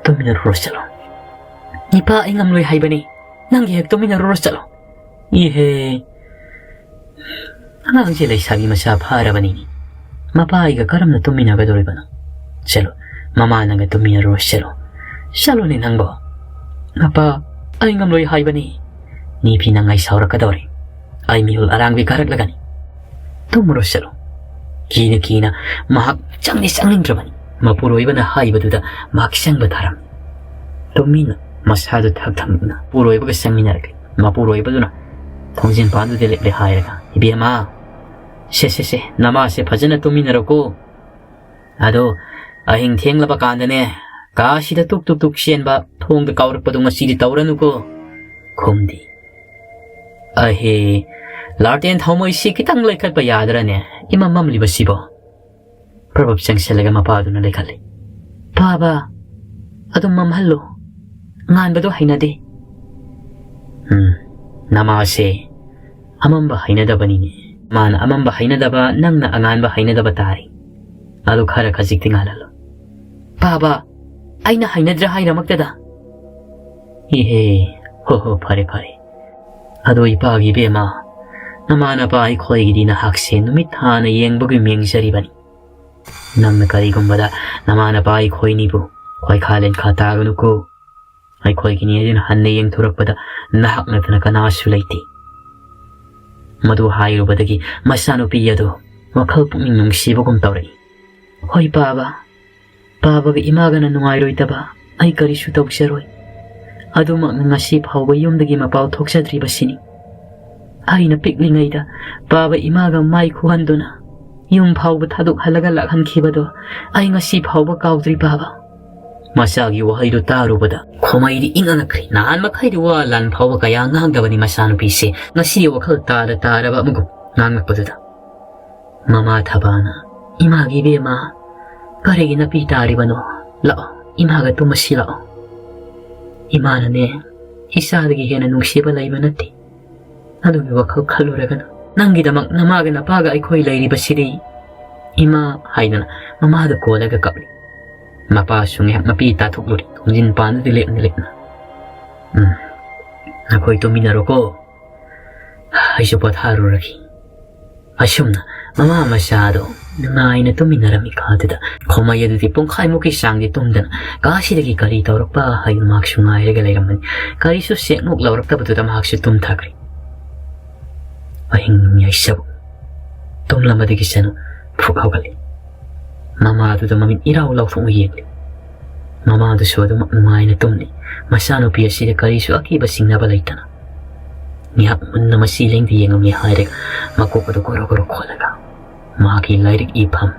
ꯇꯨꯃꯤꯟꯅꯔꯨꯔꯣ, ꯆꯠꯂꯣ꯫" "ꯏꯄꯥ, ꯑꯩ ꯉꯝꯂꯣꯏ ꯍꯥꯏꯕꯅꯤ꯫ ꯅꯪꯒꯤ ꯍꯦꯛ ꯇꯨꯃꯤꯟꯅꯔꯨꯔꯣ, ꯆꯠꯂꯣ꯫" "ꯏꯍꯦ, ꯑꯉꯥꯡꯁꯦ ꯂꯩꯁꯥꯕꯤ ꯃꯆꯥ ꯐꯥꯔꯕꯅꯤꯅꯦ꯫ ꯃꯄꯥ ꯑꯩꯒ ꯀꯔꯝꯅ ꯇꯨꯝꯃꯤꯟꯅꯒꯗꯧꯔꯤꯕꯅꯣ? ꯆꯠꯂꯣ, ꯃꯃꯥ ꯅꯪꯒ ꯇꯨꯝꯃꯤꯟꯅꯔꯨꯔꯣ, ꯆꯠꯂꯣ꯫" "ꯆꯠꯂꯣꯅꯦ ꯅꯪꯕꯣ꯫" "ꯃꯄꯥ, ꯑꯩ ꯉꯝꯂꯣꯏ ꯍꯥꯏꯕꯅꯤ꯫" "ꯅꯨꯄꯤ, ꯅꯪ ꯑꯩ ꯁꯥꯎꯔꯛꯀꯗꯧꯔꯦ꯫ ꯑꯩ ꯃꯤꯍꯨꯜ ꯑꯔꯥꯡꯕꯤ ꯀꯥꯔꯛꯂꯒꯅꯤ꯫ ꯇꯨꯝꯃꯨꯔꯣ, ꯆꯠꯂꯣ꯫" ꯀꯤꯅ ꯀꯤꯅ ꯃꯍꯥꯛ ꯆꯪꯗꯤ ꯆꯪꯅꯤꯡꯗ꯭ꯔꯕꯅꯤ꯫ ꯃꯄꯨꯔꯣꯏꯕꯅ ꯍꯥꯏꯕꯗꯨꯗ ꯃꯍꯥꯛ ꯆꯪꯕ ꯇꯥꯔꯝꯃꯤ꯫ ꯇꯨꯃꯤꯟꯅ ꯃꯁꯥꯗꯨ ꯊꯛ ꯊꯛꯅ ꯃꯄꯨꯔꯣꯏꯕꯒ ꯆꯪꯃꯤꯟꯅꯔꯛꯂꯤ꯫ ꯃꯄꯨꯔꯣꯏꯕꯗꯨꯅ ꯊꯣꯡꯖꯤꯟ ꯄꯥꯟꯗꯨꯗ ꯂꯦꯞꯂꯦ ꯍꯥꯏꯔꯒ, "ꯏꯕꯦꯝꯃ, ꯁꯦ, ꯁꯦ, ꯁꯦ, ꯅꯃꯥꯁꯦ ꯐꯖꯅ ꯇꯨꯝꯃꯤꯟꯅꯔꯣꯀꯣ꯫ ꯑꯗꯣ ꯑꯍꯤꯡ ꯊꯦꯡꯂꯕ ꯀꯥꯟꯗꯅꯦ, ꯀꯥꯁꯤꯗ ꯇꯨꯛ ꯇꯨꯛ ꯇꯨꯛ ꯆꯦꯟꯕ, ꯊꯣꯡꯗ ꯀꯥꯎꯔꯛꯄꯗꯣ ꯉꯁꯤꯗꯤ ꯇꯧꯔꯅꯨꯀꯣ꯫" ꯈꯨꯝꯗꯦ꯫ "ꯑꯍꯦ, ꯂꯥꯔꯇꯦꯟ ꯊꯥꯎꯃꯩꯁꯤ ꯈꯤꯇꯪ ꯂꯩꯈꯠꯄ ꯌꯥꯗ꯭ꯔꯅꯦ? ꯏꯃꯝ ꯃꯝꯂꯤꯕꯁꯤꯕꯣ?" ꯄ꯭ꯔꯚꯞ ꯆꯪꯁꯤꯜꯂꯒ ꯃꯄꯥꯗꯨꯅ ꯂꯩꯈꯠꯂꯤ꯫ "ꯄꯥꯕ, ꯑꯗꯨꯝ ꯃꯝꯍꯜꯂꯨ꯫ ꯉꯥꯟꯕꯗꯣ ꯍꯩꯅꯗꯦ꯫" "ꯎꯝ, ꯅꯃꯥꯁꯦ ꯑꯃꯝꯕ ꯍꯩꯅꯗꯕꯅꯤꯅꯦ꯫ ꯃꯥꯅ ꯑꯃꯝꯕ ꯍꯩꯅꯗꯕ, ꯅꯪꯅ ꯑꯉꯥꯟꯕ ꯍꯩꯅꯗꯕ ꯇꯥꯔꯦ꯫ ꯑꯗꯨ ꯈꯔ ꯈꯖꯤꯛꯇꯤ ꯉꯥꯜꯍꯜꯂꯨ꯫" "ꯄꯥꯕ, ꯑꯩꯅ ꯍꯩꯅꯗ꯭ꯔꯦ ꯍꯥꯏꯔꯃꯛꯇꯗ?" "ꯏꯍꯦ, ꯍꯣ ꯍꯣ, ꯐꯔꯦ ꯐꯔꯦ꯫ ꯑꯗꯣ ꯏꯄꯥꯒꯤ ꯏꯕꯦꯝꯃ, ꯅꯃꯥ ꯅꯄꯥ ꯑꯩꯈꯣꯏꯒꯤꯗꯤ ꯅꯍꯥꯛꯁꯦ ꯅꯨꯃꯤꯠ ꯊꯥꯅ ꯌꯦꯡꯕꯒꯨꯝ ꯌꯦꯡꯖꯔꯤꯕꯅꯤ꯫ ꯅꯪꯅ ꯀꯔꯤꯒꯨꯝꯕꯗ ꯅꯃꯥ ꯅꯄꯥ ꯑꯩꯈꯣꯏꯅꯤꯕꯨ ꯈꯣꯏꯈꯥ ꯂꯦꯟꯈꯥ ꯇꯥꯒꯅꯨꯀꯣ꯫ ꯑꯩꯈꯣꯏꯒꯤꯅꯤ ꯍꯥꯏꯗꯨꯅ ꯍꯟꯅ ꯌꯦꯡꯊꯣꯔꯛꯄꯗ ꯅꯍꯥꯛ ꯅꯠꯇꯅ ꯀꯅꯥꯁꯨ ꯂꯩꯇꯦ꯫ ꯃꯗꯨ ꯍꯥꯏꯔꯨꯕꯗꯒꯤ ꯃꯆꯥꯅꯨꯄꯤ ꯑꯗꯨ ꯋꯥꯈꯜ ꯄꯨꯛꯅꯤꯡ ꯅꯨꯡꯁꯤꯕꯒꯨꯝ ꯇꯧꯔꯛꯏ꯫ ꯍꯣꯏ ꯄꯥꯕ, ꯄꯥꯕꯒ ꯏꯃꯥꯒꯅ ꯅꯨꯡꯉꯥꯏꯔꯣꯏꯗꯕ ꯑꯩ ꯀꯔꯤꯁꯨ ꯇꯧꯖꯔꯣꯏ꯫ ꯑꯗꯨꯃꯛꯅ ꯉꯁꯤ ꯐꯥꯎꯕ ꯌꯨꯝꯗꯒꯤ ꯃꯄꯥꯎ ꯊꯣꯛꯆꯗ꯭ꯔꯤꯕꯁꯤꯅꯤ꯫ ꯑꯩꯅ ꯄꯤꯛꯂꯤꯉꯩꯗ ꯄꯥꯕ ꯏꯃꯥꯒ ꯃꯥꯏ ꯈꯨꯍꯟꯗꯨꯅ ꯌꯨꯝ ꯐꯥꯎꯕ ꯊꯥꯗꯣꯛꯍꯜꯂꯒ ꯂꯥꯛꯍꯟꯈꯤꯕꯗꯣ ꯑꯩ ꯉꯁꯤ ꯐꯥꯎꯕ ꯀꯥꯎꯗ꯭ꯔꯤ ꯄꯥꯕ꯫ ꯃꯆꯥꯒꯤ ꯋꯥꯍꯩꯗꯨ ꯇꯥꯔꯨꯕꯗ ꯈꯣꯃꯩꯗꯤ ꯏꯪꯉꯛꯈ꯭ꯔꯦ꯫ ꯅꯍꯥꯟ ꯃꯈꯩꯗꯤ ꯋꯥ ꯂꯥꯟ ꯐꯥꯎꯕ ꯀꯌꯥ ꯉꯥꯡꯗꯕꯅꯤ ꯃꯆꯥꯅꯨꯄꯤꯁꯦ꯫ ꯉꯁꯤ ꯋꯥꯈꯜ ꯇꯥꯗ ꯇꯥꯔꯕ ꯑꯃꯒꯨꯝ ꯉꯥꯡꯂꯛꯄꯗꯨꯗ꯫ ꯃꯃꯥ ꯊꯕꯥꯅ, "ꯏꯃꯥꯒꯤ ꯏꯕꯦꯝꯃ, ꯀꯔꯤꯒꯤ ꯅꯥꯄꯤ ꯇꯥꯔꯤꯕꯅꯣ? ꯂꯥꯛꯑꯣ, ꯏꯃꯥꯒ ꯇꯨꯝꯃꯁꯤ ꯂꯥꯛꯑꯣ꯫ ꯏꯃꯥꯅꯅꯦ, ꯏꯆꯥꯗꯒꯤ ꯍꯦꯟꯅ ꯅꯨꯡꯁꯤꯕ ꯂꯩꯕ ꯅꯠꯇꯦ꯫ ꯑꯗꯨꯒꯤ ꯋꯥꯈꯜ ꯈꯜꯂꯨꯔꯒꯅꯨ꯫ ꯅꯪꯒꯤꯗꯃꯛ ꯅꯃꯥꯒ ꯅꯄꯥꯒ ꯑꯩꯈꯣꯏ ꯂꯩꯔꯤꯕꯁꯤꯗꯤ, ꯏꯃꯥ" ꯍꯥꯏꯗꯅ ꯃꯃꯥꯗ ꯀꯣꯜꯂꯒ ꯀꯞꯂꯤ꯫ ꯃꯄꯥꯁꯨ ꯉꯥꯏꯍꯥꯛ ꯃꯄꯤ ꯇꯥꯊꯣꯛꯂꯨꯔꯦ, ꯊꯣꯡꯖꯤꯟ ꯄꯥꯟꯗꯨꯗ ꯂꯦꯞꯅ ꯂꯦꯞꯅ꯫ "ꯎꯝ, ꯅꯈꯣꯏ ꯇꯨꯝꯃꯤꯟꯅꯔꯣꯀꯣ, ꯑꯩꯁꯨ ꯄꯣꯊꯥꯔꯨꯔꯒꯦ꯫" ꯑꯁꯨꯝꯅ ꯃꯃꯥ ꯃꯆꯥꯗꯣ ꯅꯨꯡꯉꯥꯏꯅ ꯇꯨꯝꯃꯤꯟꯅꯔꯝꯃꯤ ꯀꯥꯟꯗꯨꯗ ꯈꯣꯃꯩ ꯑꯗꯨꯗꯤ ꯄꯨꯡꯈꯥꯏꯃꯨꯛꯀꯤ ꯆꯥꯡꯗꯤ ꯇꯨꯝꯗꯅ ꯀꯥꯁꯤꯗꯒꯤ ꯀꯔꯤ ꯇꯧꯔꯛꯄ ꯍꯥꯏꯅ ꯃꯍꯥꯛꯁꯨ ꯉꯥꯏꯔꯒ ꯂꯩꯔꯝꯕꯅꯤ꯫ ꯀꯔꯤꯁꯨ ꯁꯦꯛꯅꯣꯛ ꯂꯧꯔꯛꯇꯕꯗꯨꯗ ꯃꯍꯥꯛꯁꯨ ꯇꯨꯝꯊꯈ꯭ꯔꯦ꯫ ꯑꯍꯤꯡ ꯌꯥꯏꯁꯕ ꯇꯨꯝꯂꯝꯕꯗꯒꯤ ꯆꯅꯨ ꯐꯨꯛ ꯍꯧꯒꯠꯂꯤ꯫ ꯃꯃꯥꯗꯨꯗ ꯃꯃꯤꯠ ꯏꯔꯥꯎ ꯂꯥꯎꯊꯣꯛꯅ ꯌꯦꯡꯂꯤ꯫ ꯃꯃꯥꯗꯨꯁꯨ ꯑꯗꯨꯃꯛ ꯅꯨꯡꯉꯥꯏꯅ ꯇꯨꯝꯂꯤ꯫ ꯃꯆꯥꯅꯨꯄꯤ ꯑꯁꯤꯗ ꯀꯔꯤꯁꯨ ꯑꯀꯤꯕ ꯆꯤꯡꯅꯕ ꯂꯩꯇꯅ ꯉꯥꯏꯍꯥꯛ ꯃꯨꯟꯅ ꯃꯁꯤ ꯂꯦꯡꯗ ꯌꯦꯡꯉꯝꯂꯦ ꯍꯥꯏꯔꯒ ꯃꯀꯣꯛ ꯑꯗꯨ ꯒꯣꯔꯣ ꯒꯣꯔꯣ ꯈꯣꯠꯂꯒ ꯃꯍꯥꯛꯀꯤ ꯂꯥꯏꯔꯤꯛ ꯏꯐꯝ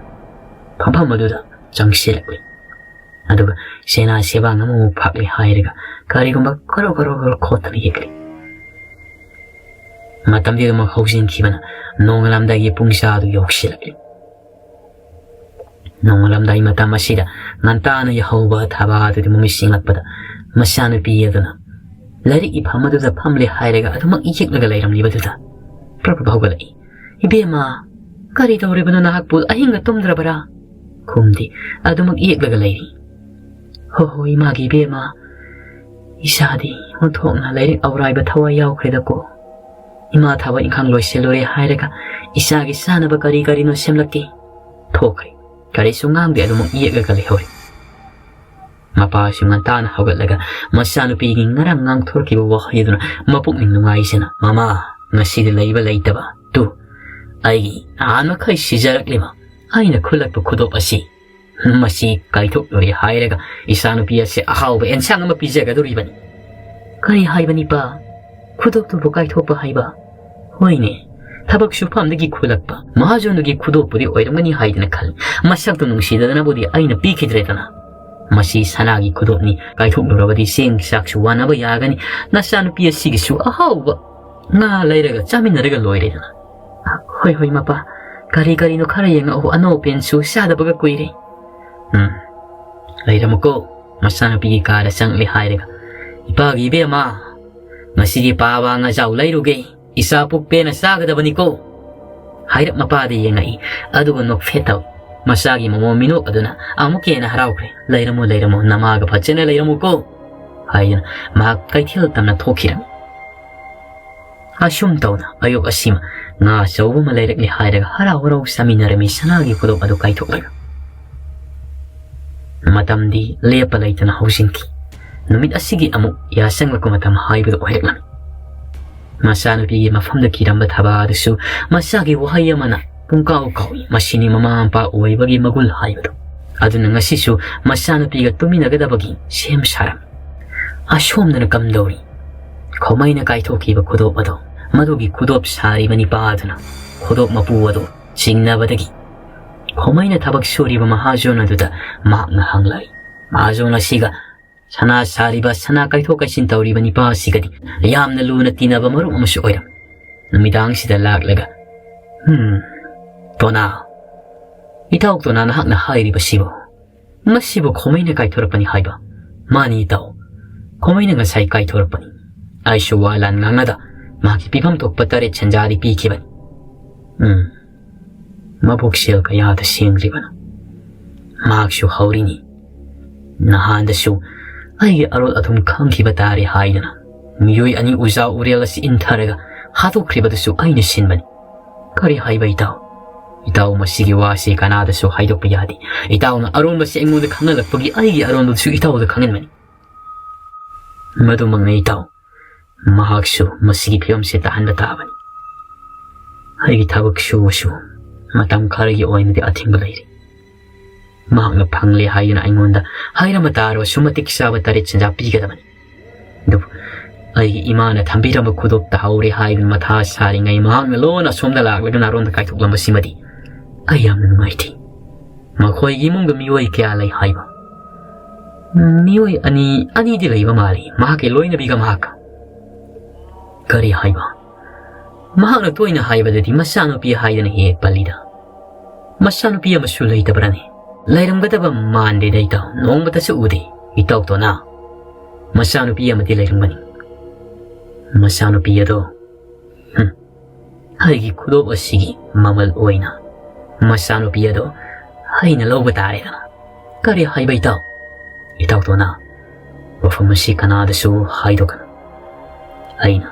ꯐꯝꯐꯝ ꯑꯗꯨꯗ ꯆꯪꯁꯤꯜꯂꯛꯂꯤ꯫ ꯑꯗꯨꯒ ꯁꯦꯅꯥ ꯁꯦꯕꯥꯡ ꯑꯃꯃꯨꯛ ꯐꯥꯛꯂꯤ ꯍꯥꯏꯔꯒ ꯀꯔꯤꯒꯨꯝꯕ ꯒꯣꯔꯣ ꯒꯣꯔꯣ ꯒꯣꯔꯣ ꯈꯣꯠꯇꯅ ꯌꯦꯛꯂꯤ꯫ ꯃꯇꯝꯗꯤ ꯑꯗꯨꯃꯛ ꯍꯧꯖꯤꯟꯈꯤꯕꯅ ꯅꯣꯡꯉꯥꯜꯂꯝꯗꯥꯏꯒꯤ ꯄꯨꯡ ꯆꯥ ꯑꯗꯨ ꯌꯧꯁꯤꯜꯂꯛꯂꯤ꯫ ꯅꯣꯡꯉꯥꯜꯂꯝꯗꯥꯏ ꯃꯇꯝ ꯑꯁꯤꯗ ꯉꯟꯇꯥꯅ ꯌꯥꯍꯧꯕ ꯊꯕꯥ ꯑꯗꯨꯗꯤ ꯃꯃꯤꯠ ꯁꯤꯡꯂꯛꯄꯗ ꯃꯆꯥꯅꯨꯄꯤ ꯑꯗꯨꯅ ꯂꯥꯏꯔꯤꯛ ꯏꯐꯝ ꯑꯗꯨꯗ ꯐꯝꯂꯦ ꯍꯥꯏꯔꯒ ꯑꯗꯨꯃꯛ ꯌꯦꯛꯂꯒ ꯂꯩꯔꯝꯂꯤꯕꯗꯨꯗ ꯄ꯭ꯔꯞ ꯄ꯭ꯔꯞ ꯍꯧꯒꯠꯂꯛꯏ꯫ "ꯏꯕꯦꯝꯃ, ꯀꯔꯤ ꯇꯧꯔꯤꯕꯅꯣ? ꯅꯍꯥꯛꯄꯨ ꯑꯍꯤꯡꯒ ꯇꯨꯝꯗ꯭ꯔꯕꯔꯥ?" ꯈꯨꯝꯗꯦ, ꯑꯗꯨꯃꯛ ꯌꯦꯛꯂꯒ ꯂꯩꯔꯤ꯫ "ꯍꯣ ꯍꯣ, ꯏꯃꯥꯒꯤ ꯏꯕꯦꯝꯃ, "ꯏꯆꯥꯗꯤ ꯑꯣꯟꯊꯣꯛꯅ ꯂꯥꯏꯔꯤꯛ ꯑꯧꯔꯥꯏꯕ ꯊꯋꯥꯏ ꯌꯥꯎꯈ꯭ꯔꯦꯗꯀꯣ꯫ ꯏꯃꯥ ꯊꯕꯛ ꯏꯪꯈꯥꯡ ꯂꯣꯏꯁꯤꯜꯂꯨꯔꯦ ꯍꯥꯏꯔꯒ ꯏꯆꯥꯒꯤ ꯆꯥꯅꯕ ꯀꯔꯤ ꯀꯔꯤꯅꯣ ꯁꯦꯝꯂꯛꯀꯦ꯫ ꯊꯣꯛꯈ꯭ꯔꯦ꯫ ꯀꯔꯤꯁꯨ ꯉꯥꯡꯗꯦ, ꯑꯗꯨꯃꯛ ꯌꯦꯛꯂꯒ ꯂꯩꯍꯧꯔꯦ"꯫ ꯃꯄꯥꯁꯨ ꯉꯟꯇꯥꯅ ꯍꯧꯒꯠꯂꯒ ꯃꯆꯥꯅꯨꯄꯤꯒꯤ ꯉꯔꯥꯡ ꯉꯥꯡꯊꯣꯔꯛꯈꯤꯕ ꯋꯥꯍꯩ ꯑꯗꯨꯅ ꯃꯄꯨꯛꯅꯤꯡ ꯅꯨꯡꯉꯥꯏꯖꯅ, "ꯃꯃꯥ, ꯉꯁꯤꯗꯤ ꯂꯩꯕ ꯂꯩꯇꯕ ꯇꯨ, ꯑꯩꯒꯤ ꯅꯍꯥꯟ ꯃꯈꯩ ꯁꯤꯖꯔꯛꯂꯤꯕ ꯑꯩꯅ ꯈꯨꯜꯂꯛꯄ ꯈꯨꯗꯣꯞ ꯑꯁꯤ, ꯃꯁꯤ ꯀꯥꯏꯊꯣꯛꯂꯨꯔꯦ ꯍꯥꯏꯔꯒ ꯏꯆꯥꯅꯨꯄꯤ ꯑꯁꯤ ꯑꯍꯥꯎꯕ ꯑꯦꯟꯁꯥꯡ ꯑꯃ ꯄꯤꯖꯒꯗꯧꯔꯤꯕꯅꯤ"꯫ "ꯀꯔꯤ ꯍꯥꯏꯕꯅꯤꯄꯥ? ꯈꯨꯗꯣꯞꯇꯨꯕꯨ ꯀꯥꯏꯊꯣꯛꯄ ꯍꯥꯏꯕ?" "ꯍꯣꯏꯅꯦ, ꯊꯕꯛ ꯁꯨꯐꯝꯗꯒꯤ ꯈꯨꯜꯂꯛꯄ ꯃꯍꯥꯖꯣꯟꯗꯨꯒꯤ ꯈꯨꯗꯣꯞꯄꯨꯗꯤ ꯑꯣꯏꯔꯝꯒꯅꯤ ꯍꯥꯏꯗꯅ ꯈꯜꯂꯤ꯫ ꯃꯁꯛꯇꯨ ꯅꯨꯡꯁꯤꯗꯗꯅꯕꯨꯗꯤ ꯑꯩꯅ ꯄꯤꯈꯤꯗ꯭ꯔꯦꯗꯅ꯫ ꯃꯁꯤ ꯁꯅꯥꯒꯤ ꯈꯨꯗꯣꯞꯅꯤ, ꯀꯥꯏꯊꯣꯛꯂꯨꯔꯕꯗꯤ ꯆꯦꯡ ꯆꯥꯛꯁꯨ ꯋꯥꯅꯕ ꯌꯥꯒꯅꯤ, ꯅꯆꯥꯅꯨꯄꯤ ꯑꯁꯤꯒꯤꯁꯨ ꯑꯍꯥꯎꯕ ꯉꯥ ꯂꯩꯔꯒ ꯆꯥꯃꯤꯟꯅꯔꯒ ꯂꯣꯏꯔꯦꯗꯅ"꯫ "ꯍꯣꯏ, ꯍꯣꯏ, ꯃꯄꯥ, ꯀꯔꯤ ꯀꯔꯤꯅꯣ ꯈꯔ ꯌꯦꯡꯉꯛꯑꯣ, ꯑꯅꯧ ꯑꯄꯦꯟꯁꯨ ꯆꯥꯗꯕꯒ ꯀꯨꯏꯔꯦ"꯫ "ꯎꯝ, ꯂꯩꯔꯝꯃꯨꯀꯣ"꯫ ꯃꯆꯥꯅꯨꯄꯤꯒꯤ ꯀꯥꯗ ꯆꯪꯂꯦ ꯍꯥꯏꯔꯒ "ꯏꯄꯥꯒꯤ ꯏꯕꯦꯝꯃ, ꯉꯁꯤꯗꯤ ꯄꯥꯕ ꯉꯥꯖꯥꯎ ꯂꯩꯔꯨꯒꯦ, ꯏꯆꯥ ꯄꯨꯛ ꯄꯦꯟꯅ ꯆꯥꯒꯗꯕꯅꯤꯀꯣ" ꯍꯥꯏꯔꯞ ꯃꯄꯥꯗ ꯌꯦꯡꯉꯛꯏ꯫ ꯑꯗꯨꯒ ꯅꯣꯛꯐꯦꯠ ꯇꯧꯏ꯫ ꯃꯆꯥꯒꯤ ꯃꯃꯣꯟ ꯃꯤꯅꯣꯛ ꯑꯗꯨꯅ ꯑꯃꯨꯛꯀ ꯍꯦꯟꯅ ꯍꯔꯥꯎꯈ꯭ꯔꯦ꯫ "ꯂꯩꯔꯝꯃꯨ, ꯂꯩꯔꯝꯃꯨ, ꯅꯃꯥꯒ ꯐꯖꯅ ꯂꯩꯔꯝꯃꯨꯀꯣ" ꯍꯥꯏꯗꯨꯅ ꯃꯍꯥꯛ ꯀꯩꯊꯦꯜ ꯇꯝꯅ ꯊꯣꯛꯈꯤꯔꯝꯃꯤ꯫ ꯑꯁꯨꯝ ꯇꯧꯅ ꯑꯌꯨꯛ ꯑꯁꯤꯃ ꯉꯥ ꯑꯆꯧꯕ ꯑꯃ ꯂꯩꯔꯛꯂꯦ ꯍꯥꯏꯔꯒ ꯍꯔꯥꯎ ꯍꯔꯥꯎ ꯆꯥꯃꯤꯟꯅꯔꯝꯃꯤ ꯁꯅꯥꯒꯤ ꯈꯨꯗꯣꯞ ꯑꯗꯨ ꯀꯥꯏꯊꯣꯛꯂꯒ꯫ ꯃꯇꯝꯗꯤ ꯂꯦꯞꯄ ꯂꯩꯇꯅ ꯍꯧꯖꯤꯟꯈꯤ꯫ ꯅꯨꯃꯤꯠ ꯑꯁꯤꯒꯤ ꯑꯃꯨꯛ ꯌꯥꯆꯪꯂꯛꯄ ꯃꯇꯝ ꯍꯥꯏꯕꯗꯨ ꯑꯣꯏꯔꯛꯂꯝꯃꯤ꯫ ꯃꯆꯥꯅꯨꯄꯤꯒꯤ ꯃꯐꯝꯗ ꯀꯤꯔꯝꯕ ꯊꯕꯥ ꯑꯗꯨꯁꯨ ꯃꯆꯥꯒꯤ ꯋꯥꯍꯩ ꯑꯃꯅ ꯄꯨꯡꯀꯥꯎ ꯀꯥꯎꯏ꯫ ꯃꯁꯤꯅꯤ ꯃꯃꯥ ꯃꯄꯥ ꯑꯣꯏꯕꯒꯤ ꯃꯒꯨꯟ ꯍꯥꯏꯕꯗꯨ꯫ ꯑꯗꯨꯅ ꯉꯁꯤꯁꯨ ꯃꯆꯥꯅꯨꯄꯤꯒ ꯇꯨꯃꯤꯟꯅꯒꯗꯕꯒꯤ ꯁꯦꯝ ꯁꯥꯔꯝꯃꯤ꯫ ꯑꯁꯣꯝꯗꯅ ꯀꯝꯗꯧꯔꯤ? ꯈꯣꯃꯩꯅ ꯀꯥꯏꯊꯣꯛꯈꯤꯕ ꯈꯨꯗꯣꯞ ꯑꯗꯣ, ꯃꯗꯨꯒꯤ ꯈꯨꯗꯣꯞ ꯁꯥꯔꯤꯕ ꯅꯤꯄꯥ ꯑꯗꯨꯅ ꯈꯨꯗꯣꯞ ꯃꯄꯨ ꯑꯗꯨ ꯆꯤꯡꯅꯕꯗꯒꯤ ꯈꯣꯃꯩꯅ ꯊꯕꯛ ꯁꯨꯔꯤꯕ ꯃꯍꯥꯖꯣꯟ ꯑꯗꯨꯗ ꯃꯍꯥꯛꯅ ꯍꯪꯂꯛꯏ꯫ ꯃꯍꯥꯖꯣꯟ ꯑꯁꯤꯒ ꯁꯅꯥ ꯁꯥꯔꯤꯕ ꯁꯅꯥ ꯀꯥꯏꯊꯣꯛ ꯀꯥꯏꯁꯤꯟ ꯇꯧꯔꯤꯕ ꯅꯤꯄꯥ ꯑꯁꯤꯒꯗꯤ ꯌꯥꯝꯅ ꯂꯨꯅ ꯇꯤꯟꯅꯕ ꯃꯔꯨꯞ ꯑꯃꯁꯨ ꯑꯣꯏꯔꯝꯃꯤ꯫ ꯅꯨꯃꯤꯗꯥꯡꯁꯤꯗ ꯂꯥꯛꯂꯒ, "ꯍꯝ, ꯇꯣꯅꯥ, ꯏꯇꯥꯎ ꯇꯣꯅꯥ, ꯅꯍꯥꯛꯅ ꯍꯥꯏꯔꯤꯕꯁꯤꯕꯨ? ꯃꯁꯤꯕꯨ ꯈꯣꯃꯩꯅ ꯀꯥꯏꯊꯣꯔꯛꯄꯅꯤ ꯍꯥꯏꯕ?" "ꯃꯥꯅꯤ ꯏꯇꯥꯎ, ꯈꯣꯃꯩꯅ ꯉꯁꯥꯏ ꯀꯥꯏꯊꯣꯔꯛꯄꯅꯤ꯫ ꯑꯩꯁꯨ ꯋꯥ ꯂꯥꯟ ꯉꯥꯡꯅꯗ ꯃꯍꯥꯛꯀꯤ ꯄꯤꯐꯝ ꯊꯣꯛꯄ ꯇꯔꯦꯠ ꯁꯦꯟꯖꯥꯗꯤ ꯄꯤꯈꯤꯕꯅꯤ"꯫ ꯎꯝ, ꯃꯕꯨꯛ ꯁꯦꯜ ꯀꯌꯥꯗ ꯁꯦꯡꯂꯤꯕꯅꯣ? ꯃꯍꯥꯛꯁꯨ ꯍꯧꯔꯤꯅꯤ꯫ ꯅꯍꯥꯟꯗꯁꯨ ꯑꯩꯒꯤ ꯑꯔꯣꯜ ꯑꯊꯨꯝ ꯈꯪꯈꯤꯕ ꯇꯥꯔꯦ ꯍꯥꯏꯗꯨꯅ ꯃꯤꯑꯣꯏ ꯑꯅꯤ ꯎꯖꯥ ꯎꯔꯦꯜ ꯑꯁꯤ ꯏꯟꯊꯔꯒ ꯍꯥꯠꯇꯣꯛꯈ꯭ꯔꯤꯕꯗꯨꯁꯨ ꯑꯩꯅ ꯁꯤꯟꯕꯅꯤ꯫ ꯀꯔꯤ ꯍꯥꯏꯕ ꯏꯇꯥꯎ? ꯏꯇꯥꯎ, ꯃꯁꯤꯒꯤ ꯋꯥꯁꯤ ꯀꯅꯥꯗꯁꯨ ꯍꯥꯏꯗꯣꯛꯄ ꯌꯥꯗꯦ꯫ ꯏꯇꯥꯎꯅ ꯑꯔꯣꯟꯕꯁꯤ ꯑꯩꯉꯣꯟꯗ ꯈꯪꯍꯜꯂꯛꯄꯒꯤ ꯑꯩꯒꯤ ꯑꯔꯣꯟꯕꯗꯨꯁꯨ ꯏꯇꯥꯎꯗ ꯈꯪꯍꯟꯕꯅꯤ꯫ ꯃꯗꯨꯃꯛꯅꯤ ꯏꯇꯥꯎ꯫ ꯃꯍꯥꯛꯁꯨ ꯃꯁꯤꯒꯤ ꯐꯤꯕꯝꯁꯦ ꯇꯥꯍꯟꯕ ꯇꯥꯕꯅꯤ꯫ ꯑꯩꯒꯤ ꯊꯕꯛ ꯁꯨꯕꯁꯨ ꯃꯇꯝ ꯈꯔꯒꯤ ꯑꯣꯏꯅꯗꯤ ꯑꯊꯤꯡꯕ ꯂꯩꯔꯤ꯫ ꯃꯍꯥꯛꯅ ꯐꯪꯂꯦ ꯍꯥꯏꯗꯨꯅ ꯑꯩꯉꯣꯟꯗ ꯍꯥꯏꯔꯝꯕ ꯇꯥꯔꯕꯁꯨ ꯃꯇꯤꯛ ꯆꯥꯕ ꯇꯔꯦꯠ ꯆꯤꯟꯖꯥꯛ ꯄꯤꯒꯗꯕꯅꯤ꯫ ꯑꯗꯨꯕꯨ ꯑꯩꯒꯤ ꯏꯃꯥꯅ ꯊꯝꯕꯤꯔꯝꯕ ꯈꯨꯗꯣꯞꯇ ꯍꯧꯔꯦ ꯍꯥꯏꯗꯨꯅ ꯃꯊꯥ ꯁꯥꯔꯤꯉꯩ ꯃꯍꯥꯛꯅ ꯂꯣꯟꯅ ꯑꯁꯣꯝꯗ ꯂꯥꯛꯂꯒ ꯅꯥꯔꯣꯟꯗ ꯀꯥꯏꯊꯣꯛꯂꯝꯕꯁꯤꯃꯗꯤ ꯑꯩ ꯌꯥꯝꯅ ꯅꯨꯡꯉꯥꯏꯇꯦ꯫ ꯃꯈꯣꯏꯒꯤ ꯏꯃꯨꯡꯗ ꯃꯤꯑꯣꯏ ꯀꯌꯥ ꯂꯩ ꯍꯥꯏꯕ? ꯃꯤꯑꯣꯏ ꯑꯅꯤ, ꯑꯅꯤꯗꯤ ꯂꯩꯕ ꯃꯥꯜꯂꯤ, ꯃꯍꯥꯛꯀꯤ ꯂꯣꯏꯅꯕꯤꯒ ꯃꯍꯥꯛꯀ꯫ ꯀꯔꯤ ꯍꯥꯏꯕ? ꯃꯍꯥꯛꯅ ꯇꯣꯏꯅ ꯍꯥꯏꯕꯗꯗꯤ ꯃꯆꯥꯅꯨꯄꯤ ꯍꯥꯏꯗꯅ ꯍꯦꯛ ꯍꯦꯛ ꯄꯜꯂꯤꯗ꯫ ꯃꯆꯥꯅꯨꯄꯤ ꯑꯃꯁꯨ ꯂꯩꯇꯕ꯭ꯔꯅꯦ? ꯂꯩꯔꯝꯒꯗꯕ ꯃꯥꯟꯗꯦꯗ ꯏꯇꯥꯎ, ꯅꯣꯡꯃꯇꯁꯨ ꯎꯗꯦ꯫ ꯏꯇꯥꯎ ꯇꯣꯅꯥ, ꯃꯆꯥꯅꯨꯄꯤ ꯑꯃꯗꯤ ꯂꯩꯔꯝꯒꯅꯤ꯫ ꯃꯆꯥꯅꯨꯄꯤ ꯑꯗꯣ, ꯍꯨꯝ, ꯑꯩꯒꯤ ꯈꯨꯗꯣꯞ ꯑꯁꯤꯒꯤ ꯃꯃꯜ ꯑꯣꯏꯅ ꯃꯆꯥꯅꯨꯄꯤ ꯑꯗꯣ ꯑꯩꯅ ꯂꯧꯕ ꯇꯥꯔꯦꯗꯅ꯫ ꯀꯔꯤ ꯍꯥꯏꯕ ꯏꯇꯥꯎ? ꯏꯇꯥꯎ ꯇꯣꯅꯥ, ꯋꯥꯐꯝ ꯑꯁꯤ ꯀꯅꯥꯗꯁꯨ ꯍꯥꯏꯗꯣꯛꯀꯅꯨ꯫ ꯑꯩꯅ,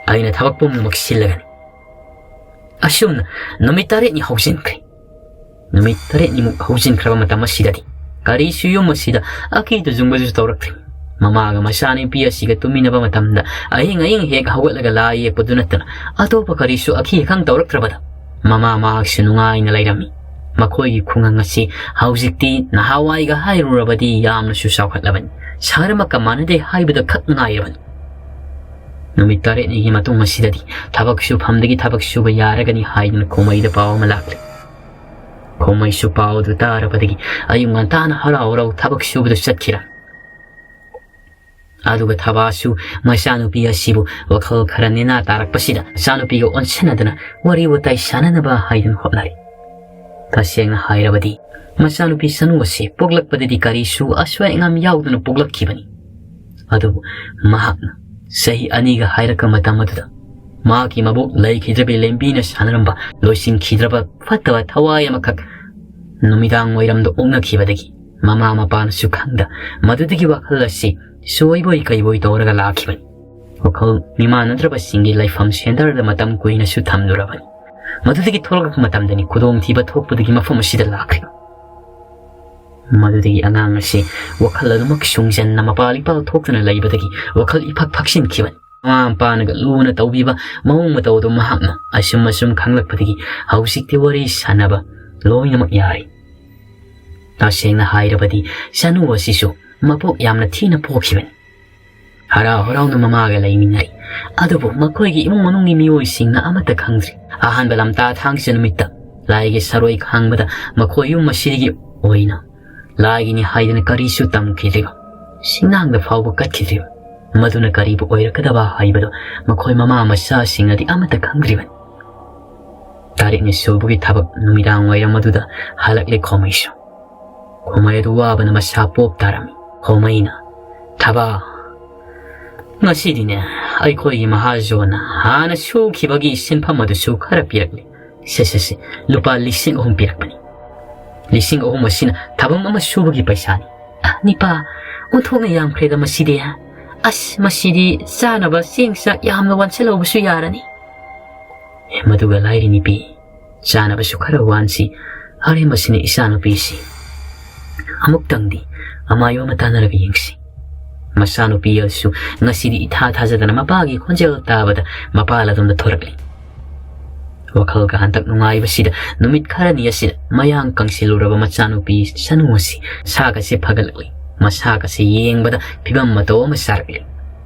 ꯑꯩꯅ ꯊꯕꯛ ꯄꯨꯝꯅꯃꯛ ꯁꯤꯜꯂꯒꯅꯤ꯫ ꯑꯁꯨꯝꯅ ꯅꯨꯃꯤꯠ ꯇꯔꯦꯠꯅꯤ ꯍꯧꯖꯤꯟꯈ꯭ꯔꯦ꯫ ꯅꯨꯃꯤꯠ ꯇꯔꯦꯠꯅꯤꯃꯨꯛ ꯍꯧꯖꯤꯟꯈ꯭ꯔꯕ ꯃꯇꯝ ꯑꯁꯤꯗꯗꯤ ꯀꯔꯤꯁꯨ ꯌꯨꯝ ꯑꯁꯤꯗ ꯑꯀꯤ ꯇꯨꯖꯨꯡꯕꯁꯨ ꯇꯧꯔꯛꯇ꯭ꯔꯦ꯫ ꯃꯃꯥꯒ ꯃꯆꯥꯅꯨꯄꯤ ꯑꯁꯤꯒ ꯇꯨꯝꯃꯤꯟꯅꯕ ꯃꯇꯝꯗ ꯑꯍꯤꯡ ꯑꯍꯤꯡ ꯍꯦꯛ ꯍꯧꯒꯠꯂꯒ ꯂꯥꯏ ꯌꯦꯛꯄꯗꯨ ꯅꯠꯇꯅ ꯑꯇꯣꯞꯄ ꯀꯔꯤꯁꯨ ꯑꯈꯤ ꯑꯈꯪ ꯇꯧꯔꯛꯇ꯭ꯔꯕꯗ ꯃꯃꯥ ꯃꯍꯥꯛꯁꯨ ꯅꯨꯡꯉꯥꯏꯅ ꯂꯩꯔꯝꯃꯤ꯫ ꯃꯈꯣꯏꯒꯤ ꯈꯨꯡꯒꯪ ꯑꯁꯤ ꯍꯧꯖꯤꯛꯇꯤ ꯅꯍꯥꯟꯋꯥꯏꯒ ꯍꯥꯏꯔꯨꯔꯕꯗꯤ ꯌꯥꯝꯅꯁꯨ ꯆꯥꯎꯈꯠꯂꯕꯅꯤ꯫ ꯁꯍꯔꯃꯛꯀ ꯃꯥꯟꯅꯗꯦ ꯍꯥꯏꯕꯗ ꯈꯛ ꯉꯥꯏꯔꯕꯅꯤ꯫ ꯅꯨꯃꯤꯠ ꯇꯔꯦꯠꯅꯤꯒꯤ ꯃꯇꯨꯡ ꯑꯁꯤꯗꯗꯤ ꯊꯕꯛ ꯁꯨꯐꯝꯗꯒꯤ ꯊꯕꯛ ꯁꯨꯕ ꯌꯥꯔꯒꯅꯤ ꯍꯥꯏꯗꯨꯅ ꯈꯣꯃꯩꯗ ꯄꯥꯎ ꯑꯃ ꯂꯥꯛꯂꯦ꯫ ꯈꯣꯃꯩꯁꯨ ꯄꯥꯎ ꯑꯗꯨ ꯇꯥꯔꯕꯗꯒꯤ ꯑꯌꯨꯛ ꯉꯟꯇꯥꯅ ꯍꯔꯥꯎ ꯍꯔꯥꯎ ꯊꯕꯛ ꯁꯨꯕꯗ ꯆꯠꯈꯤꯔꯝꯃꯤ꯫ ꯑꯗꯨꯒ ꯊꯕꯥꯁꯨ ꯃꯆꯥꯅꯨꯄꯤ ꯑꯁꯤꯕꯨ ꯋꯥꯈꯜ ꯈꯔ ꯅꯦꯅꯥ ꯇꯥꯔꯛꯄꯁꯤꯗ ꯃꯆꯥꯅꯨꯄꯤꯒ ꯑꯣꯟꯁꯤꯟꯅꯗꯨꯅ ꯋꯥꯔꯤ ꯋꯥꯇꯥꯏ ꯁꯥꯟꯅꯅꯕ ꯍꯥꯏꯗꯨꯅ ꯍꯣꯠꯅꯔꯤ꯫ ꯇꯁꯦꯡꯅ ꯍꯥꯏꯔꯕꯗꯤ ꯃꯆꯥꯅꯨꯄꯤ ꯁꯅꯨ ꯑꯁꯤ ꯄꯣꯛꯂꯛꯄꯗꯗꯤ ꯀꯔꯤꯁꯨ ꯑꯁꯣꯏ ꯑꯉꯥꯝ ꯌꯥꯎꯗꯅ ꯄꯣꯛꯂꯛꯈꯤꯕꯅꯤ꯫ ꯑꯗꯨꯕꯨ ꯃꯍꯥꯛꯅ ꯆꯍꯤ ꯑꯅꯤꯒ ꯍꯥꯏꯔꯛꯄ ꯃꯇꯝ ꯑꯗꯨꯗ ꯃꯍꯥꯛꯀꯤ ꯃꯕꯣꯛ ꯂꯩꯈꯤꯗ꯭ꯔꯕꯤ ꯂꯦꯝꯕꯤꯅ ꯁꯥꯟꯅꯔꯝꯕ ꯂꯣꯏꯁꯤꯟꯈꯤꯗ꯭ꯔꯕ ꯐꯠꯇꯕ ꯊꯋꯥꯏ ꯑꯃꯈꯛ ꯅꯨꯃꯤꯗꯥꯡ ꯋꯥꯏꯔꯝꯗ ꯑꯣꯛꯅꯈꯤꯕꯗꯒꯤ ꯃꯃꯥ ꯃꯄꯥꯅꯁꯨ ꯈꯪꯗ ꯃꯗꯨꯗꯒꯤ ꯋꯥꯈꯜ ꯑꯁꯤ ꯁꯣꯏꯕꯣꯏ ꯀꯩꯕꯣꯏ ꯇꯧꯔꯒ ꯂꯥꯛꯈꯤꯕꯅꯤ꯫ ꯋꯥꯈꯜ ꯃꯤꯃꯥꯟꯅꯗ꯭ꯔꯕꯁꯤꯡꯒꯤ ꯂꯩꯐꯝ ꯁꯦꯟꯇꯔꯗ ꯃꯇꯝ ꯀꯨꯏꯅꯁꯨ ꯊꯝꯂꯨꯔꯕꯅꯤ꯫ ꯃꯗꯨꯗꯒꯤ ꯊꯣꯛꯂꯛꯄ ꯃꯇꯝꯗꯅꯤ ꯈꯨꯗꯣꯡꯊꯤꯕ ꯊꯣꯛꯄꯗꯒꯤ ꯃꯐꯝ ꯑꯁꯤꯗ ꯂꯥꯛꯈ꯭ꯔꯤꯕ꯫ ꯃꯗꯨꯗꯒꯤ ꯑꯉꯥꯡ ꯑꯁꯤ ꯋꯥꯈꯜ ꯑꯗꯨꯃꯛ ꯁꯨꯡꯖꯟꯅ ꯃꯄꯥꯜ ꯏꯄꯥꯜ ꯊꯣꯛꯇꯨꯅ ꯂꯩꯕꯗꯒꯤ ꯋꯥꯈꯜ ꯏꯐꯛ ꯐꯛꯆꯤꯟꯈꯤꯕꯅꯤ꯫ ꯃꯃꯥ ꯃꯄꯥꯅꯒ ꯂꯨꯅ ꯇꯧꯕꯤꯕ ꯃꯑꯣꯡ ꯃꯇꯧ ꯑꯗꯨ ꯃꯍꯥꯛꯅ ꯑꯁꯨꯝ ꯑꯁꯨꯝ ꯈꯪꯂꯛꯄꯗꯒꯤ ꯍꯧꯖꯤꯛꯇꯤ ꯋꯥꯔꯤ ꯁꯥꯟꯅꯕ ꯂꯣꯏꯅꯃꯛ ꯌꯥꯔꯦ꯫ ꯇꯁꯦꯡꯅ ꯍꯥꯏꯔꯕꯗꯤ ꯁꯅꯨ ꯑꯁꯤꯁꯨ ꯃꯄꯣꯛ ꯌꯥꯝꯅ ꯊꯤꯅ ꯄꯣꯛꯈꯤꯕꯅꯤ꯫ ꯍꯔꯥꯎ ꯍꯔꯥꯎꯅ ꯃꯃꯥꯒ ꯂꯩꯃꯤꯟꯅꯔꯤ꯫ ꯑꯗꯨꯕꯨ ꯃꯈꯣꯏꯒꯤ ꯏꯃꯨꯡ ꯃꯅꯨꯡꯒꯤ ꯃꯤꯑꯣꯏꯁꯤꯡꯅ ꯑꯃꯠꯇ ꯈꯪꯗ꯭ꯔꯤ꯫ ꯑꯍꯥꯟꯕ ꯂꯝꯇꯥ ꯊꯥꯡꯖ ꯅꯨꯃꯤꯠꯇ ꯂꯥꯏꯒꯤ ꯁꯔꯣꯏ ꯈꯥꯡꯕꯗ ꯃꯈꯣꯏ ꯌꯨꯝ ꯑꯁꯤꯗꯒꯤ ꯑꯣꯏꯅ ꯂꯥꯏꯒꯤꯅꯤ ꯍꯥꯏꯗꯅ ꯀꯔꯤꯁꯨ ꯇꯝꯈꯤꯗ꯭ꯔꯤꯕ, ꯁꯤꯡꯅꯥꯡꯗ ꯐꯥꯎꯕ ꯀꯠꯈꯤꯗ꯭ꯔꯤꯕ, ꯃꯗꯨꯅ ꯀꯔꯤꯕꯨ ꯑꯣꯏꯔꯛꯀꯗꯕ ꯍꯥꯏꯕꯗꯨ ꯃꯈꯣꯏ ꯃꯃꯥ ꯃꯆꯥꯁꯤꯡꯅꯗꯤ ꯑꯃꯠꯇ ꯈꯪꯗ꯭ꯔꯤꯕꯅꯤ꯫ ꯇꯔꯦꯠꯅꯤ ꯁꯨꯕꯒꯤ ꯊꯕꯛ ꯅꯨꯃꯤꯗꯥꯡ ꯋꯥꯏꯔꯝ ꯑꯗꯨꯗ ꯍꯜꯂꯛꯂꯦ ꯈꯣꯃꯩꯁꯨ꯫ ꯈꯣꯃꯩ ꯑꯗꯨ ꯋꯥꯕꯅ ꯃꯁꯥ ꯄꯣꯞ ꯇꯥꯔꯝꯃꯤ꯫ ꯈꯣꯃꯩꯅ, "ꯊꯕꯥ, ꯉꯁꯤꯗꯤꯅꯦ, ꯑꯩꯈꯣꯏꯒꯤ ꯃꯍꯥꯖꯣꯟꯅ ꯍꯥꯟꯅ ꯁꯨꯈꯤꯕꯒꯤ ꯁꯤꯟꯐꯝ ꯑꯗꯨꯁꯨ ꯈꯔ ꯄꯤꯔꯛꯂꯦ꯫ ꯁꯦ, ꯁꯦ, ꯁꯦ, ꯂꯨꯄꯥ ꯂꯤꯁꯤꯡ ꯑꯍꯨꯝ ꯄꯤꯔꯛꯄꯅꯤ꯫ ꯂꯤꯁꯤꯡ ꯑꯍꯨꯝ ꯑꯁꯤꯅ ꯊꯕꯛ ꯑꯃ ꯁꯨꯕꯒꯤ ꯄꯩꯁꯥꯅꯤ꯫" "ꯑ, ꯅꯤꯄꯥ, ꯑꯣꯟꯊꯣꯛꯅ ꯌꯥꯝꯈ꯭ꯔꯦꯗ ꯃꯁꯤꯗꯤ꯫ ꯑꯁ, ꯃꯁꯤꯗꯤ ꯆꯥꯅꯕ ꯆꯦꯡ ꯆꯥꯛ ꯌꯥꯝꯅ ꯋꯥꯟꯁꯤꯜꯍꯧꯕꯁꯨ ꯌꯥꯔꯅꯤ꯫" "ꯑꯦ, ꯃꯗꯨꯒ ꯂꯥꯏꯔꯤ ꯅꯨꯄꯤ, ꯆꯥꯅꯕꯁꯨ ꯈꯔ ꯋꯥꯟꯁꯤ, ꯑꯔꯦꯝꯕꯁꯤꯅ ꯏꯆꯥꯅꯨꯄꯤꯁꯤ꯫" ꯑꯃꯨꯛꯇꯪꯗꯤ ꯑꯃꯥꯏꯕ ꯑꯃ ꯇꯥꯟꯅꯔꯒ ꯌꯦꯡꯁꯤ꯫ ꯃꯆꯥꯅꯨꯄꯤ ꯑꯗꯨꯁꯨ ꯉꯁꯤꯗꯤ ꯏꯊꯥ ꯊꯥꯖꯗꯅ ꯃꯄꯥꯒꯤ ꯈꯣꯟꯖꯦꯜ ꯇꯥꯕꯗ ꯃꯄꯥꯜ ꯑꯗꯣꯝꯗ ꯊꯣꯔꯛꯂꯤ꯫ ꯋꯥꯈꯜꯒ ꯍꯟꯗꯛ ꯅꯨꯡꯉꯥꯏꯕꯁꯤꯗ ꯅꯨꯃꯤꯠ ꯈꯔꯅꯤ ꯑꯁꯤꯗ ꯃꯌꯥꯡ ꯀꯪꯁꯤꯜꯂꯨꯔꯕ ꯃꯆꯥꯅꯨꯄꯤ ꯁꯅꯨ ꯑꯁꯤ ꯁꯥꯒꯁꯦ ꯐꯒꯠꯂꯛꯂꯤ꯫ ꯃꯁꯥꯒꯁꯦ ꯌꯦꯡꯕꯗ ꯐꯤꯕꯝ ꯃꯇꯧ ꯑꯃ ꯆꯥꯔꯛꯂꯤ꯫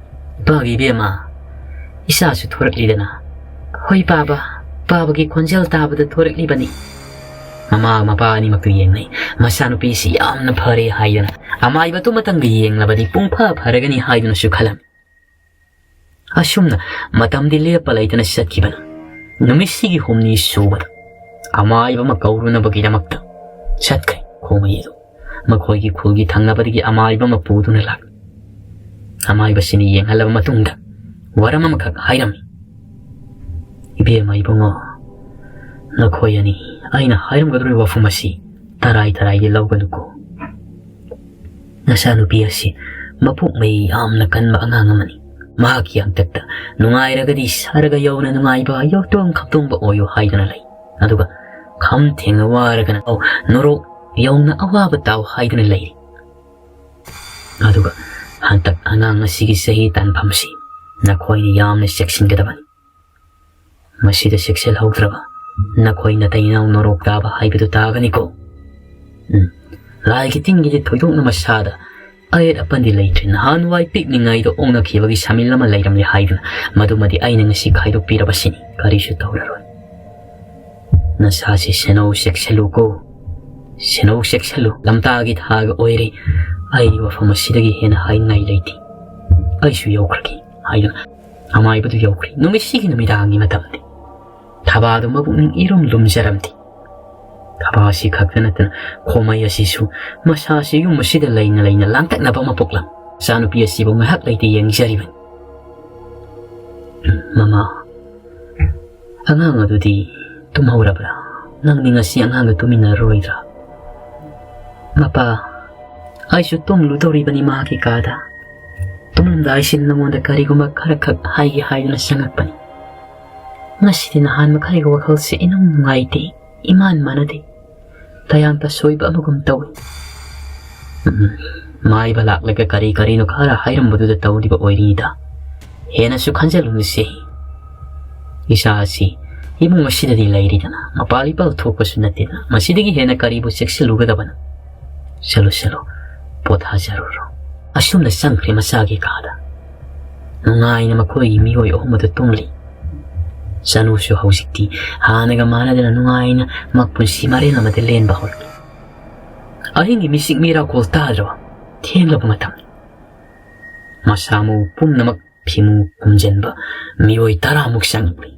"ꯄꯥꯒꯤ ꯏꯕꯦꯝꯃ, ꯏꯆꯥꯁꯨ ꯊꯣꯔꯛꯂꯤꯗꯅ?" "ꯍꯣꯏ ꯄꯥꯕ, ꯄꯥꯕꯒꯤ ꯈꯣꯟꯖꯦꯜ ꯇꯥꯕꯗ ꯊꯣꯔꯛꯂꯤꯕꯅꯤ꯫" ꯃꯃꯥ ꯃꯄꯥ ꯑꯅꯤꯃꯛꯇꯨ ꯌꯦꯡꯅꯩ꯫ ꯃꯆꯥꯅꯨꯄꯤꯁꯤ ꯌꯥꯝꯅ ꯐꯔꯦ ꯍꯥꯏꯗꯅ ꯑꯃꯥꯏꯕꯗꯨ ꯃꯇꯪꯒ ꯌꯦꯡꯂꯕꯗꯤ ꯄꯨꯡꯐ ꯐꯔꯒꯅꯤ ꯍꯥꯏꯗꯨꯅꯁꯨ ꯈꯜꯂꯝꯃꯤ꯫ ꯑꯁꯨꯝꯅ ꯃꯇꯝꯗꯤ ꯂꯦꯞꯄ ꯂꯩꯇꯅ ꯆꯠꯈꯤꯕꯅ ꯅꯨꯃꯤꯠꯁꯤꯒꯤ ꯍꯨꯝꯅꯤ ꯁꯨꯕꯗ ꯑꯃꯥꯏꯕ ꯑꯃ ꯀꯧꯔꯨꯅꯕꯒꯤꯗꯃꯛꯇ ꯆꯠꯈ꯭ꯔꯦ ꯈꯣꯃꯩ ꯑꯗꯨ꯫ ꯃꯈꯣꯏꯒꯤ ꯈꯨꯜꯒꯤ ꯊꯪꯅꯕꯗꯒꯤ ꯑꯃꯥꯏꯕ ꯑꯃ ꯄꯨꯗꯨꯅ ꯂꯥꯛꯂꯤ꯫ ꯑꯃꯥꯏꯕꯁꯤꯅ ꯌꯦꯡꯍꯜꯂꯕ ꯃꯇꯨꯡꯗ ꯋꯥꯔꯝ ꯑꯃꯈꯛ ꯍꯥꯏꯔꯝꯃꯤ꯫ "ꯏꯕꯦꯝꯃ ꯏꯕꯨꯡꯉꯣ, ꯅꯈꯣꯏ ꯑꯅꯤ ꯑꯩꯅ ꯍꯥꯏꯔꯝꯒꯗꯧꯔꯤꯕ ꯋꯥꯐꯝ ꯑꯁꯤ ꯇꯔꯥꯏ ꯇꯔꯥꯏꯒꯤ ꯂꯧꯒꯅꯨꯀꯣ꯫ ꯅꯆꯥꯅꯨꯄꯤ ꯑꯁꯤ ꯃꯄꯣꯛ ꯃꯍꯩ ꯌꯥꯝꯅ ꯀꯟꯕ ꯑꯉꯥꯡ ꯑꯃꯅꯤ꯫ ꯃꯍꯥꯛꯀꯤ ꯍꯥꯛꯇꯛꯇ ꯅꯨꯡꯉꯥꯏꯔꯒꯗꯤ ꯁꯔꯒ ꯌꯧꯅ ꯅꯨꯡꯉꯥꯏꯕ, ꯌꯧꯇꯣꯡ ꯈꯞꯇꯣꯡꯕ ꯑꯣꯏꯌꯨ ꯍꯥꯏꯗꯨꯅ ꯂꯩ꯫ ꯑꯗꯨꯒ ꯈꯝ ꯊꯦꯡꯅ ꯋꯥꯔꯒꯅ ꯅꯣꯔꯣꯛ ꯌꯧꯅ ꯑꯋꯥꯕ ꯇꯥꯎ ꯍꯥꯏꯗꯨꯅ ꯂꯩꯔꯤ꯫ ꯑꯗꯨꯒ ꯍꯟꯗꯛ ꯑꯉꯥꯡ ꯑꯁꯤꯒꯤ ꯆꯍꯤ ꯇꯥꯟꯐꯝꯁꯤ ꯅꯈꯣꯏꯅ ꯌꯥꯝꯅ ꯆꯦꯛꯁꯤꯟꯒꯗꯕꯅꯤ꯫ ꯃꯁꯤꯗ ꯆꯦꯛꯁꯤꯜꯍꯧꯗ꯭ꯔꯕ ꯅꯈꯣꯏ ꯅꯇꯩ ꯏꯅꯥꯎ ꯅꯣꯔꯣꯛ ꯇꯥꯕ ꯍꯥꯏꯕꯗꯨ ꯇꯥꯒꯅꯤꯀꯣ꯫ ꯎꯝ, ꯂꯥꯏꯒꯤ ꯇꯤꯟꯒꯤꯗꯤ ꯊꯣꯏꯗꯣꯛꯅ ꯃꯁꯥꯗ ꯑꯌꯦꯠ ꯑꯄꯟꯗꯤ ꯂꯩꯇ꯭ꯔꯦ꯫ ꯅꯍꯥꯟꯋꯥꯏ ꯄꯤꯛꯂꯤꯉꯩꯗ ꯑꯣꯛꯅꯈꯤꯕꯒꯤ ꯁꯥꯃꯤꯜ ꯑꯃ ꯂꯩꯔꯝꯂꯦ ꯍꯥꯏꯗꯨꯅ ꯃꯗꯨꯃꯗꯤ ꯑꯩꯅ ꯉꯁꯤ ꯈꯥꯏꯗꯣꯛꯄꯤꯔꯕꯁꯤꯅꯤ꯫ ꯀꯔꯤꯁꯨ ꯇꯧꯔꯔꯣꯏ꯫ ꯅꯁꯥꯁꯤ ꯁꯦꯟꯅꯧ ꯆꯦꯛꯁꯤꯜꯂꯨꯀꯣ꯫ ꯁꯦꯟꯅꯧ ꯆꯦꯛꯁꯤꯜꯂꯨ꯫ ꯂꯝꯇꯥꯒꯤ ꯊꯥꯒ ꯑꯣꯏꯔꯦ꯫ ꯑꯩ ꯋꯥꯐꯝ ꯑꯁꯤꯗꯒꯤ ꯍꯦꯟꯅ ꯍꯥꯏꯅꯤꯡꯉꯥꯏ ꯂꯩꯇꯦ꯫ ꯑꯩꯁꯨ ꯌꯧꯈ꯭ꯔꯒꯦ ꯍꯥꯏꯗꯨꯅ ꯑꯃꯥꯏꯕꯗꯨ ꯌꯧꯈ꯭ꯔꯦ꯫ ꯅꯨꯃꯤꯠꯁꯤꯒꯤ ꯅꯨꯃꯤꯗꯥꯡꯒꯤ ꯃꯇꯝꯗꯤ ꯊꯕꯥꯗꯨ ꯃꯄꯨꯛꯅꯤꯡ ꯏꯔꯨꯝ ꯂꯨꯝꯖꯔꯝꯗꯦ꯫ ꯊꯕꯥ ꯑꯁꯤ ꯈꯛꯇ ꯅꯠꯇꯅ ꯈꯣꯃꯩ ꯑꯁꯤꯁꯨ ꯃꯁꯥꯁꯤ ꯌꯨꯝ ꯑꯁꯤꯗ ꯂꯩꯅ ꯂꯩꯅ ꯂꯥꯡꯇꯛꯅꯕ ꯑꯃ ꯄꯣꯛꯂꯝ꯫ ꯏꯆꯥꯅꯨꯄꯤ ꯑꯁꯤꯕꯨ ꯉꯥꯏꯍꯥꯛ ꯂꯩꯇ ꯌꯦꯡꯖꯔꯤꯕꯅꯤ꯫ "ꯃꯃꯥ, ꯑꯉꯥꯡ ꯑꯗꯨꯗꯤ ꯇꯨꯝꯍꯧꯔꯕ꯭ꯔꯥ? ꯅꯪꯗꯤ ꯉꯁꯤ ꯑꯉꯥꯡꯒ ꯇꯨꯃꯤꯟꯅꯔꯔꯣꯏꯗ꯭ꯔꯥ?" "ꯃꯄꯥ, ꯑꯩꯁꯨ ꯇꯨꯝꯂꯨꯗꯧꯔꯤꯕꯅꯤ ꯃꯥꯒꯤ ꯀꯥꯗ꯫ ꯇꯨꯝꯂꯝꯗꯥꯏꯁꯤꯗ ꯅꯉꯣꯟꯗ ꯀꯔꯤꯒꯨꯝꯕ ꯈꯔꯈꯛ ꯍꯥꯏꯒꯦ ꯍꯥꯏꯗꯨꯅ ꯆꯪꯉꯛꯄꯅꯤ꯫ ꯉꯁꯤꯗꯤ ꯅꯍꯥꯟ ꯃꯈꯩꯒ ꯋꯥꯈꯜꯁꯦ ꯏꯅꯨꯡ ꯅꯨꯡꯉꯥꯏꯇꯦ, ꯏꯃꯥꯟ ꯃꯥꯟꯅꯗꯦ꯫ ꯂꯥꯏꯌꯥꯡꯇ ꯁꯣꯏꯕ ꯑꯃꯒꯨꯝ ꯇꯧꯏ꯫ ꯎꯝ, ꯃꯥꯏꯕ ꯂꯥꯛꯂꯒ ꯀꯔꯤ ꯀꯔꯤꯅꯣ ꯈꯔ ꯍꯥꯏꯔꯝꯕꯗꯨꯗ ꯇꯧꯔꯤꯕ ꯑꯣꯏꯔꯤꯗ꯫ ꯍꯦꯟꯅꯁꯨ ꯈꯟꯖꯜꯂꯨꯅꯨꯁꯦ꯫ ꯏꯆꯥ ꯑꯁꯤ ꯏꯃꯨꯡ ꯑꯁꯤꯗꯗꯤ ꯂꯩꯔꯤꯗꯅ, ꯃꯄꯥꯜ ꯏꯄꯥꯜ ꯊꯣꯛꯄꯁꯨ ꯅꯠꯇꯦꯗꯅ, ꯃꯁꯤꯗꯒꯤ ꯍꯦꯟꯅ ꯀꯔꯤꯕꯨ ꯆꯦꯛꯁꯤꯜꯂꯨꯒꯗꯕꯅꯣ? ꯆꯠꯂꯨ, ꯆꯠꯂꯨ, ꯄꯣꯊꯥꯖꯔꯨꯔꯣ꯫" ꯑꯁꯨꯝꯅ ꯆꯪꯈ꯭ꯔꯦ ꯃꯆꯥꯒꯤ ꯀꯥꯗ꯫ ꯅꯨꯡꯉꯥꯏꯅ ꯃꯈꯣꯏꯒꯤ ꯃꯤꯑꯣꯏ ꯑꯍꯨꯝ ꯑꯗꯨ ꯇꯨꯝꯂꯤ꯫ ꯆꯅꯨꯁꯨ ꯍꯧꯖꯤꯛꯇꯤ ꯍꯥꯟꯅꯒ ꯃꯥꯟꯅꯗꯅ ꯅꯨꯡꯉꯥꯏꯅ ꯃꯄꯨꯟꯁꯤ ꯃꯔꯦꯜ ꯑꯃꯗ ꯂꯦꯟꯕ ꯍꯧꯔꯛꯂꯤ꯫ ꯑꯍꯤꯡꯒꯤ ꯃꯤꯆꯤꯛ ꯃꯤꯔꯥꯎꯈꯣꯜ ꯇꯥꯗ꯭ꯔꯕ ꯊꯦꯡꯂꯕ ꯃꯇꯝꯅꯤ꯫ ꯃꯁꯥ ꯃꯎ ꯄꯨꯝꯅꯃꯛ ꯐꯤꯃꯨ ꯈꯨꯝꯖꯤꯟꯕ ꯃꯤꯑꯣꯏ ꯇꯔꯥꯃꯨꯛ ꯆꯪꯂꯛꯂꯤ꯫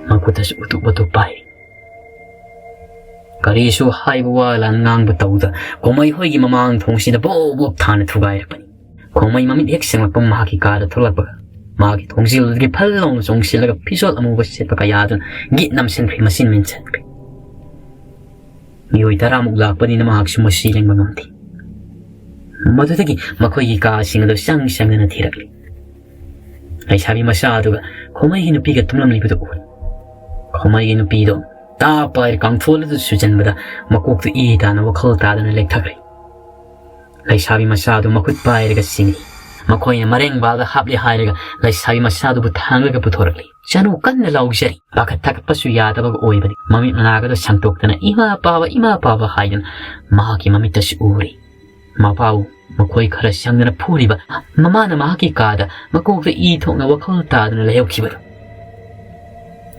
ꯃꯈꯨꯠꯇꯁꯨ ꯎꯇꯨꯞ ꯋꯥꯇꯨꯞ ꯄꯥꯏꯔꯤ꯫ ꯀꯔꯤꯁꯨ ꯍꯥꯏꯕ ꯋꯥ ꯂꯥꯟ ꯉꯥꯡꯕ ꯇꯧꯗ ꯈꯣꯃꯩ ꯍꯣꯏꯒꯤ ꯃꯃꯥꯡ ꯊꯣꯡꯁꯤꯗ ꯕꯣꯞ ꯕꯣꯞ ꯊꯥꯅ ꯊꯨꯒꯥꯏꯔꯛꯄꯅꯤ꯫ ꯈꯣꯃꯩ ꯃꯃꯤꯠ ꯍꯦꯛ ꯁꯦꯡꯂꯛꯄ ꯃꯍꯥꯛꯀꯤ ꯀꯥꯗ ꯊꯣꯛꯂꯛꯄꯒ ꯃꯍꯥꯛꯀꯤ ꯊꯣꯡꯖꯤꯜꯗꯨꯗꯒꯤ ꯐꯜ ꯂꯥꯎꯅ ꯆꯣꯡꯁꯤꯜꯂꯒ ꯐꯤꯖꯣꯜ ꯑꯃꯨꯕ ꯁꯦꯠꯄ ꯀꯌꯥꯗꯨꯅ ꯒꯤꯠ ꯅꯝꯁꯤꯟꯈ꯭ꯔꯦ, ꯃꯆꯤꯟ ꯃꯦꯟꯁꯤꯟꯈ꯭ꯔꯦ꯫ ꯃꯤꯑꯣꯏ ꯇꯔꯥꯃꯨꯛ ꯂꯥꯛꯄꯅꯤꯅ ꯃꯍꯥꯛꯁꯨ ꯃꯁꯤ ꯌꯦꯡꯕ ꯉꯝꯗꯦ꯫ ꯃꯗꯨꯗꯒꯤ ꯃꯈꯣꯏꯒꯤ ꯀꯥꯁꯤꯡ ꯑꯗꯨ ꯆꯪ ꯆꯪꯗꯨꯅ ꯊꯤꯔꯛꯂꯤ꯫ ꯂꯩꯁꯥꯕꯤ ꯃꯆꯥ ꯑꯗꯨꯒ ꯈꯣꯃꯩꯒꯤ ꯅꯨꯄꯤꯒ ꯇꯨꯝꯂꯝꯂꯤꯕꯗꯨ ꯎꯔꯦ꯫ ꯈꯣꯃꯩꯒꯤ ꯅꯨꯄꯤꯗꯣ ꯇꯥ ꯄꯥꯏꯔ ꯀꯥꯡꯊꯣꯜ ꯑꯗꯨ ꯁꯨꯖꯟꯕꯗ ꯃꯀꯣꯛꯇꯨ ꯏ ꯇꯥꯅ ꯋꯥꯈꯜ ꯇꯥꯗꯅ ꯂꯦꯛꯊꯈ꯭ꯔꯦ꯫ ꯂꯩꯁꯥꯕꯤ ꯃꯆꯥꯗꯨ ꯃꯈꯨꯠ ꯄꯥꯏꯔꯒ ꯆꯤꯡꯏ꯫ ꯃꯈꯣꯏꯅ ꯃꯔꯦꯡꯕꯥꯜꯗ ꯍꯥꯞꯂꯦ ꯍꯥꯏꯔꯒ ꯂꯩꯁꯥꯕꯤ ꯃꯆꯥꯗꯨꯕꯨ ꯊꯥꯡꯂꯒ ꯄꯨꯊꯣꯔꯛꯂꯤ꯫ ꯆꯅꯨ ꯀꯟꯅ ꯂꯥꯎꯖꯔꯤ꯫ ꯄꯥꯈꯠ ꯊꯥꯒꯠꯄꯁꯨ ꯌꯥꯗꯕꯒ ꯑꯣꯏꯕꯅꯤ꯫ ꯃꯃꯤꯠ ꯃꯅꯥꯒꯗꯨ ꯁꯪꯇꯣꯛꯇꯅ "ꯏꯃꯥ ꯄꯥꯕ, ꯏꯃꯥ ꯄꯥꯕ" ꯍꯥꯏꯗꯅ ꯃꯍꯥꯛꯀꯤ ꯃꯃꯤꯠꯇꯁꯨ ꯎꯔꯤ꯫ ꯃꯄꯥꯕꯨ ꯃꯈꯣꯏ ꯈꯔ ꯆꯪꯗꯅ ꯐꯨꯔꯤꯕ ꯃꯃꯥꯅ ꯃꯍꯥꯛꯀꯤ ꯀꯥꯗ ꯃꯀꯣꯛꯇ ꯏ ꯊꯣꯛꯅ ꯋꯥꯈꯜ ꯇꯥꯗꯅ ꯂꯩꯍꯧꯈꯤꯕꯗꯨ꯫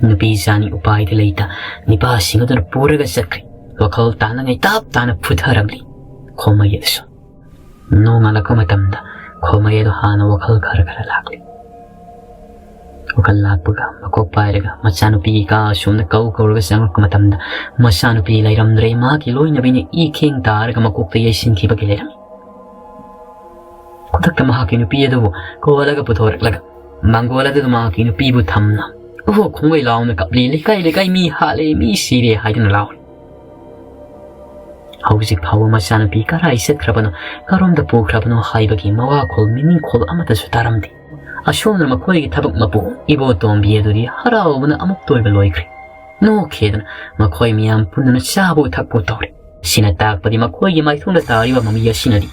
ꯅꯨꯄꯤ ꯆꯥꯅꯤ ꯎꯄꯥꯏꯗꯤ ꯂꯩꯇ ꯅꯤꯄꯥꯁꯤꯡ ꯑꯗꯨꯅ ꯄꯨꯔꯒ ꯆꯠꯈ꯭ꯔꯦ꯫ ꯋꯥꯈꯜ ꯇꯥꯅꯉꯩ ꯇꯥꯞ ꯇꯥꯅ ꯐꯨꯊꯔꯝꯂꯤ ꯈꯣꯃꯩ ꯑꯗꯨꯁꯨ꯫ ꯅꯣꯡꯉꯥꯜꯂꯛꯄ ꯃꯇꯝꯗ ꯈꯣꯃꯩ ꯑꯗꯨ ꯍꯥꯟꯅ ꯋꯥꯈꯜ ꯈꯔ ꯈꯔ ꯂꯥꯛꯂꯤ꯫ ꯋꯥꯈꯜ ꯂꯥꯛꯄꯒ ꯃꯀꯣꯛ ꯄꯥꯏꯔꯒ ꯃꯆꯥꯅꯨꯄꯤꯒꯤ ꯀꯥ ꯑꯁꯣꯝꯗ ꯀꯧ ꯀꯧꯔꯒ ꯆꯪꯂꯛꯄ ꯃꯇꯝꯗ ꯃꯆꯥꯅꯨꯄꯤ ꯂꯩꯔꯝꯗ꯭ꯔꯦ꯫ ꯃꯍꯥꯛꯀꯤ ꯂꯣꯏꯅꯕꯤꯅ ꯏ ꯈꯦꯡ ꯇꯥꯔꯒ ꯃꯀꯣꯛꯇ ꯌꯩꯁꯤꯟꯈꯤꯕꯒꯤ ꯂꯩꯔꯝꯃꯤ꯫ ꯈꯨꯗꯛꯇ ꯃꯍꯥꯛꯀꯤ ꯅꯨꯄꯤ ꯑꯗꯨꯕꯨ ꯀꯧꯍꯜꯂꯒ ꯄꯨꯊꯣꯔꯛꯂꯒ ꯃꯥꯡꯒꯣꯜ ꯑꯗꯨꯗ ꯃꯍꯥꯛꯀꯤ ꯅꯨꯄꯤꯕꯨ ꯊꯝꯅ "ꯑꯣꯍꯣ" ꯈꯣꯡꯒꯩ ꯂꯥꯎꯅ ꯀꯞꯂꯤ꯫ "ꯂꯩꯀꯥꯏ ꯂꯩꯀꯥꯏ ꯃꯤ ꯍꯥꯠꯂꯦ, ꯃꯤ ꯁꯤꯔꯦ" ꯍꯥꯏꯗꯨꯅ ꯂꯥꯎꯔꯤ꯫ ꯍꯧꯖꯤꯛ ꯐꯥꯎꯕ ꯃꯆꯥꯅꯨꯄꯤ ꯀꯔꯥꯏ ꯆꯠꯈ꯭ꯔꯕꯅꯣ, ꯀꯔꯣꯝꯗ ꯄꯨꯈ꯭ꯔꯕꯅꯣ ꯍꯥꯏꯕꯒꯤ ꯃꯋꯥꯈꯣꯜ ꯃꯤꯅꯤꯡꯈꯣꯜ ꯑꯃꯠꯇꯁꯨ ꯇꯥꯔꯝꯗꯦ꯫ ꯑꯁꯣꯝꯗꯅ ꯃꯈꯣꯏꯒꯤ ꯊꯕꯛ ꯃꯄꯨ ꯏꯕꯣꯇꯣꯝꯕꯤ ꯑꯗꯨꯗꯤ ꯍꯔꯥꯎꯕꯅ ꯑꯃꯨꯛꯇ ꯑꯣꯏꯕ ꯂꯣꯏꯈ꯭ꯔꯦ꯫ ꯅꯣꯛꯈꯤꯗꯅ ꯃꯈꯣꯏ ꯃꯌꯥꯝ ꯄꯨꯟꯗꯨꯅ ꯆꯥꯕ ꯊꯛꯄ ꯇꯧꯔꯤ꯫ ꯁꯤꯅ ꯇꯥꯛꯄꯗꯤ ꯃꯈꯣꯏꯒꯤ ꯃꯥꯏꯊꯣꯡꯗ ꯇꯥꯔꯤꯕ ꯃꯃꯤ ꯑꯁꯤꯅꯗꯤ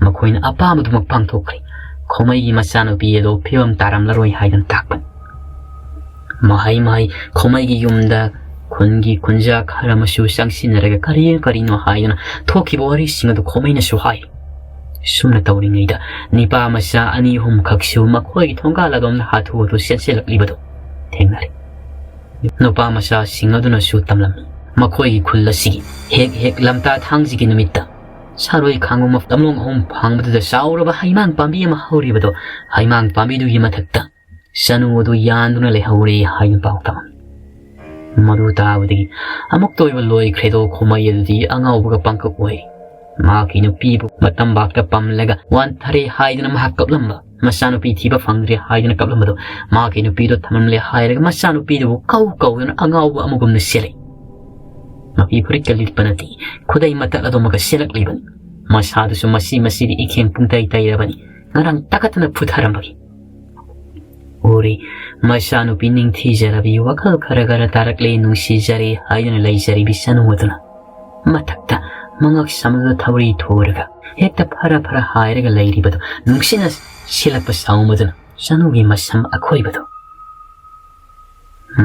ꯃꯈꯣꯏꯅ ꯑꯄꯥꯝꯕꯗꯨꯃꯛ ꯄꯥꯡꯊꯣꯛꯈ꯭ꯔꯦ꯫ ꯈꯣꯃꯩꯒꯤ ꯃꯆꯥꯅꯨꯄꯤ ꯑꯗꯨ ꯐꯤꯕꯝ ꯇꯥꯔꯝꯂꯔꯣꯏ ꯍꯥꯏꯗꯨꯅ ꯇꯥꯛꯄꯅꯤ꯫ ꯃꯍꯩ ꯃꯍꯩ ꯈꯣꯃꯩꯒꯤ ꯌꯨꯝꯗ ꯈꯨꯟꯒꯤ ꯈꯨꯟꯖꯥ ꯈꯔ ꯑꯃꯁꯨ ꯆꯪꯁꯤꯟꯅꯔꯒ ꯀꯔꯤ ꯀꯔꯤꯅꯣ ꯍꯥꯏꯗꯨꯅ ꯊꯣꯛꯈꯤꯕ ꯋꯥꯔꯤꯁꯤꯡ ꯑꯗꯨ ꯈꯣꯃꯩꯅꯁꯨ ꯍꯥꯏ꯫ ꯁꯨꯝꯅ ꯇꯧꯔꯤꯉꯩꯗ ꯅꯤꯄꯥ ꯃꯆꯥ ꯑꯅꯤ ꯑꯍꯨꯝꯈꯛꯁꯨ ꯃꯈꯣꯏꯒꯤ ꯊꯣꯡꯒꯥꯜ ꯑꯗꯣꯝꯗ ꯍꯥꯊꯨ ꯍꯥꯊꯨ ꯆꯦꯟꯁꯤꯜꯂꯛꯂꯤꯕꯗꯨ ꯊꯦꯡꯅꯔꯦ꯫ ꯅꯨꯄꯥ ꯃꯆꯥꯁꯤꯡ ꯑꯗꯨꯅꯁꯨ ꯇꯝꯂꯝꯃꯤ꯫ ꯃꯈꯣꯏꯒꯤ ꯈꯨꯜ ꯑꯁꯤꯒꯤ ꯍꯦꯛ ꯍꯦꯛ ꯂꯝꯇꯥ ꯊꯥꯡꯖꯒꯤ ꯅꯨꯃꯤꯠꯇ ꯁꯥꯔꯣꯏ ꯈꯥꯡꯕ ꯂꯝꯂꯣꯡ ꯑꯍꯨꯝ ꯐꯥꯡꯕꯗꯨꯗ ꯆꯥꯎꯔꯕ ꯍꯩꯃꯥꯡ ꯄꯥꯝꯕꯤ ꯑꯃ ꯍꯧꯔꯤꯕꯗꯣ, ꯍꯩꯃꯥꯡ ꯄꯥꯝꯕꯤꯗꯨꯒꯤ ꯃꯊꯛꯇ ꯆꯅꯨ ꯑꯗꯨ ꯌꯥꯟꯗꯨꯅ ꯂꯩꯍꯧꯔꯦ ꯍꯥꯏꯅ ꯄꯥꯎ ꯇꯝꯃꯤ꯫ ꯃꯗꯨ ꯇꯥꯕꯗꯒꯤ ꯑꯃꯨꯛꯇ ꯑꯣꯏꯕ ꯂꯣꯏꯈ꯭ꯔꯦꯗꯣ ꯈꯣꯃꯩ ꯑꯗꯨꯗꯤ ꯑꯉꯥꯎꯕꯒ ꯄꯥꯡꯀꯛ ꯑꯣꯏꯔꯤ꯫ ꯃꯍꯥꯛꯀꯤ ꯅꯨꯄꯤꯕꯨ ꯃꯇꯝꯕꯥꯛꯇ ꯄꯝꯂꯒ ꯋꯥꯟꯊꯔꯦ ꯍꯥꯏꯗꯨꯅ ꯃꯍꯥꯛ ꯀꯞꯂꯝꯕ, ꯃꯆꯥꯅꯨꯄꯤ ꯊꯤꯕ ꯐꯪꯗ꯭ꯔꯦ ꯍꯥꯏꯗꯨꯅ ꯀꯞꯂꯝꯕꯗꯣ ꯃꯍꯥꯛꯀꯤ ꯅꯨꯄꯤꯗꯣ ꯊꯝꯂꯝꯂꯦ ꯍꯥꯏꯔꯒ ꯃꯆꯥꯅꯨꯄꯤꯗꯨꯕꯨ ꯀꯧ ꯀꯧꯗꯨꯅ ꯑꯉꯥꯎꯕ ꯑꯃꯒꯨꯝꯅ ꯆꯦꯜꯂꯛꯏ꯫ ꯃꯄꯤ ꯐꯨꯔꯤꯠꯀ ꯂꯤꯠꯄ ꯅꯠꯇꯦ, ꯈꯨꯗꯩ ꯃꯇꯠ ꯑꯗꯨꯃꯒ ꯆꯦꯜꯂꯛꯂꯤꯕꯅꯤ꯫ ꯃꯁꯥꯗꯨꯁꯨ ꯃꯁꯤ ꯃꯁꯤꯗꯤ ꯏꯈꯦꯡ ꯄꯨꯡꯇꯩ ꯇꯩꯔꯕꯅꯤ, ꯉꯔꯥꯡ ꯇꯥꯈꯠꯇꯅ ꯐꯨꯊꯔꯝꯕꯒꯤ꯫ ꯎꯔꯤ, ꯃꯆꯥꯅꯨꯄꯤ ꯅꯤꯡꯊꯤꯖꯔꯕꯤ ꯋꯥꯈꯜ ꯈꯔ ꯈꯔ ꯇꯥꯔꯛꯂꯦ, ꯅꯨꯡꯁꯤꯖꯔꯦ ꯍꯥꯏꯗꯨꯅ ꯂꯩꯖꯔꯤꯕꯤ ꯆꯅꯨ ꯑꯗꯨꯅ ꯃꯊꯛꯇ ꯃꯉꯛ ꯁꯝꯗꯨꯗ ꯊꯧꯔꯤ ꯊꯣꯔꯒ ꯍꯦꯛꯇ ꯐꯔ ꯐꯔ ꯍꯥꯏꯔꯒ ꯂꯩꯔꯤꯕꯗꯨ ꯅꯨꯡꯁꯤꯅ ꯁꯤꯜꯂꯛꯄ ꯁꯥꯎꯝ ꯑꯗꯨꯅ ꯆꯅꯨꯒꯤ ꯃꯁꯝ ꯑꯈꯣꯏꯕꯗꯨ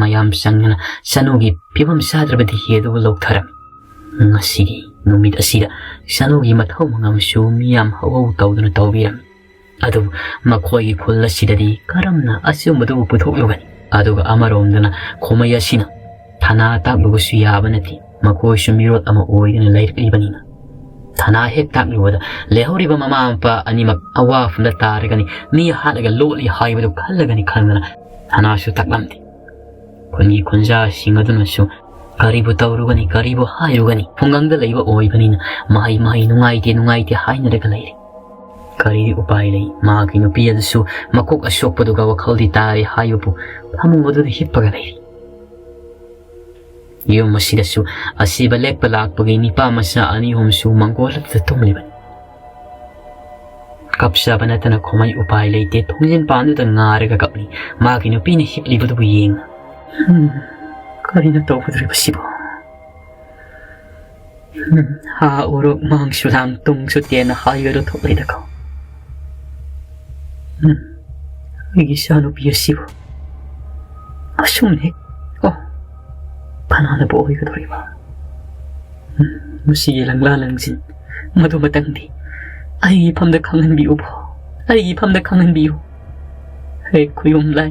ꯃꯌꯥꯝ ꯆꯪꯗꯅ ꯆꯅꯨꯒꯤ ꯐꯤꯕꯝ ꯆꯥꯗ꯭ꯔꯕꯗꯤ ꯍꯦ ꯑꯗꯨꯕꯨ ꯂꯧꯊꯔꯝꯃꯤ꯫ ꯉꯁꯤꯒꯤ ꯅꯨꯃꯤꯠ ꯑꯁꯤꯗ ꯆꯅꯨꯒꯤ ꯃꯊꯧ ꯃꯉꯝꯁꯨ ꯃꯤꯌꯥꯝ ꯍꯧꯍꯧ ꯇꯧꯗꯨꯅ ꯇꯧꯕꯤꯔꯝꯃꯤ꯫ ꯑꯗꯨꯕꯨ ꯃꯈꯣꯏꯒꯤ ꯈꯨꯜ ꯑꯁꯤꯗꯗꯤ ꯀꯔꯝꯅ ꯑꯆꯨꯝꯕꯗꯨꯕꯨ ꯄꯨꯊꯣꯛꯂꯨꯒꯅꯤ? ꯑꯗꯨꯒ ꯑꯃꯔꯣꯝꯗꯅ ꯈꯣꯃꯩ ꯑꯁꯤꯅ ꯊꯅꯥ ꯇꯥꯛꯂꯨꯕꯁꯨ ꯌꯥꯕ ꯅꯠꯇꯦ꯫ ꯃꯈꯣꯏꯁꯨ ꯃꯤꯔꯣꯜ ꯑꯃ ꯑꯣꯏꯗꯨꯅ ꯂꯩꯔꯛꯂꯤꯕꯅꯤꯅ꯫ ꯊꯅꯥ ꯍꯦꯛ ꯇꯥꯛꯂꯨꯕꯗ ꯂꯩꯍꯧꯔꯤꯕ ꯃꯃꯥ ꯃꯄꯥ ꯑꯅꯤꯃꯛ ꯑꯋꯥꯐꯝꯗ ꯇꯥꯔꯒꯅꯤ꯫ ꯃꯤ ꯍꯥꯠꯂꯒ ꯂꯣꯠꯂꯤ ꯍꯥꯏꯕꯗꯨ ꯈꯜꯂꯒꯅꯤ ꯈꯟꯗꯅ ꯊꯅꯥꯁꯨ ꯇꯥꯛꯂꯝꯗꯦ꯫ ꯈꯨꯟꯒꯤ ꯈꯨꯟꯖꯥꯁꯤꯡ ꯑꯗꯨꯅꯁꯨ ꯀꯔꯤꯕꯨ ꯇꯧꯔꯨꯒꯅꯤ, ꯀꯔꯤꯕꯨ ꯍꯥꯏꯔꯨꯒꯅꯤ? ꯈꯨꯡꯒꯪꯗ ꯂꯩꯕ ꯑꯣꯏꯕꯅꯤꯅ ꯃꯍꯩ ꯃꯍꯩ ꯅꯨꯡꯉꯥꯏꯇꯦ, ꯅꯨꯡꯉꯥꯏꯇꯦ ꯍꯥꯏꯅꯔꯒ ꯂꯩꯔꯤ꯫ ꯀꯔꯤꯗꯤ ꯎꯄꯥꯏ ꯂꯩ? ꯃꯍꯥꯛꯀꯤ ꯅꯨꯄꯤ ꯑꯗꯨꯁꯨ ꯃꯀꯣꯛ ꯑꯁꯣꯛꯄꯗꯨꯒ ꯋꯥꯈꯜꯗꯤ ꯇꯥꯔꯦ ꯍꯥꯏꯕꯕꯨ ꯐꯃꯨꯡ ꯑꯗꯨꯗ ꯍꯤꯞꯄꯒ ꯂꯩꯔꯤ꯫ ꯌꯨꯝ ꯑꯁꯤꯗꯁꯨ ꯑꯁꯤꯕ ꯂꯦꯛꯄ ꯂꯥꯛꯄꯒꯤ ꯅꯤꯄꯥ ꯃꯆꯥ ꯑꯅꯤ ꯑꯍꯨꯝꯁꯨ ꯃꯪꯒꯣꯜ ꯑꯗꯨꯗ ꯇꯨꯝꯂꯤꯕꯅꯤ꯫ ꯀꯞꯆꯕ ꯅꯠꯇꯅ ꯈꯣꯃꯩ ꯎꯄꯥꯏ ꯂꯩꯇꯦ꯫ ꯊꯣꯡꯖꯤꯟ ꯄꯥꯟꯗꯨꯗ ꯉꯥꯔꯒ ꯀꯞꯂꯤ꯫ ꯃꯥꯒꯤ ꯅꯨꯄꯤꯅ ꯍꯤꯞꯂꯤꯕꯗꯨꯕꯨ ꯌꯦꯡꯅ꯫ "ꯍꯝ, ꯀꯔꯤꯅꯣ ꯇꯧꯒꯗꯧꯔꯤꯕꯁꯤꯕꯨ? ꯍꯝ, ꯍꯥ ꯎꯔꯣꯛ ꯃꯥꯡꯁꯨ ꯂꯥꯡ ꯇꯨꯡꯁꯨ ꯇꯦꯟꯅ ꯍꯥꯏꯕꯗꯨ ꯊꯣꯛꯂꯦꯗꯀꯣ꯫ ꯍꯝ, ꯑꯩꯒꯤ ꯏꯆꯥꯅꯨꯄꯤ ꯑꯁꯤꯕꯨ ꯑꯁꯨꯝꯅ ꯍꯦꯛ, ꯑꯣ, ꯀꯅꯥꯅꯕꯨ ꯑꯣꯏꯒꯗꯧꯔꯤꯕ? ꯎꯝ, ꯃꯁꯤꯒꯤ ꯂꯪꯂꯥ ꯂꯪꯁꯤꯟ ꯃꯗꯨꯃꯇꯪꯗꯤ ꯑꯩꯒꯤ ꯏꯐꯝꯗ ꯈꯪꯍꯟꯕꯤꯌꯨꯕ, ꯑꯩꯒꯤ ꯏꯐꯝꯗ ꯈꯪꯍꯟꯕꯤꯌꯨ꯫ ꯍꯦ ꯈꯨꯌꯨꯝ ꯂꯥꯏ,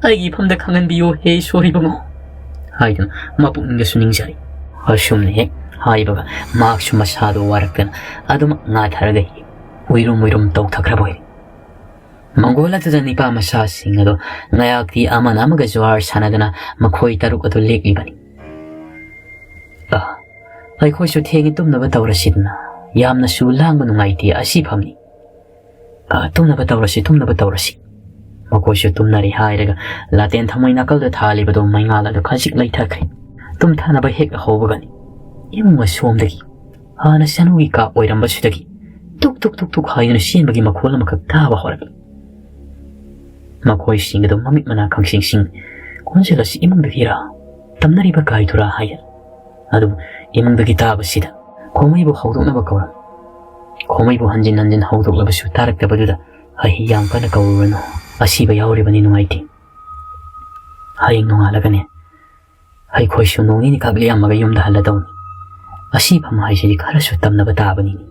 ꯑꯩꯒꯤ ꯏꯐꯝꯗ ꯈꯪꯍꯟꯕꯤꯌꯨ, ꯍꯦ ꯏꯁꯣꯔ ꯏꯕꯨꯡꯉꯣ" ꯍꯥꯏꯗꯨꯅ ꯃꯄꯨꯛꯅꯤꯡꯗꯁꯨ ꯅꯤꯡꯖꯔꯤ꯫ ꯑꯁꯨꯝꯅ ꯍꯦꯛ ꯍꯥꯏꯕꯒ ꯃꯍꯥꯛꯁꯨ ꯃꯁꯥꯗꯨ ꯋꯥꯔꯛꯇꯅ ꯑꯗꯨꯃꯛ ꯉꯥꯊꯔꯒ ꯎꯏꯔꯨꯝ ꯎꯏꯔꯨꯝ ꯇꯧꯊꯈ꯭ꯔꯕ ꯑꯣꯏꯔꯦ꯫ ꯃꯪꯒꯣꯜ ꯑꯗꯨꯗ ꯅꯤꯄꯥ ꯃꯆꯥꯁꯤꯡ ꯑꯗꯨ ꯉꯥꯏꯍꯥꯛꯇꯤ ꯑꯃꯅ ꯑꯃꯒ ꯖꯨꯋꯥꯔ ꯁꯥꯟꯅꯗꯅ ꯃꯈꯣꯏ ꯇꯔꯨꯛ ꯑꯗꯨ ꯂꯦꯛꯂꯤꯕꯅꯤ꯫ "ꯑ, ꯑꯩꯈꯣꯏꯁꯨ ꯊꯦꯡꯉꯤ, ꯇꯨꯝꯅꯕ ꯇꯧꯔꯁꯤꯗꯅ꯫ ꯌꯥꯝꯅꯁꯨ ꯂꯥꯡꯕ ꯅꯨꯡꯉꯥꯏꯇꯦ, ꯑꯁꯤ ꯐꯝꯅꯤ꯫ ꯑ, ꯇꯨꯝꯅꯕ ꯇꯧꯔꯁꯤ, ꯇꯨꯝꯅꯕ ꯇꯧꯔꯁꯤ"꯫ ꯃꯈꯣꯏꯁꯨ ꯇꯨꯝꯅꯔꯦ ꯍꯥꯏꯔꯒ ꯂꯥꯇꯦꯟ ꯊꯃꯣꯏ ꯅꯥꯀꯜꯗ ꯊꯥꯜꯂꯤꯕꯗꯨ ꯃꯩꯉꯥꯜ ꯑꯗꯨ ꯈꯖꯤꯛ ꯂꯩꯊꯈ꯭ꯔꯦ꯫ ꯇꯨꯝꯊꯅꯕ ꯍꯦꯛ ꯍꯧꯕꯒꯅꯤ ꯏꯃꯨꯡ ꯑꯁꯣꯝꯗꯒꯤ ꯍꯥꯟꯅ ꯁꯅꯨꯒꯤ ꯀꯥꯞ ꯑꯣꯏꯔꯝꯕꯁꯤꯗꯒꯤ ꯇꯨꯛ ꯇꯨꯛ ꯇꯨꯛ ꯇꯨꯛ ꯍꯥꯏꯗꯨꯅ ꯆꯦꯟꯕꯒꯤ ꯃꯈꯣꯜ ꯑꯃꯈꯛ ꯇꯥꯕ ꯍꯧꯔꯛꯏ꯫ ꯃꯈꯣꯏꯁꯤꯡ ꯑꯗꯨ ꯃꯃꯤꯠ ꯃꯅꯥ ꯈꯪꯁꯤꯡꯁꯤꯡ, "ꯈꯣꯟꯖꯦꯜ ꯑꯁꯤ ꯏꯃꯨꯡꯗꯒꯤꯔꯥ? ꯇꯝꯅꯔꯤꯕ ꯀꯥꯏꯗꯨꯔꯥ?" ꯍꯥꯏꯗꯅ꯫ ꯑꯗꯨꯕꯨ ꯏꯃꯨꯡꯗꯒꯤ ꯇꯥꯕꯁꯤꯗ ꯈꯣꯃꯩꯕꯨ ꯍꯧꯗꯣꯛꯅꯕ ꯀꯧꯔꯝꯃꯤ꯫ ꯈꯣꯃꯩꯕꯨ ꯍꯟꯖꯤꯟ ꯍꯟꯖꯤꯟ ꯍꯧꯗꯣꯛꯂꯕꯁꯨ ꯇꯥꯔꯛꯇꯕꯗꯨꯗ ꯑꯩ ꯌꯥꯝ ꯀꯟꯅ ꯀꯧꯔꯨꯔꯅꯨ, ꯑꯁꯤꯕ ꯌꯥꯎꯔꯤꯕꯅꯤ, ꯅꯨꯡꯉꯥꯏꯇꯦ꯫ ꯍꯌꯦꯡ ꯅꯣꯡꯉꯥꯜꯂꯒꯅꯦ, ꯑꯩꯈꯣꯏꯁꯨ ꯅꯣꯡ ꯅꯤꯅꯤꯈꯛ ꯂꯦꯛꯑꯝꯃꯒ ꯌꯨꯝꯗ ꯍꯜꯂꯗꯧꯅꯤ꯫ ꯑꯁꯤꯐꯝ ꯍꯥꯏꯁꯤꯗꯤ ꯈꯔꯁꯨ ꯇꯝꯅꯕ ꯇꯥꯕꯅꯤꯅꯦ꯫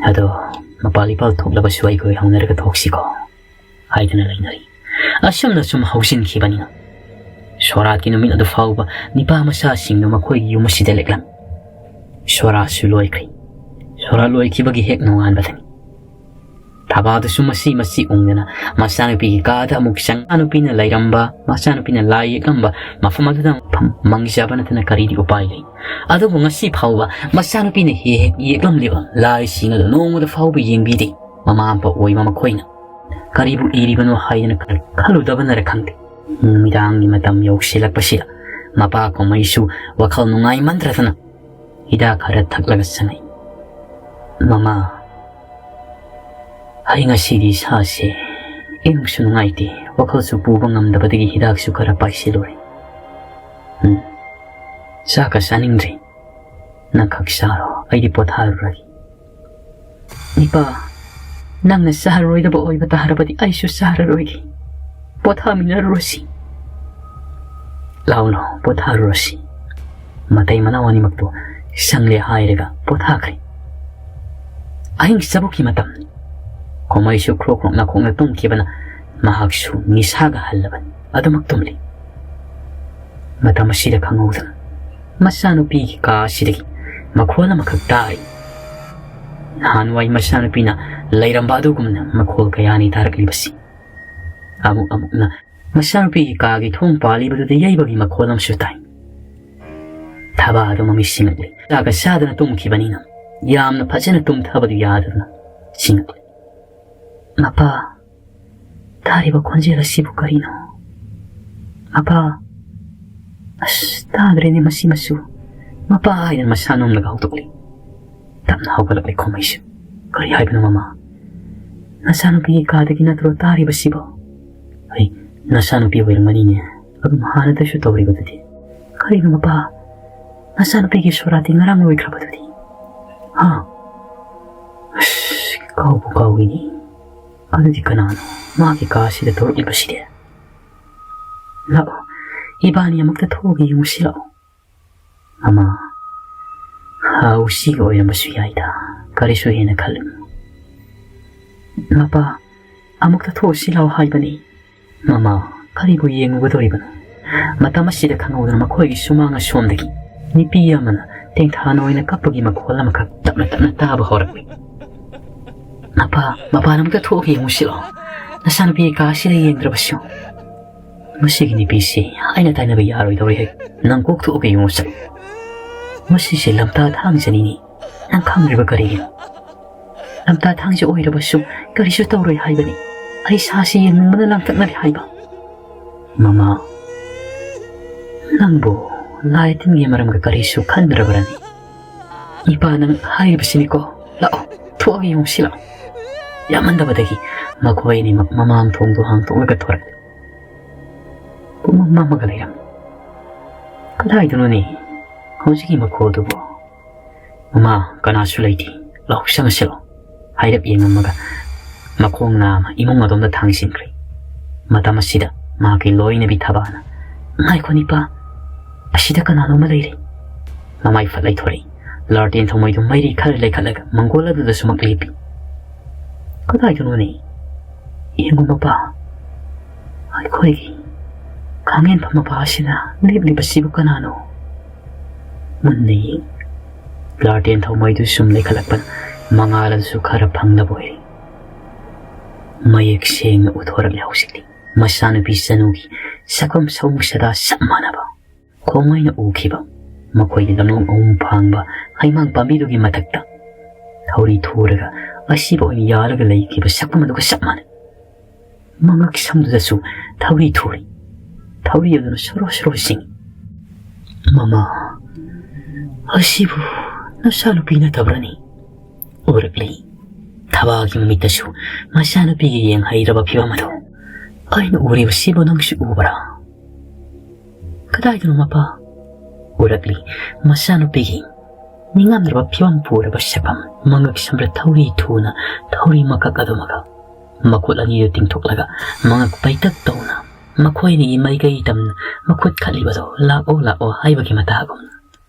ꯑꯗꯣ ꯃꯄꯥꯜ ꯏꯄꯥꯜ ꯊꯣꯛꯂꯕꯁꯨ ꯑꯩꯈꯣꯏ ꯍꯧꯅꯔꯒ ꯊꯣꯛꯁꯤꯀꯣ ꯍꯥꯏꯗꯨꯅ ꯂꯩꯅꯔꯤ꯫ ꯑꯁꯨꯝꯅ ꯁꯨꯝ ꯍꯧꯖꯤꯟꯈꯤꯕꯅꯤꯅ ꯁꯣꯔꯥꯠꯀꯤ ꯅꯨꯃꯤꯠ ꯑꯗꯨ ꯐꯥꯎꯕ ꯅꯤꯄꯥ ꯃꯆꯥꯁꯤꯡꯗꯨ ꯃꯈꯣꯏꯒꯤ ꯌꯨꯝ ꯑꯁꯤꯗ ꯂꯦꯛꯂꯝꯃꯤ꯫ ꯁꯣꯔꯥꯠꯁꯨ ꯂꯣꯏꯈ꯭ꯔꯤ꯫ ꯁꯣꯔꯥꯠ ꯂꯣꯏꯈꯤꯕꯒꯤ ꯍꯦꯛ ꯅꯣꯡꯉꯥꯟꯕꯗꯅꯤ ꯊꯕꯥꯗꯨꯁꯨ ꯃꯁꯤ ꯃꯁꯤ ꯎꯪꯗꯅ ꯃꯆꯥꯅꯨꯄꯤꯒꯤ ꯀꯥꯗ ꯑꯃꯨꯛ ꯆꯪ-, ꯃꯆꯥꯅꯨꯄꯤꯅ ꯂꯩꯔꯝꯕ, ꯃꯆꯥꯅꯨꯄꯤꯅ ꯂꯥꯏ ꯌꯦꯛꯂꯝꯕ ꯃꯐꯝ ꯑꯗꯨꯗ ꯑꯃꯨꯛ ꯐꯝ-, ꯃꯪꯖꯕ ꯅꯠꯇꯅ ꯀꯔꯤꯗꯤ ꯎꯄꯥꯏ ꯂꯩ? ꯑꯗꯨꯕꯨ ꯉꯁꯤ ꯐꯥꯎꯕ ꯃꯆꯥꯅꯨꯄꯤꯅ ꯍꯦꯛ ꯍꯦꯛ ꯌꯦꯛꯂꯝꯂꯤꯕ ꯂꯥꯏꯁꯤꯡ ꯑꯗꯨ ꯅꯣꯡꯃꯗ ꯐꯥꯎꯕ ꯌꯦꯡꯕꯤꯗꯦ꯫ ꯃꯃꯥ ꯃꯄꯥ ꯑꯣꯏꯕ ꯃꯈꯣꯏꯅ ꯀꯔꯤꯕꯨ ꯏꯔꯤꯕꯅꯣ ꯍꯥꯏꯗꯅ ꯈꯜ-, ꯈꯜꯂꯨꯗꯕꯅꯔ ꯈꯪꯗꯦ, ꯅꯨꯃꯤꯗꯥꯡꯒꯤ ꯃꯇꯝ ꯌꯧꯁꯤꯜꯂꯛꯄꯁꯤꯗ ꯃꯄꯥ ꯀꯣꯃꯩꯁꯨ ꯋꯥꯈꯜ ꯅꯨꯡꯉꯥꯏꯃꯟꯗ꯭ꯔꯗꯅ ꯍꯤꯗꯥꯛ ꯈꯔ ꯊꯛꯂꯒ ꯆꯪꯉꯛꯏ꯫ "ꯃꯃꯥ, ꯑꯩ ꯉꯁꯤꯗꯤ ꯏꯁꯥꯁꯦ ꯏꯅꯨꯡꯁꯨ ꯅꯨꯡꯉꯥꯏꯇꯦ, ꯋꯥꯈꯜꯁꯨ ꯄꯨꯕ ꯉꯝꯗꯕꯗꯒꯤ ꯍꯤꯗꯥꯛꯁꯨ ꯈꯔ ꯄꯥꯏꯁꯤꯜꯂꯨꯔꯦ꯫ ꯎꯝ, ꯆꯥꯛꯀ ꯆꯥꯅꯤꯡꯗ꯭ꯔꯦ, ꯅꯪꯈꯛ ꯆꯥꯔꯣ, ꯑꯩꯗꯤ ꯄꯣꯊꯥꯔꯨꯔꯒꯦ꯫" "ꯏꯄꯥ, ꯅꯪꯅ ꯆꯥꯔꯔꯣꯏꯗꯕ ꯑꯣꯏꯕ ꯇꯥꯔꯕꯗꯤ ꯑꯩꯁꯨ ꯆꯥꯔꯔꯣꯏꯒꯦ꯫ ꯄꯣꯊꯥꯃꯤꯟꯅꯔꯨꯔꯁꯤ꯫" "ꯂꯥꯎ ꯂꯥꯎ, ꯄꯣꯊꯥꯔꯨꯔꯁꯤ꯫" ꯃꯇꯩ ꯃꯅꯥꯎ ꯑꯅꯤꯃꯛꯇꯨ ꯆꯪꯂꯦ ꯍꯥꯏꯔꯒ ꯄꯣꯊꯥꯈ꯭ꯔꯦ꯫ ꯑꯍꯤꯡ ꯆꯕꯨꯛꯀꯤ ꯃꯇꯝꯅꯤ꯫ ꯈꯣꯃꯩꯁꯨ ꯈ꯭ꯔꯣꯛ ꯈ꯭ꯔꯣꯛ ꯅꯥꯈꯣꯛꯅ ꯇꯨꯝꯈꯤꯕꯅ ꯃꯍꯥꯛꯁꯨ ꯅꯤꯁꯥꯒ ꯍꯜꯂꯕꯅꯤ꯫ ꯑꯗꯨꯃꯛ ꯇꯨꯝꯂꯤ꯫ ꯃꯇꯝ ꯑꯁꯤꯗ ꯈꯪꯍꯧꯗꯅ ꯃꯆꯥꯅꯨꯄꯤꯒꯤ ꯀꯥ ꯑꯁꯤꯗꯒꯤ ꯃꯈꯣꯜ ꯑꯃꯈꯛ ꯇꯥꯔꯤ꯫ ꯅꯍꯥꯟꯋꯥꯏ ꯃꯆꯥꯅꯨꯄꯤꯅ ꯂꯩꯔꯝꯕ ꯑꯗꯨꯒꯨꯝꯅ ꯃꯈꯣꯜ ꯀꯌꯥꯅꯤ ꯇꯥꯔꯛꯂꯤꯕꯁꯤ꯫ ꯑꯃꯨꯛ ꯑꯃꯨꯛꯅ ꯃꯆꯥꯅꯨꯄꯤꯒꯤ ꯀꯥꯒꯤ ꯊꯣꯡ ꯄꯥꯜꯂꯤꯕꯗꯨꯗ ꯌꯩꯕꯒꯤ ꯃꯈꯣꯜ ꯑꯃꯁꯨ ꯇꯥꯏ꯫ ꯊꯕꯥ ꯑꯗꯨ ꯃꯃꯤꯠ ꯁꯤꯡꯂꯛꯂꯤ꯫ ꯆꯥꯛꯀ ꯆꯥꯗꯅ ꯇꯨꯝꯈꯤꯕꯅꯤꯅ ꯌꯥꯝꯅ ꯐꯖꯅ ꯇꯨꯝꯊꯕꯗꯨ ꯌꯥꯗꯗꯨꯅ ꯁꯤꯡꯂꯛꯂꯤ꯫ "ꯃꯄꯥ, ꯇꯥꯔꯤꯕ ꯈꯣꯟꯖꯦꯜ ꯑꯁꯤꯕꯨ ꯀꯔꯤꯅꯣ? ꯃꯄꯥ, ꯑꯁ, ꯇꯥꯗ꯭ꯔꯦꯅꯦ ꯃꯁꯤ ꯃꯆꯨ꯫ ꯃꯄꯥ ꯍꯥꯏꯗꯅ ꯃꯁꯥ ꯅꯣꯝꯂꯒ ꯍꯧꯗꯣꯛꯂꯤ꯫ ꯇꯞꯅ ꯍꯧꯒꯠꯂꯛꯂꯤ ꯈꯣꯃꯩꯁꯨ꯫ "ꯀꯔꯤ ꯍꯥꯏꯕꯅꯣ ꯃꯃꯥ? ꯅꯆꯥꯅꯨꯄꯤꯒꯤ ꯀꯥꯗꯒꯤ ꯅꯠꯇ꯭ꯔꯣ ꯇꯥꯔꯤꯕꯁꯤꯕꯣ?" "ꯑꯩ ꯅꯆꯥꯅꯨꯄꯤ ꯑꯣꯏꯔꯝꯒꯅꯤꯅꯦ꯫ ꯑꯗꯨꯝ ꯍꯥꯟꯅꯗꯁꯨ ꯇꯧꯔꯤꯕꯗꯨꯗꯤ꯫ ꯀꯔꯤꯅꯣ ꯃꯄꯥ? ꯅꯆꯥꯅꯨꯄꯤꯒꯤ ꯁꯣꯔꯥꯠꯇꯤ ꯉꯔꯥꯡ ꯂꯣꯏꯈ꯭ꯔꯕꯗꯨꯗꯤ?" "ꯍꯥ? ꯑꯁ, ꯀꯥꯎꯕꯨ ꯀꯥꯎꯏꯅꯦ꯫ ꯑꯗꯨꯗꯤ ꯀꯅꯥꯅꯣ ꯃꯥꯒꯤ ꯀꯥ ꯑꯁꯤꯗ ꯊꯣꯛꯂꯛꯂꯤꯕꯁꯤꯗꯤ? ꯂꯥꯛꯑꯣ, ꯏꯕꯥꯅꯤ ꯑꯃꯨꯛꯇ ꯊꯣꯛꯑꯒ ꯌꯦꯡꯉꯨꯁꯤ ꯂꯥꯛꯑꯣ꯫" "ꯃꯃꯥ, ꯍꯥ, ꯎꯁꯤꯒ ꯑꯣꯏꯔꯝꯕꯁꯨ ꯌꯥꯏꯗ, ꯀꯔꯤꯁꯨ ꯍꯦꯟꯅ ꯈꯜꯂꯨꯅꯨ꯫" "ꯃꯄꯥ, ꯑꯃꯨꯛꯇ ꯊꯣꯛꯎꯁꯤ ꯂꯥꯛꯑꯣ ꯍꯥꯏꯕꯅꯤ꯫" "ꯃꯃꯥ, ꯀꯔꯤꯕꯨ ꯌꯦꯡꯉꯨꯒꯗꯧꯔꯤꯕꯅꯣ? ꯃꯇꯝ ꯑꯁꯤꯗ ꯈꯪꯍꯧꯗꯅ ꯃꯈꯣꯏꯒꯤ ꯁꯨꯃꯥꯡ ꯑꯁꯣꯝꯗꯒꯤ ꯅꯨꯄꯤ ꯑꯃꯅ ꯇꯦꯡꯊꯥꯅ ꯑꯣꯏꯅ ꯀꯞꯄꯒꯤ ꯃꯈꯣꯜ ꯑꯃꯈꯛ ꯇꯞꯅ ꯇꯞꯅ ꯇꯥꯕ ꯍꯧꯔꯛꯂꯤ꯫" "ꯃꯄꯥ, ꯃꯄꯥꯟ ꯑꯃꯨꯛꯇ ꯊꯣꯛꯑꯒ ꯌꯦꯡꯉꯨꯁꯤꯔꯣ? ꯅꯆꯥꯅꯨꯄꯤꯒꯤ ꯀꯥ ꯑꯁꯤꯗ ꯌꯦꯡꯗ꯭ꯔꯕꯁꯨ꯫ ꯃꯁꯤꯒꯤ ꯅꯨꯄꯤꯁꯤ ꯑꯩꯅ ꯇꯥꯏꯅꯕ ꯌꯥꯔꯣꯏꯗꯧꯔꯤ ꯍꯦ꯫ ꯅꯪ ꯀꯣꯛ ꯊꯣꯛꯑꯒ ꯌꯦꯡꯉꯨ ꯆꯠꯂꯨ꯫" "ꯃꯁꯤꯁꯦ ꯂꯝꯇꯥ ꯊꯥꯡꯖꯅꯤꯅꯦ꯫ ꯅꯪ ꯈꯪꯗ꯭ꯔꯤꯕ ꯀꯔꯤꯒꯤꯅꯣ? ꯂꯝꯇꯥ ꯊꯥꯡꯖ ꯑꯣꯏꯔꯕꯁꯨ ꯀꯔꯤꯁꯨ ꯇꯧꯔꯣꯏ ꯍꯥꯏꯕꯅꯤ꯫ ꯑꯩ ꯁꯥꯁꯤ ꯌꯦꯡꯅꯤꯡꯕꯅ ꯂꯥꯡꯇꯛꯅꯔꯦ ꯍꯥꯏꯕ꯫" "ꯃꯃꯥ, ꯅꯪꯕꯨ ꯂꯥꯏ ꯇꯤꯟꯒꯤ ꯃꯔꯝꯒ ꯀꯔꯤꯁꯨ ꯈꯟꯗ꯭ꯔꯕ꯭ꯔꯅꯤ? ꯏꯄꯥ ꯅꯪ ꯍꯥꯏꯔꯤꯕꯁꯤꯅꯤꯀꯣ꯫ ꯂꯥꯛꯑꯣ, ꯊꯣꯛꯑꯒ ꯌꯦꯡꯉꯨꯁꯤ ꯂꯥꯛꯑꯣ꯫" ꯌꯥꯝꯃꯟꯗꯕꯗꯒꯤ ꯃꯈꯣꯏ ꯑꯅꯤꯃꯛ ꯃꯃꯥꯡ ꯊꯣꯡꯗꯣ ꯍꯥꯡꯗꯣꯛꯂꯒ ꯊꯣꯔꯛꯂꯦ꯫ ꯄꯨꯝꯃꯝ ꯃꯝꯃꯒ ꯂꯩꯔꯝꯃꯤ꯫ "ꯀꯗꯥꯏꯗꯅꯣꯅꯦ ꯍꯧꯖꯤꯛꯀꯤ ꯃꯈꯣꯜꯗꯨꯕꯣ?" "ꯃꯃꯥ, ꯀꯅꯥꯁꯨ ꯂꯩꯇꯦ꯫ ꯂꯥꯛꯑꯣ, ꯆꯪꯉꯁꯤꯔꯣ?" ꯍꯥꯏꯔꯞ ꯌꯦꯡꯉꯝꯃꯒ ꯃꯈꯣꯡ ꯅꯥꯝꯃ ꯏꯃꯨꯡ ꯑꯗꯣꯝꯗ ꯊꯥꯡꯖꯤꯟꯈ꯭ꯔꯦ꯫ ꯃꯇꯝ ꯑꯁꯤꯗ ꯃꯍꯥꯛꯀꯤ ꯂꯣꯏꯅꯕꯤ ꯊꯕꯥꯅ, "ꯉꯥꯏꯈꯣ ꯅꯤꯄꯥ, ꯑꯁꯤꯗ ꯀꯅꯥꯅꯣꯝꯃ ꯂꯩꯔꯦ꯫" ꯃꯃꯥꯏ ꯐꯠ ꯂꯩꯊꯣꯔꯛꯏ꯫ ꯂꯥꯔꯇꯦꯟ ꯊꯧꯃꯩꯗꯨ ꯃꯩꯔꯤ ꯈꯔ ꯂꯩꯈꯠꯂꯒ ꯃꯪꯒꯣꯜ ꯑꯗꯨꯗ ꯁꯨꯃꯛ ꯂꯦꯞꯄꯤ꯫ "ꯀꯗꯥꯏꯗꯅꯣꯅꯦ? ꯌꯦꯡꯉꯨ ꯃꯄꯥ, ꯑꯩꯈꯣꯏꯒꯤ ꯈꯥꯡꯉꯦꯟꯐꯝ ꯃꯄꯥ ꯑꯁꯤꯗ ꯂꯦꯞꯂꯤꯕꯁꯤꯕꯨ ꯀꯅꯥꯅꯣ?" ꯃꯨꯟꯅ ꯌꯦꯡ꯫ ꯂꯥꯔꯇꯦꯟ ꯊꯧꯃꯩꯗꯨ ꯁꯨꯝ ꯂꯩꯈꯠꯂꯛꯄꯅ ꯃꯉꯥꯜ ꯑꯗꯨꯁꯨ ꯈꯔ ꯐꯪꯂꯕ ꯑꯣꯏꯔꯦ꯫ ꯃꯌꯦꯛ ꯁꯦꯡꯅ ꯎꯊꯣꯔꯛꯂꯦ ꯍꯧꯖꯤꯛꯇꯤ꯫ ꯃꯆꯥꯅꯨꯄꯤ ꯆꯅꯨꯒꯤ ꯁꯛꯐꯝ ꯁꯑꯣꯡ ꯁꯥꯗꯥ ꯆꯞ ꯃꯥꯟꯅꯕ꯫ ꯈꯣꯡꯃꯩꯅ ꯎꯈꯤꯕ ꯃꯈꯣꯏꯒꯤ ꯂꯝꯂꯣꯡ ꯑꯍꯨꯝ ꯐꯥꯡꯕ ꯍꯩꯃꯥꯡ ꯄꯥꯝꯕꯤꯗꯨꯒꯤ ꯃꯊꯛꯇ ꯊꯧꯔꯤ ꯊꯨꯔꯒ ꯑꯁꯤꯕ ꯑꯣꯏꯅ ꯌꯥꯜꯂꯒ ꯂꯩꯈꯤꯕ ꯁꯛꯐꯝ ꯑꯗꯨꯒ ꯆꯞ ꯃꯥꯟꯅꯩ꯫ ꯃꯉꯛ ꯁꯝꯗꯨꯗꯁꯨ ꯊꯧꯔꯤ ꯊꯨꯔꯤ꯫ ꯊꯧꯔꯤ ꯑꯗꯨꯅ ꯁꯣꯔꯣ ꯁꯣꯔꯣ ꯆꯤꯡꯏ꯫ "ꯃꯃꯥ, "ꯑꯁꯤꯕꯨ ꯅꯆꯥꯅꯨꯄꯤ ꯅꯠꯇꯕ꯭ꯔꯅꯤ?" ꯎꯔꯛꯂꯤ꯫ ꯊꯕꯥꯒꯤ ꯃꯃꯤꯠꯇꯁꯨ ꯃꯆꯥꯅꯨꯄꯤꯒꯤ ꯌꯦꯡ ꯍꯩꯔꯕ ꯐꯤꯕꯝ ꯑꯗꯨ꯫ "ꯑꯩꯅ ꯎꯔꯤꯕꯁꯤꯕꯨ ꯅꯪꯁꯨ ꯎꯕ꯭ꯔꯥ?" "ꯀꯗꯥꯏꯗꯅꯣ, ꯃꯄꯥ?" ꯎꯔꯛꯂꯤ ꯃꯆꯥꯅꯨꯄꯤꯒꯤ ꯅꯤꯡꯉꯝꯗ꯭ꯔꯕ ꯐꯤꯕꯝ ꯄꯨꯔꯕ ꯁꯛꯐꯝ꯫ ꯃꯉꯛ ꯁꯝꯕ꯭ꯔ ꯊꯧꯔꯤ ꯊꯨꯅ ꯊꯧꯔꯤ ꯃꯀꯛ ꯑꯗꯨꯃꯒ ꯃꯈꯨꯠ ꯑꯅꯤꯗꯨ ꯇꯤꯡꯊꯣꯛꯂꯒ ꯃꯉꯛ ꯄꯩꯇꯛ ꯇꯧꯅ ꯃꯈꯣꯏ ꯑꯅꯤꯒꯤ ꯃꯥꯏꯀꯩ ꯇꯝꯅ ꯃꯈꯨꯠ ꯈꯠꯂꯤꯕꯗꯨ "ꯂꯥꯛꯑꯣ, ꯂꯥꯛꯑꯣ" ꯍꯥꯏꯕꯒꯤ ꯃꯇꯥꯒꯨꯝꯅ꯫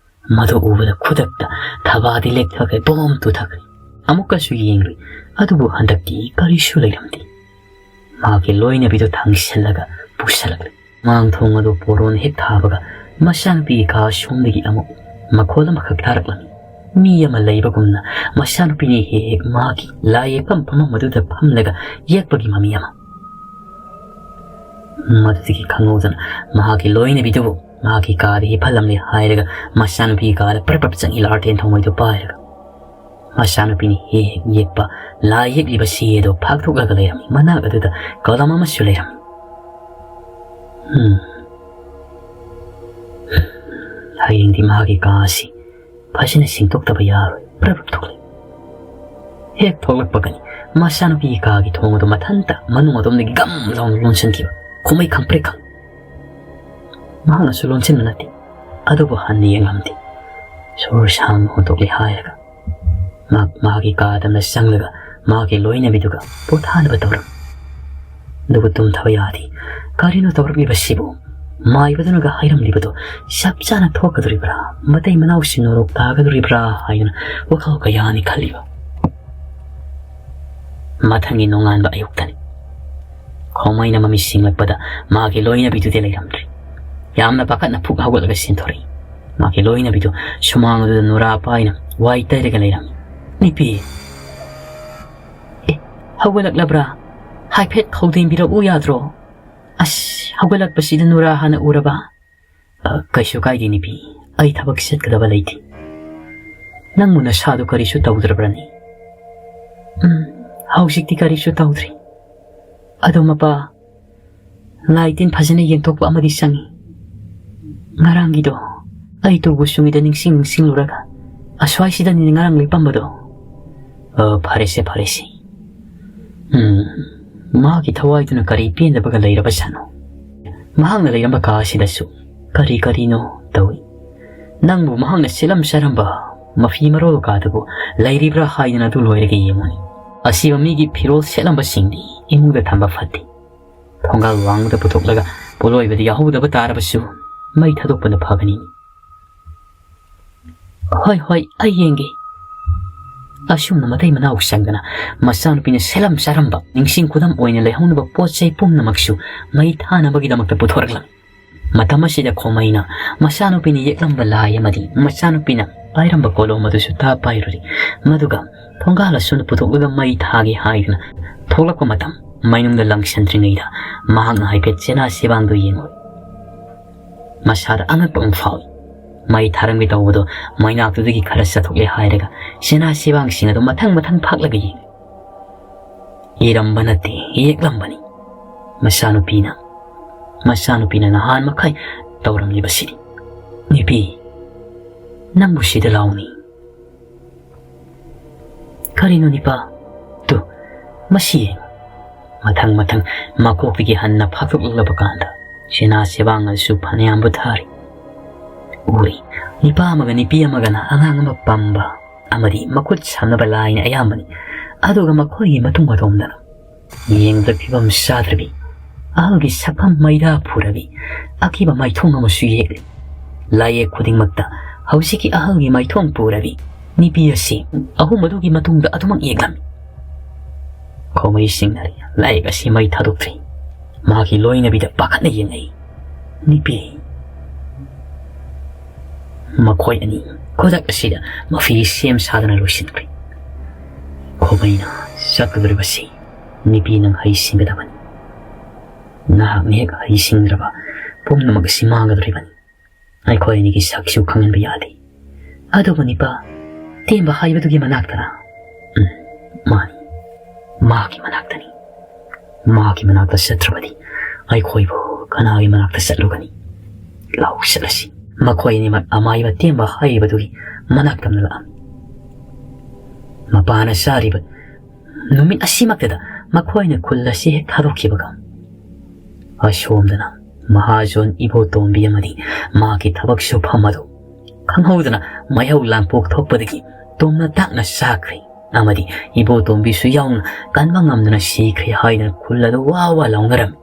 ꯃꯗꯨ ꯎꯕꯗ ꯈꯨꯗꯛꯇ ꯊꯕꯥꯗꯤ ꯂꯦꯛꯊꯈ꯭ꯔꯦ, ꯕꯣꯝ ꯇꯨꯊꯈ꯭ꯔꯦ꯫ ꯑꯃꯨꯛꯀꯁꯨ ꯌꯦꯡꯂꯨꯏ, ꯑꯗꯨꯕꯨ ꯍꯟꯗꯛꯇꯤ ꯀꯔꯤꯁꯨ ꯂꯩꯔꯝꯗꯦ꯫ ꯃꯍꯥꯛꯀꯤ ꯂꯣꯏꯅꯕꯤꯗꯨ ꯊꯥꯡꯁꯤꯜꯂꯒ ꯄꯨꯁꯜꯂꯛꯂꯦ꯫ ꯃꯥꯡ ꯊꯣꯡ ꯑꯗꯨ ꯄꯣꯔꯣꯟ ꯍꯦꯛ ꯊꯥꯕꯒ ꯃꯆꯥꯅꯨꯄꯤꯒꯤ ꯀꯥ ꯁꯣꯝꯗꯒꯤ ꯑꯃꯨꯛ ꯃꯈꯣꯜ ꯑꯃꯈꯛ ꯇꯥꯔꯛꯂꯝꯃꯤ꯫ ꯃꯤ ꯑꯃ ꯂꯩꯕꯒꯨꯝꯅ ꯃꯆꯥꯅꯨꯄꯤꯅ ꯍꯦꯛ ꯍꯦꯛ ꯃꯍꯥꯛꯀꯤ ꯂꯥꯏ ꯌꯦꯛꯐꯝ ꯐꯝꯐꯝ ꯑꯗꯨꯗ ꯐꯝꯂꯒ ꯌꯦꯛꯄꯒꯤ ꯃꯃꯤ ꯑꯃ꯫ ꯃꯗꯨꯗꯒꯤ ꯈꯪꯍꯧꯗꯅ ꯃꯍꯥꯛꯀꯤ ꯂꯣꯏꯅꯕꯤꯗꯨꯕꯨ ꯃꯍꯥꯛꯀꯤ ꯀꯥꯗ ꯍꯤꯞꯍꯜꯂꯝꯂꯦ ꯍꯥꯏꯔꯒ ꯃꯆꯥꯅꯨꯄꯤꯒꯤ ꯀꯥꯗ ꯄ꯭ꯔꯞ ꯄ꯭ꯔꯞ ꯆꯪꯉꯤ, ꯂꯥꯔꯇꯦꯟ ꯊꯧꯃꯩꯗꯨ ꯄꯥꯏꯔꯒ꯫ ꯃꯆꯥꯅꯨꯄꯤꯅ ꯍꯦꯛ ꯍꯦꯛ ꯌꯦꯛꯄ ꯂꯥꯏ ꯌꯦꯛꯂꯤꯕ ꯆꯦ ꯑꯗꯨ ꯐꯥꯛꯇꯣꯛꯂꯒ ꯂꯩꯔꯝꯃꯤ꯫ ꯃꯅꯥꯛ ꯑꯗꯨꯗ ꯀꯂꯝ ꯑꯃꯁꯨ ꯂꯩꯔꯝꯃꯤ꯫ "ꯎꯝ, ꯍꯌꯦꯡꯗꯤ ꯃꯍꯥꯛꯀꯤ ꯀꯥ ꯑꯁꯤ ꯐꯖꯅ ꯁꯦꯡꯗꯣꯛꯇꯕ ꯌꯥꯔꯣꯏ", ꯄ꯭ꯔꯞ ꯄ꯭ꯔꯞ ꯊꯣꯛꯂꯛꯏ꯫ ꯍꯦꯛ ꯊꯣꯛꯂꯛꯄꯒꯅꯤ ꯃꯆꯥꯅꯨꯄꯤꯒꯤ ꯀꯥꯒꯤ ꯊꯣꯡ ꯑꯗꯨ ꯃꯊꯟꯇ ꯃꯅꯨꯡ ꯑꯗꯣꯝꯗꯒꯤ ꯒꯝ ꯂꯥꯎꯅ ꯂꯣꯟꯁꯤꯟꯈꯤꯕ꯫ ꯈꯨꯃꯩ ꯈꯪꯄ꯭ꯔꯦꯛ ꯈꯪ꯫ ꯃꯍꯥꯛꯅꯁꯨ ꯂꯣꯟꯁꯤꯟꯕ ꯅꯠꯇꯦ, ꯑꯗꯨꯕꯨ ꯍꯟꯅ ꯌꯦꯡꯂꯝꯗꯦ꯫ ꯁꯣꯔ ꯁꯥꯡꯅ ꯍꯣꯟꯗꯣꯛꯂꯦ ꯍꯥꯏꯔꯒ ꯃꯍꯥꯛ ꯃꯍꯥꯛꯀꯤ ꯀꯥꯗ ꯑꯃꯗ ꯆꯪꯂꯒ ꯃꯍꯥꯛꯀꯤ ꯂꯣꯏꯅꯕꯤꯗꯨꯒ ꯄꯣꯊꯥꯅꯕ ꯇꯧꯔꯝꯃꯤ꯫ ꯑꯗꯨꯕꯨ ꯇꯨꯝꯊꯕ ꯌꯥꯗꯦ꯫ ꯀꯔꯤꯅꯣ ꯇꯧꯔꯛꯂꯤꯕꯁꯤꯕꯨ? ꯃꯥꯏꯕꯗꯨꯅꯒ ꯍꯥꯏꯔꯝꯂꯤꯕꯗꯣ ꯆꯞ ꯆꯥꯅ ꯊꯣꯛꯀꯗꯣꯔꯤꯕ꯭ꯔꯥ? ꯃꯇꯩ ꯃꯅꯥꯎꯁꯤꯡ ꯅꯣꯔꯣꯛ ꯇꯥꯒꯗꯣꯔꯤꯕ꯭ꯔꯥ ꯍꯥꯏꯗꯨꯅ ꯋꯥꯈꯜ ꯀꯌꯥꯅꯤ ꯈꯜꯂꯤꯕ꯫ ꯃꯊꯪꯒꯤ ꯅꯣꯡꯉꯥꯟꯕ ꯑꯌꯨꯛꯇꯅꯤ꯫ ꯈꯣꯃꯩꯅ ꯃꯃꯤꯠ ꯁꯤꯡꯂꯛꯄꯗ ꯃꯥꯒꯤ ꯂꯣꯏꯅꯕꯤꯗꯨꯗꯤ ꯂꯩꯔꯝꯗ꯭ꯔꯦ꯫ ꯌꯥꯝꯅ ꯄꯥꯈꯠꯅ ꯐꯨꯛ ꯍꯧꯒꯠꯂꯒ ꯆꯦꯟꯊꯣꯔꯛꯏ꯫ ꯃꯥꯒꯤ ꯂꯣꯏꯅꯕꯤꯗꯨ ꯁꯨꯃꯥꯡ ꯑꯗꯨꯗ ꯅꯨꯔꯥ ꯄꯥꯏꯅ ꯋꯥꯏ ꯇꯩꯔꯒ ꯂꯩꯔꯝꯃꯤ꯫ "ꯅꯤꯄꯤ!" "ꯑꯦ, ꯍꯧꯒꯠꯂꯛꯂꯕ꯭ꯔꯥ? ꯍꯥꯏꯐꯦꯠ ꯈꯧꯗꯦꯡꯕꯤꯔꯛꯎ ꯌꯥꯗ꯭ꯔꯣ?" "ꯑꯁ, ꯍꯧꯒꯠꯂꯛꯄꯁꯤꯗ ꯅꯨꯔꯥ ꯍꯥꯟꯅ ꯎꯔꯕ?" "ꯑ, ꯀꯩꯁꯨ ꯀꯥꯏꯗꯦ ꯅꯤꯄꯤ, ꯑꯩ ꯊꯕꯛ ꯆꯠꯀꯗꯕ ꯂꯩꯇꯦ꯫ ꯅꯪꯕꯨ ꯅꯁꯥꯗꯨ ꯀꯔꯤꯁꯨ ꯇꯧꯗ꯭ꯔꯕ꯭ꯔꯅꯤ?" "ꯎꯝ, ꯍꯧꯖꯤꯛꯇꯤ ꯀꯔꯤꯁꯨ ꯇꯧꯗ꯭ꯔꯤ꯫ ꯑꯗꯣ ꯃꯄꯥ, ꯂꯥꯏ ꯇꯤꯟ ꯐꯖꯅ ꯌꯦꯡꯊꯣꯛꯄ ꯑꯃꯗꯤ ꯆꯪꯏ꯫ ꯉꯔꯥꯡꯒꯤꯗꯣ ꯑꯩ ꯇꯨꯒꯨꯁꯨꯡꯒꯤꯗ ꯅꯤꯡꯁꯤꯡ ꯅꯤꯡꯁꯤꯡꯂꯨꯔꯒ ꯑꯁ꯭ꯋꯥꯏꯁꯤꯗꯅꯤꯅꯦ ꯉꯔꯥꯡ ꯂꯦꯞꯄꯝꯕꯗꯣ꯫ ꯑ, ꯐꯔꯦꯁꯦ, ꯐꯔꯦꯁꯦ꯫ ꯎꯝ, ꯃꯥꯒꯤ ꯊꯋꯥꯏꯗꯨꯅ ꯀꯔꯤ ꯄꯦꯟꯗꯕꯒ ꯂꯩꯔꯕꯖꯥꯠꯅꯣ? ꯃꯍꯥꯛꯅ ꯂꯩꯔꯝꯕ ꯀꯥ ꯑꯁꯤꯗꯁꯨ ꯀꯔꯤ ꯀꯔꯤꯅꯣ ꯇꯧꯏ꯫ ꯅꯪꯕꯨ ꯃꯍꯥꯛꯅ ꯁꯦꯠꯂꯝ ꯆꯥꯔꯝꯕ ꯃꯐꯤ ꯃꯔꯣꯜ ꯀꯥꯗꯨꯕꯨ ꯂꯩꯔꯤꯕ꯭ꯔꯥ ꯍꯥꯏꯗꯅ ꯑꯗꯨ ꯂꯣꯏꯔꯒ ꯌꯦꯡꯉꯨꯅꯤ꯫ ꯑꯁꯤꯕ ꯃꯤꯒꯤ ꯐꯤꯔꯣꯜ ꯁꯦꯠꯂꯝꯕꯁꯤꯡꯗꯤ ꯏꯃꯨꯡꯗ ꯊꯝꯕ ꯐꯠꯇꯦ꯫ ꯊꯣꯡꯒꯥꯜ ꯋꯥꯡꯃꯗ ꯄꯨꯊꯣꯛꯂꯒ ꯄꯣꯠꯂꯣꯏꯕꯗ ꯌꯥꯍꯧꯗꯕ ꯇꯥꯔꯕꯁꯨ ꯃꯩ ꯊꯥꯗꯣꯛꯄꯅ ꯐꯒꯅꯤ꯫ "ꯍꯣꯏ, ꯍꯣꯏ, ꯑꯩ ꯌꯦꯡꯒꯦ꯫" ꯑꯁꯨꯝꯅ ꯃꯇꯩ ꯃꯅꯥꯎ ꯆꯪꯗꯅ ꯃꯆꯥꯅꯨꯄꯤꯅ ꯁꯦꯠꯂꯝ ꯆꯥꯔꯝꯕ ꯅꯤꯡꯁꯤꯡ ꯈꯨꯗꯝ ꯑꯣꯏꯅ ꯂꯩꯍꯧꯅꯕ ꯄꯣꯠ ꯆꯩ ꯄꯨꯝꯅꯃꯛꯁꯨ ꯃꯩ ꯊꯥꯅꯕꯒꯤꯗꯃꯛꯇ ꯄꯨꯊꯣꯔꯛꯂꯝꯃꯤ꯫ ꯃꯇꯝ ꯑꯁꯤꯗ ꯈꯣꯃꯩꯅ ꯃꯆꯥꯅꯨꯄꯤꯅ ꯌꯦꯛꯂꯝꯕ ꯂꯥꯏ ꯑꯃꯗꯤ ꯃꯆꯥꯅꯨꯄꯤꯅ ꯄꯥꯏꯔꯝꯕ ꯀꯣꯂꯣꯝ ꯑꯗꯨꯁꯨ ꯇꯥꯞ ꯄꯥꯏꯔꯨꯔꯤ꯫ ꯃꯗꯨꯒ ꯊꯣꯡꯒꯥꯜ ꯑꯁꯣꯝꯗ ꯄꯨꯊꯣꯛꯂꯒ ꯃꯩ ꯊꯥꯒꯦ ꯍꯥꯏꯗꯨꯅ ꯊꯣꯛꯂꯛꯄ ꯃꯇꯝ, ꯃꯩꯅꯨꯡꯗ ꯂꯪꯁꯤꯟꯗ꯭ꯔꯤꯉꯩꯗ ꯃꯍꯥꯛꯅ ꯍꯥꯏꯐꯦꯠ ꯆꯦꯅꯥ ꯆꯦꯕꯥꯡꯗꯨ ꯌꯦꯡꯂꯨꯏ꯫ ꯃꯁꯥꯗ ꯑꯉꯛꯄ ꯑꯃ ꯐꯥꯎꯏ꯫ ꯃꯩ ꯊꯥꯔꯝꯒꯦ ꯇꯧꯕꯗꯣ ꯃꯩꯅꯥꯛꯇꯨꯗꯒꯤ ꯈꯔ ꯆꯠꯊꯣꯛꯂꯦ ꯍꯥꯏꯔꯒ ꯆꯦꯅꯥ ꯆꯦꯕꯥꯡꯁꯤꯡ ꯑꯗꯨ ꯃꯊꯪ ꯃꯊꯪ ꯐꯥꯛꯂꯒ ꯌꯦꯡꯂꯤ꯫ ꯏꯔꯝꯕ ꯅꯠꯇꯦ, ꯌꯦꯛꯂꯝꯕꯅꯤ꯫ ꯃꯆꯥꯅꯨꯄꯤꯅ, ꯃꯆꯥꯅꯨꯄꯤꯅ ꯅꯍꯥꯟ ꯃꯈꯩ ꯇꯧꯔꯝꯂꯤꯕꯁꯤꯅꯤ꯫ "ꯅꯨꯄꯤ, ꯅꯪꯕꯨ ꯁꯤꯗ ꯂꯥꯎꯅꯤ꯫" "ꯀꯔꯤꯅꯣ ꯅꯤꯄꯥ? ꯇꯨ, ꯃꯁꯤ ꯌꯦꯡꯉꯨ꯫" ꯃꯊꯪ ꯃꯊꯪ ꯃꯀꯣꯛꯇꯒꯤ ꯍꯟꯅ ꯐꯥꯛꯇꯣꯛꯂꯛꯂꯕ ꯀꯥꯟꯗ ꯁꯦꯅꯥ ꯁꯦꯕꯥꯡ ꯑꯗꯨꯁꯨ ꯐꯅꯌꯥꯝꯕꯨ ꯊꯥꯔꯤ꯫ ꯎꯔꯤ, ꯅꯤꯄꯥ ꯑꯃꯒ ꯅꯨꯄꯤ ꯑꯃꯒꯅ ꯑꯉꯥꯡ ꯑꯃ ꯄꯝꯕ ꯑꯃꯗꯤ ꯃꯈꯨꯠ ꯁꯝꯅꯕ ꯂꯥꯏꯅ ꯑꯌꯥꯝꯕꯅꯤ꯫ ꯑꯗꯨꯒ ꯃꯈꯣꯏꯒꯤ ꯃꯇꯨꯡ ꯑꯗꯣꯝꯗꯅ ꯌꯦꯡꯕꯗ ꯐꯤꯕꯝ ꯆꯥꯗ꯭ꯔꯕꯤ ꯑꯍꯜꯒꯤ ꯁꯛꯐꯝ ꯃꯩꯔꯥ ꯐꯨꯔꯕꯤ ꯑꯀꯤꯕ ꯃꯥꯏꯊꯣꯡ ꯑꯃꯁꯨ ꯌꯦꯛꯂꯤ꯫ ꯂꯥꯏꯌꯦꯛ ꯈꯨꯗꯤꯡꯃꯛꯇ ꯍꯧꯖꯤꯛꯀꯤ ꯑꯍꯜꯒꯤ ꯃꯥꯏꯊꯣꯡ ꯄꯨꯔꯕꯤ ꯅꯨꯄꯤ ꯑꯁꯤ ꯑꯍꯨꯝ ꯑꯗꯨꯒꯤ ꯃꯇꯨꯡꯗ ꯑꯗꯨꯃꯛ ꯌꯦꯛꯂꯝꯃꯤ꯫ ꯈꯣꯃꯩ ꯁꯤꯡꯅꯔꯤ꯫ ꯂꯥꯏꯌꯦꯛ ꯑꯁꯤ ꯃꯩ ꯊꯥꯗꯣꯛꯇ꯭ꯔꯤ꯫ ꯃꯍꯥꯛꯀꯤ ꯂꯣꯏꯅꯕꯤꯗ ꯄꯥꯈꯠꯅ ꯌꯦꯡꯂꯛꯏ꯫ ꯅꯨꯄꯤ꯫ ꯃꯈꯣꯏ ꯑꯅꯤ ꯈꯨꯗꯛ ꯑꯁꯤꯗ ꯃꯐꯤ ꯁꯦꯝ ꯁꯥꯗꯅ ꯂꯣꯏꯁꯤꯟꯈ꯭ꯔꯦ꯫ ꯈꯣꯃꯩꯅ ꯆꯠꯀꯗꯧꯔꯤꯕꯁꯤ ꯅꯨꯄꯤ ꯅꯪ ꯍꯩꯁꯤꯡꯒꯗꯕꯅꯤ꯫ ꯅꯍꯥꯛꯅ ꯍꯦꯛ ꯍꯩꯁꯤꯡꯗ꯭ꯔꯕ ꯄꯨꯝꯅꯃꯛ ꯑꯁꯤ ꯃꯥꯡꯒꯗꯧꯔꯤꯕꯅꯤ꯫ ꯑꯩꯈꯣꯏ ꯑꯅꯤꯒꯤ ꯁꯛꯁꯨ ꯈꯪꯍꯟꯕ ꯌꯥꯗꯦ꯫ ꯑꯗꯨꯕꯨ ꯅꯤꯄꯥ, ꯇꯦꯝꯕ ꯍꯥꯏꯕꯗꯨꯒꯤ ꯃꯅꯥꯛꯇꯔꯥ? ꯎꯝ, ꯃꯥꯅꯤ꯫ ꯃꯥꯒꯤ ꯃꯅꯥꯛꯇꯅꯤ꯫ ꯃꯥꯒꯤ ꯃꯅꯥꯛꯇ ꯆꯠꯇ꯭ꯔꯕꯗꯤ ꯑꯩꯈꯣꯏꯕꯨ ꯀꯅꯥꯒꯤ ꯃꯅꯥꯛꯇ ꯆꯠꯂꯨꯒꯅꯤ? ꯂꯥꯎ ꯆꯠꯂꯁꯤ꯫ ꯃꯈꯣꯏ ꯑꯅꯤꯃꯛ ꯑꯃꯥꯏꯕ ꯇꯦꯝꯕ ꯍꯥꯏꯔꯤꯕꯗꯨꯒꯤ ꯃꯅꯥꯛ ꯇꯝꯅ ꯂꯥꯛꯑꯝꯃꯤ꯫ ꯃꯄꯥꯅ ꯆꯥꯔꯤꯕ ꯅꯨꯃꯤꯠ ꯑꯁꯤꯃꯛꯇꯗ ꯃꯈꯣꯏꯅ ꯈꯨꯜ ꯑꯁꯤ ꯍꯦꯛ ꯊꯥꯗꯣꯛꯈꯤꯕꯒ, ꯑꯁꯣꯝꯗꯅ ꯃꯍꯥꯖꯣꯟ ꯏꯕꯣꯇꯣꯝꯕꯤ ꯑꯃꯗꯤ ꯃꯍꯥꯛꯀꯤ ꯊꯕꯛ ꯁꯨꯐꯝ ꯑꯗꯨ ꯈꯪꯍꯧꯗꯅ ꯃꯩꯍꯧ ꯂꯥꯡꯄꯣꯛ ꯊꯣꯛꯄꯗꯒꯤ ꯇꯣꯝꯅ ꯇꯥꯛꯅ ꯆꯥꯈ꯭ꯔꯦ ꯑꯃꯗꯤ ꯏꯕꯣꯇꯣꯝꯕꯤꯁꯨ ꯌꯥꯎꯅ ꯀꯟꯕ ꯉꯝꯗꯅ ꯁꯤꯈ꯭ꯔꯦ ꯍꯥꯏꯗꯅ ꯈꯨꯜ ꯑꯗꯨ ꯋꯥ ꯋꯥ ꯂꯥꯎꯅꯔꯝꯃꯤ꯫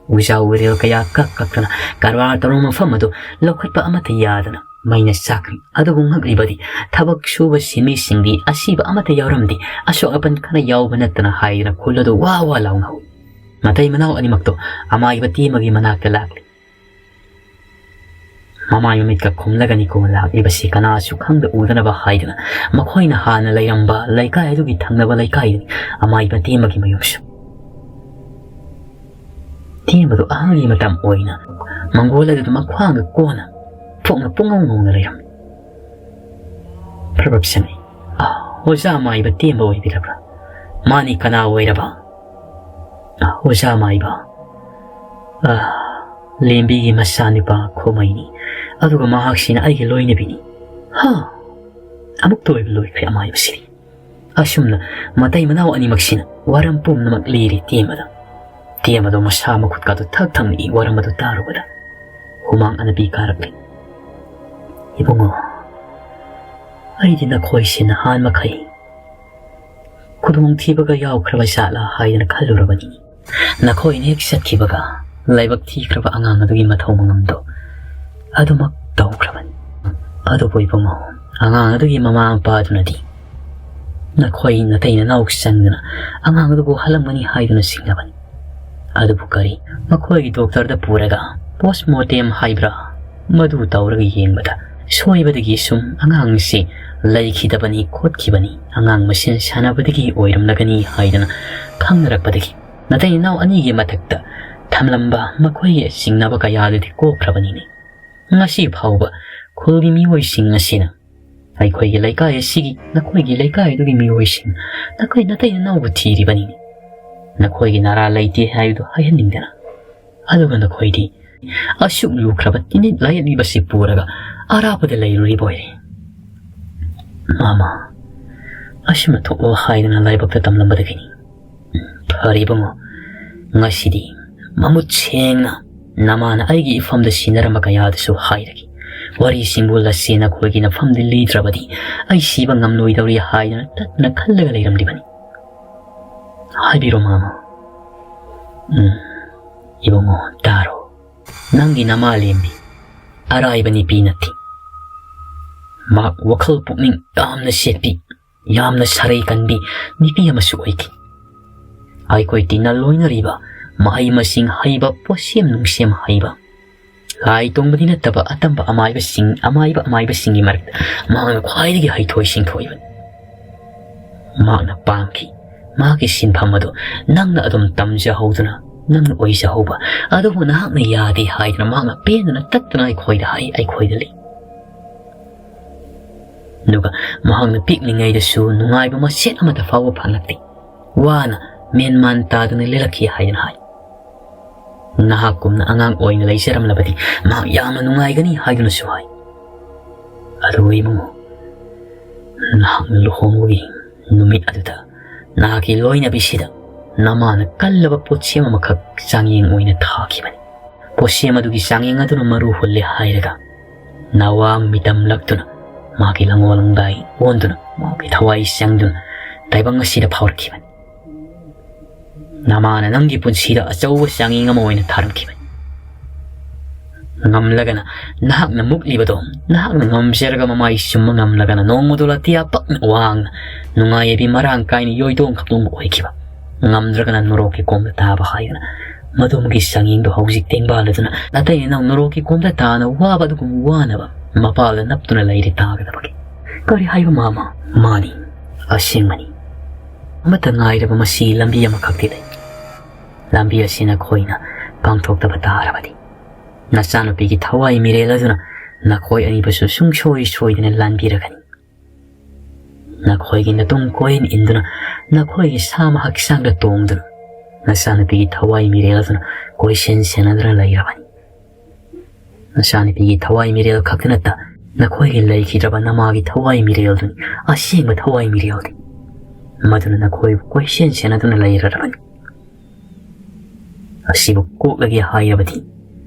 ꯎꯖꯥ ꯎꯔꯦꯜ ꯀꯌꯥ ꯀꯛ ꯀꯛꯇꯅ ꯀꯔꯕꯥꯔ ꯇꯧꯔꯝꯕ ꯃꯐꯝ ꯑꯗꯨ ꯂꯧꯈꯠꯄ ꯑꯃꯠꯇ ꯌꯥꯗꯅ ꯃꯩꯅ ꯆꯥꯛꯈ꯭ꯔꯦ꯫ ꯑꯗꯨꯕꯨ ꯉꯛꯂꯤꯕꯗꯤ ꯊꯕꯛ ꯁꯨꯕ ꯁꯤꯟꯃꯤꯁꯤꯡꯗꯤ ꯑꯁꯤꯕ ꯑꯃꯠꯇ ꯌꯥꯎꯔꯝꯗꯦ, ꯑꯁꯣꯛ ꯑꯄꯟ ꯈꯔ ꯌꯥꯎꯕ ꯅꯠꯇꯅ ꯍꯥꯏꯗꯅ ꯈꯨꯜ ꯑꯗꯨ ꯋꯥ ꯋꯥ ꯂꯥꯎꯅꯍꯧꯏ꯫ ꯃꯇꯩ ꯃꯅꯥꯎ ꯑꯅꯤꯃꯛꯇꯣ ꯑꯃꯥꯏꯕ ꯇꯦꯝꯕꯒꯤ ꯃꯅꯥꯛꯇ ꯂꯥꯛꯂꯤ꯫ ꯃꯃꯥꯏ ꯃꯃꯤꯠꯀ ꯈꯨꯝꯂꯒꯅꯤꯀꯣ ꯂꯥꯛꯂꯤꯕꯁꯤ ꯀꯅꯥꯁꯨ ꯈꯪꯗ ꯎꯗꯅꯕ ꯍꯥꯏꯗꯅ ꯃꯈꯣꯏꯅ ꯍꯥꯟꯅ ꯂꯩꯔꯝꯕ ꯂꯩꯀꯥꯏ ꯑꯗꯨꯒꯤ ꯊꯪꯅꯕ ꯂꯩꯀꯥꯏꯗꯨꯅꯤ ꯑꯃꯥꯏꯕ ꯇꯦꯝꯕꯒꯤ ꯃꯌꯨꯝꯁꯨ꯫ ꯇꯦꯝꯕꯗꯨ ꯑꯍꯜꯒꯤ ꯃꯇꯝ ꯑꯣꯏꯅ ꯃꯪꯒꯣꯜ ꯑꯗꯨꯗ ꯃꯈ꯭ꯋꯥꯡꯒ ꯀꯣꯟꯅ ꯐꯣꯛꯅ ꯄꯨꯡꯉꯧ ꯉꯧꯅ ꯂꯩꯔꯝꯃꯤ꯫ ꯐ꯭ꯔꯕꯞꯁꯅꯤ꯫ "ꯑꯥ, ꯑꯣꯖꯥ ꯃꯥꯏꯕ ꯇꯦꯝꯕ ꯑꯣꯏꯕꯤꯔꯕ꯭ꯔꯥ? ꯃꯥꯅꯤ, ꯀꯅꯥ ꯑꯣꯏꯔꯕ?" "ꯑꯥ, ꯑꯣꯖꯥ ꯃꯥꯏꯕ, ꯑꯥ, ꯂꯦꯝꯕꯤꯒꯤ ꯃꯆꯥꯅꯨꯄꯥ ꯈꯣꯃꯩꯅꯤ, ꯑꯗꯨꯒ ꯃꯍꯥꯛꯁꯤꯅ ꯑꯩꯒꯤ ꯂꯣꯏꯅꯕꯤꯅꯤ꯫" ꯍꯥ! ꯑꯃꯨꯛꯇ ꯑꯣꯏꯕ ꯂꯣꯏꯈ꯭ꯔꯦ ꯑꯃꯥꯏꯕꯁꯤꯗꯤ꯫ ꯑꯁꯨꯝꯅ ꯃꯇꯩ ꯃꯅꯥꯎ ꯑꯅꯤꯃꯛꯁꯤꯅ ꯋꯥꯔꯝ ꯄꯨꯝꯅꯃꯛ ꯂꯤꯔꯤ ꯇꯦꯝꯕꯗ꯫ ꯇꯦꯝꯕꯗꯣ ꯃꯁꯥ ꯃꯈꯨꯠꯀꯥꯗꯣ ꯊꯛ ꯊꯛ ꯅꯤꯛꯏ ꯋꯥꯔꯝ ꯑꯗꯨ ꯇꯥꯔꯨꯕꯗ꯫ ꯍꯨꯃꯥꯡ ꯑꯅꯞꯄꯤ ꯀꯥꯔꯛꯂꯤ꯫ "ꯏꯕꯨꯡꯉꯣ, ꯑꯩꯗꯤ ꯅꯈꯣꯏꯁꯤ ꯅꯍꯥꯟ ꯃꯈꯩ ꯈꯨꯗꯣꯡꯊꯤꯕꯒ ꯌꯥꯎꯈ꯭ꯔꯕ ꯖꯥꯠꯂꯥ ꯍꯥꯏꯗꯅ ꯈꯜꯂꯨꯔꯕꯅꯤ꯫ ꯅꯈꯣꯏꯅ ꯍꯦꯛ ꯆꯠꯈꯤꯕꯒ ꯂꯥꯏꯕꯛ ꯊꯤꯈ꯭ꯔꯕ ꯑꯉꯥꯡ ꯑꯗꯨꯒꯤ ꯃꯊꯧ ꯃꯉꯝꯗꯣ ꯑꯗꯨꯃꯛ ꯇꯧꯈ꯭ꯔꯕꯅꯤ꯫ ꯑꯗꯨꯕꯨ ꯏꯕꯨꯡꯉꯣ, ꯑꯉꯥꯡ ꯑꯗꯨꯒꯤ ꯃꯃꯥ ꯃꯄꯥꯗꯨꯅꯗꯤ ꯅꯈꯣꯏ ꯅꯇꯩ ꯅꯅꯥꯎ ꯆꯪꯗꯅ ꯑꯉꯥꯡ ꯑꯗꯨꯕꯨ ꯍꯜꯂꯝꯒꯅꯤ ꯍꯥꯏꯗꯨꯅ ꯆꯤꯡꯅꯕꯅꯤ꯫ ꯑꯗꯨꯕꯨ ꯀꯔꯤ, ꯃꯈꯣꯏꯒꯤ ꯗꯣꯛꯇꯔꯗ ꯄꯨꯔꯒ ꯄꯣꯁꯃꯣꯔꯇꯦꯝ ꯍꯥꯏꯕ꯭ꯔꯥ, ꯃꯗꯨ ꯇꯧꯔꯒ ꯌꯦꯡꯕꯗ ꯁꯣꯏꯕꯗꯒꯤ ꯁꯨꯝ ꯑꯉꯥꯡꯁꯤ ꯂꯩꯈꯤꯗꯕꯅꯤ ꯈꯣꯠꯈꯤꯕꯅꯤ, ꯑꯉꯥꯡ ꯃꯁꯦꯟ ꯁꯥꯟꯅꯕꯗꯒꯤ ꯑꯣꯏꯔꯝꯂꯒꯅꯤ ꯍꯥꯏꯗꯅ ꯈꯪꯅꯔꯛꯄꯗꯒꯤ ꯅꯇꯩ ꯅꯅꯥꯎ ꯑꯅꯤꯒꯤ ꯃꯊꯛꯇ ꯊꯝꯂꯝꯕ ꯃꯈꯣꯏꯒꯤ ꯆꯤꯡꯅꯕ ꯀꯌꯥꯗꯨꯗꯤ ꯀꯣꯛꯈ꯭ꯔꯕꯅꯤꯅꯦ꯫ ꯉꯁꯤ ꯐꯥꯎꯕ ꯈꯨꯜꯒꯤ ꯃꯤꯑꯣꯏꯁꯤꯡ ꯑꯁꯤꯅ ꯑꯩꯈꯣꯏꯒꯤ ꯂꯩꯀꯥꯏ ꯑꯁꯤꯒꯤ, ꯅꯈꯣꯏꯒꯤ ꯂꯩꯀꯥꯏ ꯑꯗꯨꯒꯤ ꯃꯤꯑꯣꯏꯁꯤꯡ, ꯅꯈꯣꯏ ꯅꯇꯩ ꯅꯅꯥꯎꯕꯨ ꯊꯤꯔꯤꯕꯅꯤꯅꯦ꯫ ꯅꯈꯣꯏꯒꯤ ꯅꯔꯥ ꯂꯩꯇꯦ ꯍꯥꯏꯕꯗꯨ ꯍꯥꯏꯍꯟꯅꯤꯡꯗꯅ꯫ ꯑꯗꯨꯒ ꯅꯈꯣꯏꯗꯤ ꯑꯁꯨꯛ ꯂꯨꯈ꯭ꯔꯕ ꯇꯤꯟꯅꯤꯠ ꯂꯥꯏꯌꯦꯠꯂꯤꯕꯁꯤ ꯄꯨꯔꯒ ꯑꯔꯥꯞꯄꯗ ꯂꯩꯔꯨꯔꯤꯕ ꯑꯣꯏꯔꯦ꯫ ꯃꯥꯃ, ꯑꯁꯨꯝꯅ ꯊꯣꯛꯂꯣ ꯍꯥꯏꯗꯅ ꯂꯥꯏꯕꯛꯇ ꯇꯝꯂꯝꯕꯗꯒꯤꯅꯤ꯫ ꯐꯔꯦ ꯏꯕꯨꯡꯉꯣ, ꯉꯁꯤꯗꯤ ꯃꯃꯨꯠ ꯁꯦꯡꯅ ꯅꯃꯥꯅ ꯑꯩꯒꯤ ꯏꯐꯝꯗ ꯁꯤꯟꯅꯔꯝꯕ ꯀꯌꯥꯗꯨꯁꯨ ꯍꯥꯏꯔꯒꯦ꯫ ꯋꯥꯔꯤꯁꯤꯡꯕꯨ ꯂꯁꯦ ꯅꯈꯣꯏꯒꯤ ꯅꯐꯝꯗꯤ ꯂꯤꯗ꯭ꯔꯕꯗꯤ ꯑꯩ ꯁꯤꯕ ꯉꯝꯂꯣꯏꯗꯧꯔꯤ ꯍꯥꯏꯗꯅ ꯇꯠꯅ ꯈꯜꯂꯒ ꯂꯩꯔꯝꯂꯤꯕꯅꯤ꯫ ꯍꯥꯏꯕꯤꯔꯣ ꯃꯥꯃ꯫ ꯎꯝ, ꯏꯕꯨꯡꯉꯣ, ꯇꯥꯔꯣ꯫ ꯅꯪꯒꯤ ꯅꯃꯥꯂꯦꯝꯕꯤ ꯑꯔꯥꯏꯕ ꯅꯨꯄꯤ ꯅꯠꯇꯦ꯫ ꯃꯍꯥꯛ ꯋꯥꯈꯜ ꯄꯨꯛꯅꯤꯡ ꯌꯥꯝꯅ ꯁꯦꯠꯄꯤ, ꯌꯥꯝꯅ ꯁꯔꯩ ꯀꯟꯕꯤ ꯅꯨꯄꯤ ꯑꯃꯁꯨ ꯑꯣꯏꯈꯤ꯫ ꯑꯩꯈꯣꯏ ꯇꯤꯟꯅ ꯂꯣꯏꯅꯔꯤꯕ ꯃꯍꯩ ꯃꯁꯤꯡ ꯍꯩꯕ, ꯄꯣꯠꯁꯦꯝ ꯅꯨꯡꯁꯦꯝ ꯍꯩꯕ, ꯂꯥꯏ ꯇꯣꯡꯕꯗꯤ ꯅꯠꯇꯕ ꯑꯇꯝꯕ ꯑꯃꯥꯏꯕꯁꯤꯡ, ꯑꯃꯥꯏꯕ ꯑꯃꯥꯏꯕꯁꯤꯡꯒꯤ ꯃꯔꯛꯇ ꯃꯍꯥꯛꯅ ꯈ꯭ꯋꯥꯏꯗꯒꯤ ꯍꯩꯊꯣꯏ ꯁꯤꯡꯊꯣꯏꯕꯅꯤ꯫ ꯃꯍꯥꯛꯅ ꯄꯥꯝꯈꯤ, ꯃꯍꯥꯛꯀꯤ ꯁꯤꯟꯐꯝ ꯑꯗꯨ ꯅꯪꯅ ꯑꯗꯨꯝ ꯇꯝꯖꯍꯧꯗꯨꯅ ꯅꯪꯅ ꯑꯣꯏꯖꯍꯧꯕ꯫ ꯑꯗꯨꯕꯨ ꯅꯍꯥꯛꯅ ꯌꯥꯗꯦ ꯍꯥꯏꯗꯨꯅ ꯃꯍꯥꯛꯅ ꯄꯦꯟꯗꯅ ꯇꯠꯇꯅ ꯑꯩꯈꯣꯏꯗ ꯍꯥꯏ, ꯑꯩꯈꯣꯏꯗ ꯂꯩ꯫ ꯑꯗꯨꯒ ꯃꯍꯥꯛꯅ ꯄꯤꯛꯂꯤꯉꯩꯗꯁꯨ ꯅꯨꯡꯉꯥꯏꯕ ꯃꯆꯦꯠ ꯑꯃꯠꯇ ꯐꯥꯎꯕ ꯐꯪꯂꯛꯇꯦ꯫ ꯋꯥꯅ ꯃꯦꯟꯃꯥꯟ ꯇꯥꯗꯅ ꯂꯦꯜꯂꯛꯈꯤ ꯍꯥꯏꯗꯅ ꯍꯥꯏ꯫ ꯅꯍꯥꯛꯀꯨꯝꯅ ꯑꯉꯥꯡ ꯑꯣꯏꯅ ꯂꯩꯖꯔꯝꯂꯕꯗꯤ ꯃꯍꯥꯛ ꯌꯥꯝꯅ ꯅꯨꯡꯉꯥꯏꯒꯅꯤ ꯍꯥꯏꯗꯨꯅꯁꯨ ꯍꯥꯏ꯫ ꯑꯗꯨꯕꯨ ꯏꯕꯨꯡꯉꯣ, ꯅꯍꯥꯛꯅ ꯂꯨꯍꯣꯡꯕꯒꯤ ꯅꯨꯃꯤꯠ ꯑꯗꯨꯗ ꯅꯍꯥꯛꯀꯤ ꯂꯣꯏꯅꯕꯤꯁꯤꯗ ꯅꯃꯥꯅ ꯀꯜꯂꯕ ꯄꯣꯠꯁꯦꯝ ꯑꯃꯈꯛ ꯆꯥꯡꯌꯦꯡ ꯑꯣꯏꯅ ꯊꯥꯈꯤꯕꯅꯤ꯫ ꯄꯣꯠꯁꯦꯝ ꯑꯗꯨꯒꯤ ꯆꯥꯡꯌꯦꯡ ꯑꯗꯨꯅ ꯃꯔꯨ ꯍꯨꯜꯂꯦ ꯍꯥꯏꯔꯒ ꯅꯋꯥ ꯃꯤꯇꯝꯂꯛꯇꯨꯅ ꯃꯍꯥꯛꯀꯤ ꯂꯪꯉꯣ ꯂꯪꯗꯥꯏ ꯑꯣꯟꯗꯨꯅ ꯃꯍꯥꯛꯀꯤ ꯊꯋꯥꯏ ꯆꯪꯗꯨꯅ ꯇꯥꯏꯕꯪ ꯑꯁꯤꯗ ꯐꯥꯎꯔꯛꯈꯤꯕꯅꯤ꯫ ꯅꯃꯥꯅ ꯅꯪꯒꯤ ꯄꯨꯟꯁꯤꯗ ꯑꯆꯧꯕ ꯆꯥꯡꯌꯦꯡ ꯑꯃ ꯑꯣꯏꯅ ꯊꯥꯔꯝꯈꯤꯕꯅꯤ꯫ ꯉꯝꯂꯒꯅ ꯅꯍꯥꯛꯅ ꯃꯨꯛꯂꯤꯕꯗꯣ, ꯅꯍꯥꯛꯅ ꯉꯝꯖꯔꯒ ꯃꯃꯥꯏ ꯆꯨꯝꯕ ꯉꯝꯂꯒꯅ ꯅꯣꯡꯃꯗꯣ ꯑꯇꯤꯌꯥ ꯄꯛꯅ ꯋꯥꯡꯅ ꯅꯨꯡꯉꯥꯏ ꯌꯥꯏꯕꯤ ꯃꯔꯥꯡ ꯀꯥꯏꯅ ꯌꯣꯏꯗꯣꯡ ꯈꯞꯇꯣꯡꯕ ꯑꯣꯏꯈꯤꯕ, ꯉꯝꯗ꯭ꯔꯒꯅ ꯅꯣꯔꯣꯛꯀꯤ ꯀꯣꯝꯗ ꯇꯥꯕ ꯍꯥꯏꯗꯅ ꯃꯗꯨꯝꯒꯤ ꯆꯥꯡꯌꯦꯡꯗꯣ ꯍꯧꯖꯤꯛ ꯇꯦꯡꯕꯥꯜꯂꯗꯨꯅ ꯑꯇꯩ ꯑꯅꯧ ꯅꯣꯔꯣꯛꯀꯤ ꯀꯣꯝꯗ ꯇꯥꯅ ꯋꯥꯕ ꯑꯗꯨꯒꯨꯝ ꯋꯥꯅꯕ ꯃꯄꯥꯜꯗ ꯅꯞꯇꯨꯅ ꯂꯩꯔꯦ ꯇꯥꯒꯗꯕꯒꯤ꯫ ꯀꯔꯤ ꯍꯥꯏꯕ ꯃꯥꯃ? ꯃꯥꯅꯤ, ꯑꯁꯦꯡꯕꯅꯤ꯫ ꯑꯃꯠꯇ ꯉꯥꯏꯔꯕ ꯃꯁꯤꯒꯤ ꯂꯝꯕꯤ ꯑꯃꯈꯛꯇꯤ ꯂꯩ꯫ ꯂꯝꯕꯤ ꯑꯁꯤ ꯅꯈꯣꯏꯅ ꯄꯥꯡꯊꯣꯛꯇꯕ ꯇꯥꯔꯕꯗꯤ ꯅꯆꯥꯅꯨꯄꯤꯒꯤ ꯊꯋꯥꯏ ꯃꯤꯔꯦꯜ ꯑꯗꯨꯅ ꯅꯈꯣꯏ ꯑꯅꯤꯕꯨꯁꯨ ꯁꯨꯡꯁꯣꯏ ꯁꯣꯏꯗꯅ ꯂꯥꯟꯕꯤꯔꯒꯅꯤ꯫ ꯅꯈꯣꯏꯒꯤ ꯅꯇꯨꯡ ꯀꯣꯏꯟ ꯏꯟꯗꯨꯅ ꯅꯈꯣꯏꯒꯤ ꯁꯥꯃ ꯍꯛꯆꯥꯡꯗ ꯇꯣꯡꯗꯨꯅ ꯅꯆꯥꯅꯨꯄꯤꯒꯤ ꯊꯋꯥꯏ ꯃꯤꯔꯦꯜ ꯑꯗꯨꯅ ꯀꯣꯏꯁꯦꯟ ꯁꯦꯟꯅꯗꯨꯅ ꯂꯩꯔꯕꯅꯤ꯫ ꯅꯆꯥꯅꯨꯄꯤꯒꯤ ꯊꯋꯥꯏ ꯃꯤꯔꯦꯜ ꯈꯛꯇ ꯅꯠꯇ, ꯅꯈꯣꯏꯒꯤ ꯂꯩꯈꯤꯗ꯭ꯔꯕ ꯅꯃꯥꯒꯤ ꯊꯋꯥꯏ ꯃꯤꯔꯦꯜꯗꯨꯅꯤ ꯑꯁꯦꯡꯕ ꯊꯋꯥꯏ ꯃꯤꯔꯦꯜꯗꯤ꯫ ꯃꯗꯨꯅ ꯅꯈꯣꯏꯕꯨ ꯀꯣꯏꯁꯦꯟ ꯁꯦꯟꯅꯗꯨꯅ ꯂꯩꯔꯔꯕꯅꯤ꯫ ꯑꯁꯤꯕꯨ ꯀꯣꯛꯂꯒꯦ ꯍꯥꯏꯔꯕꯗꯤ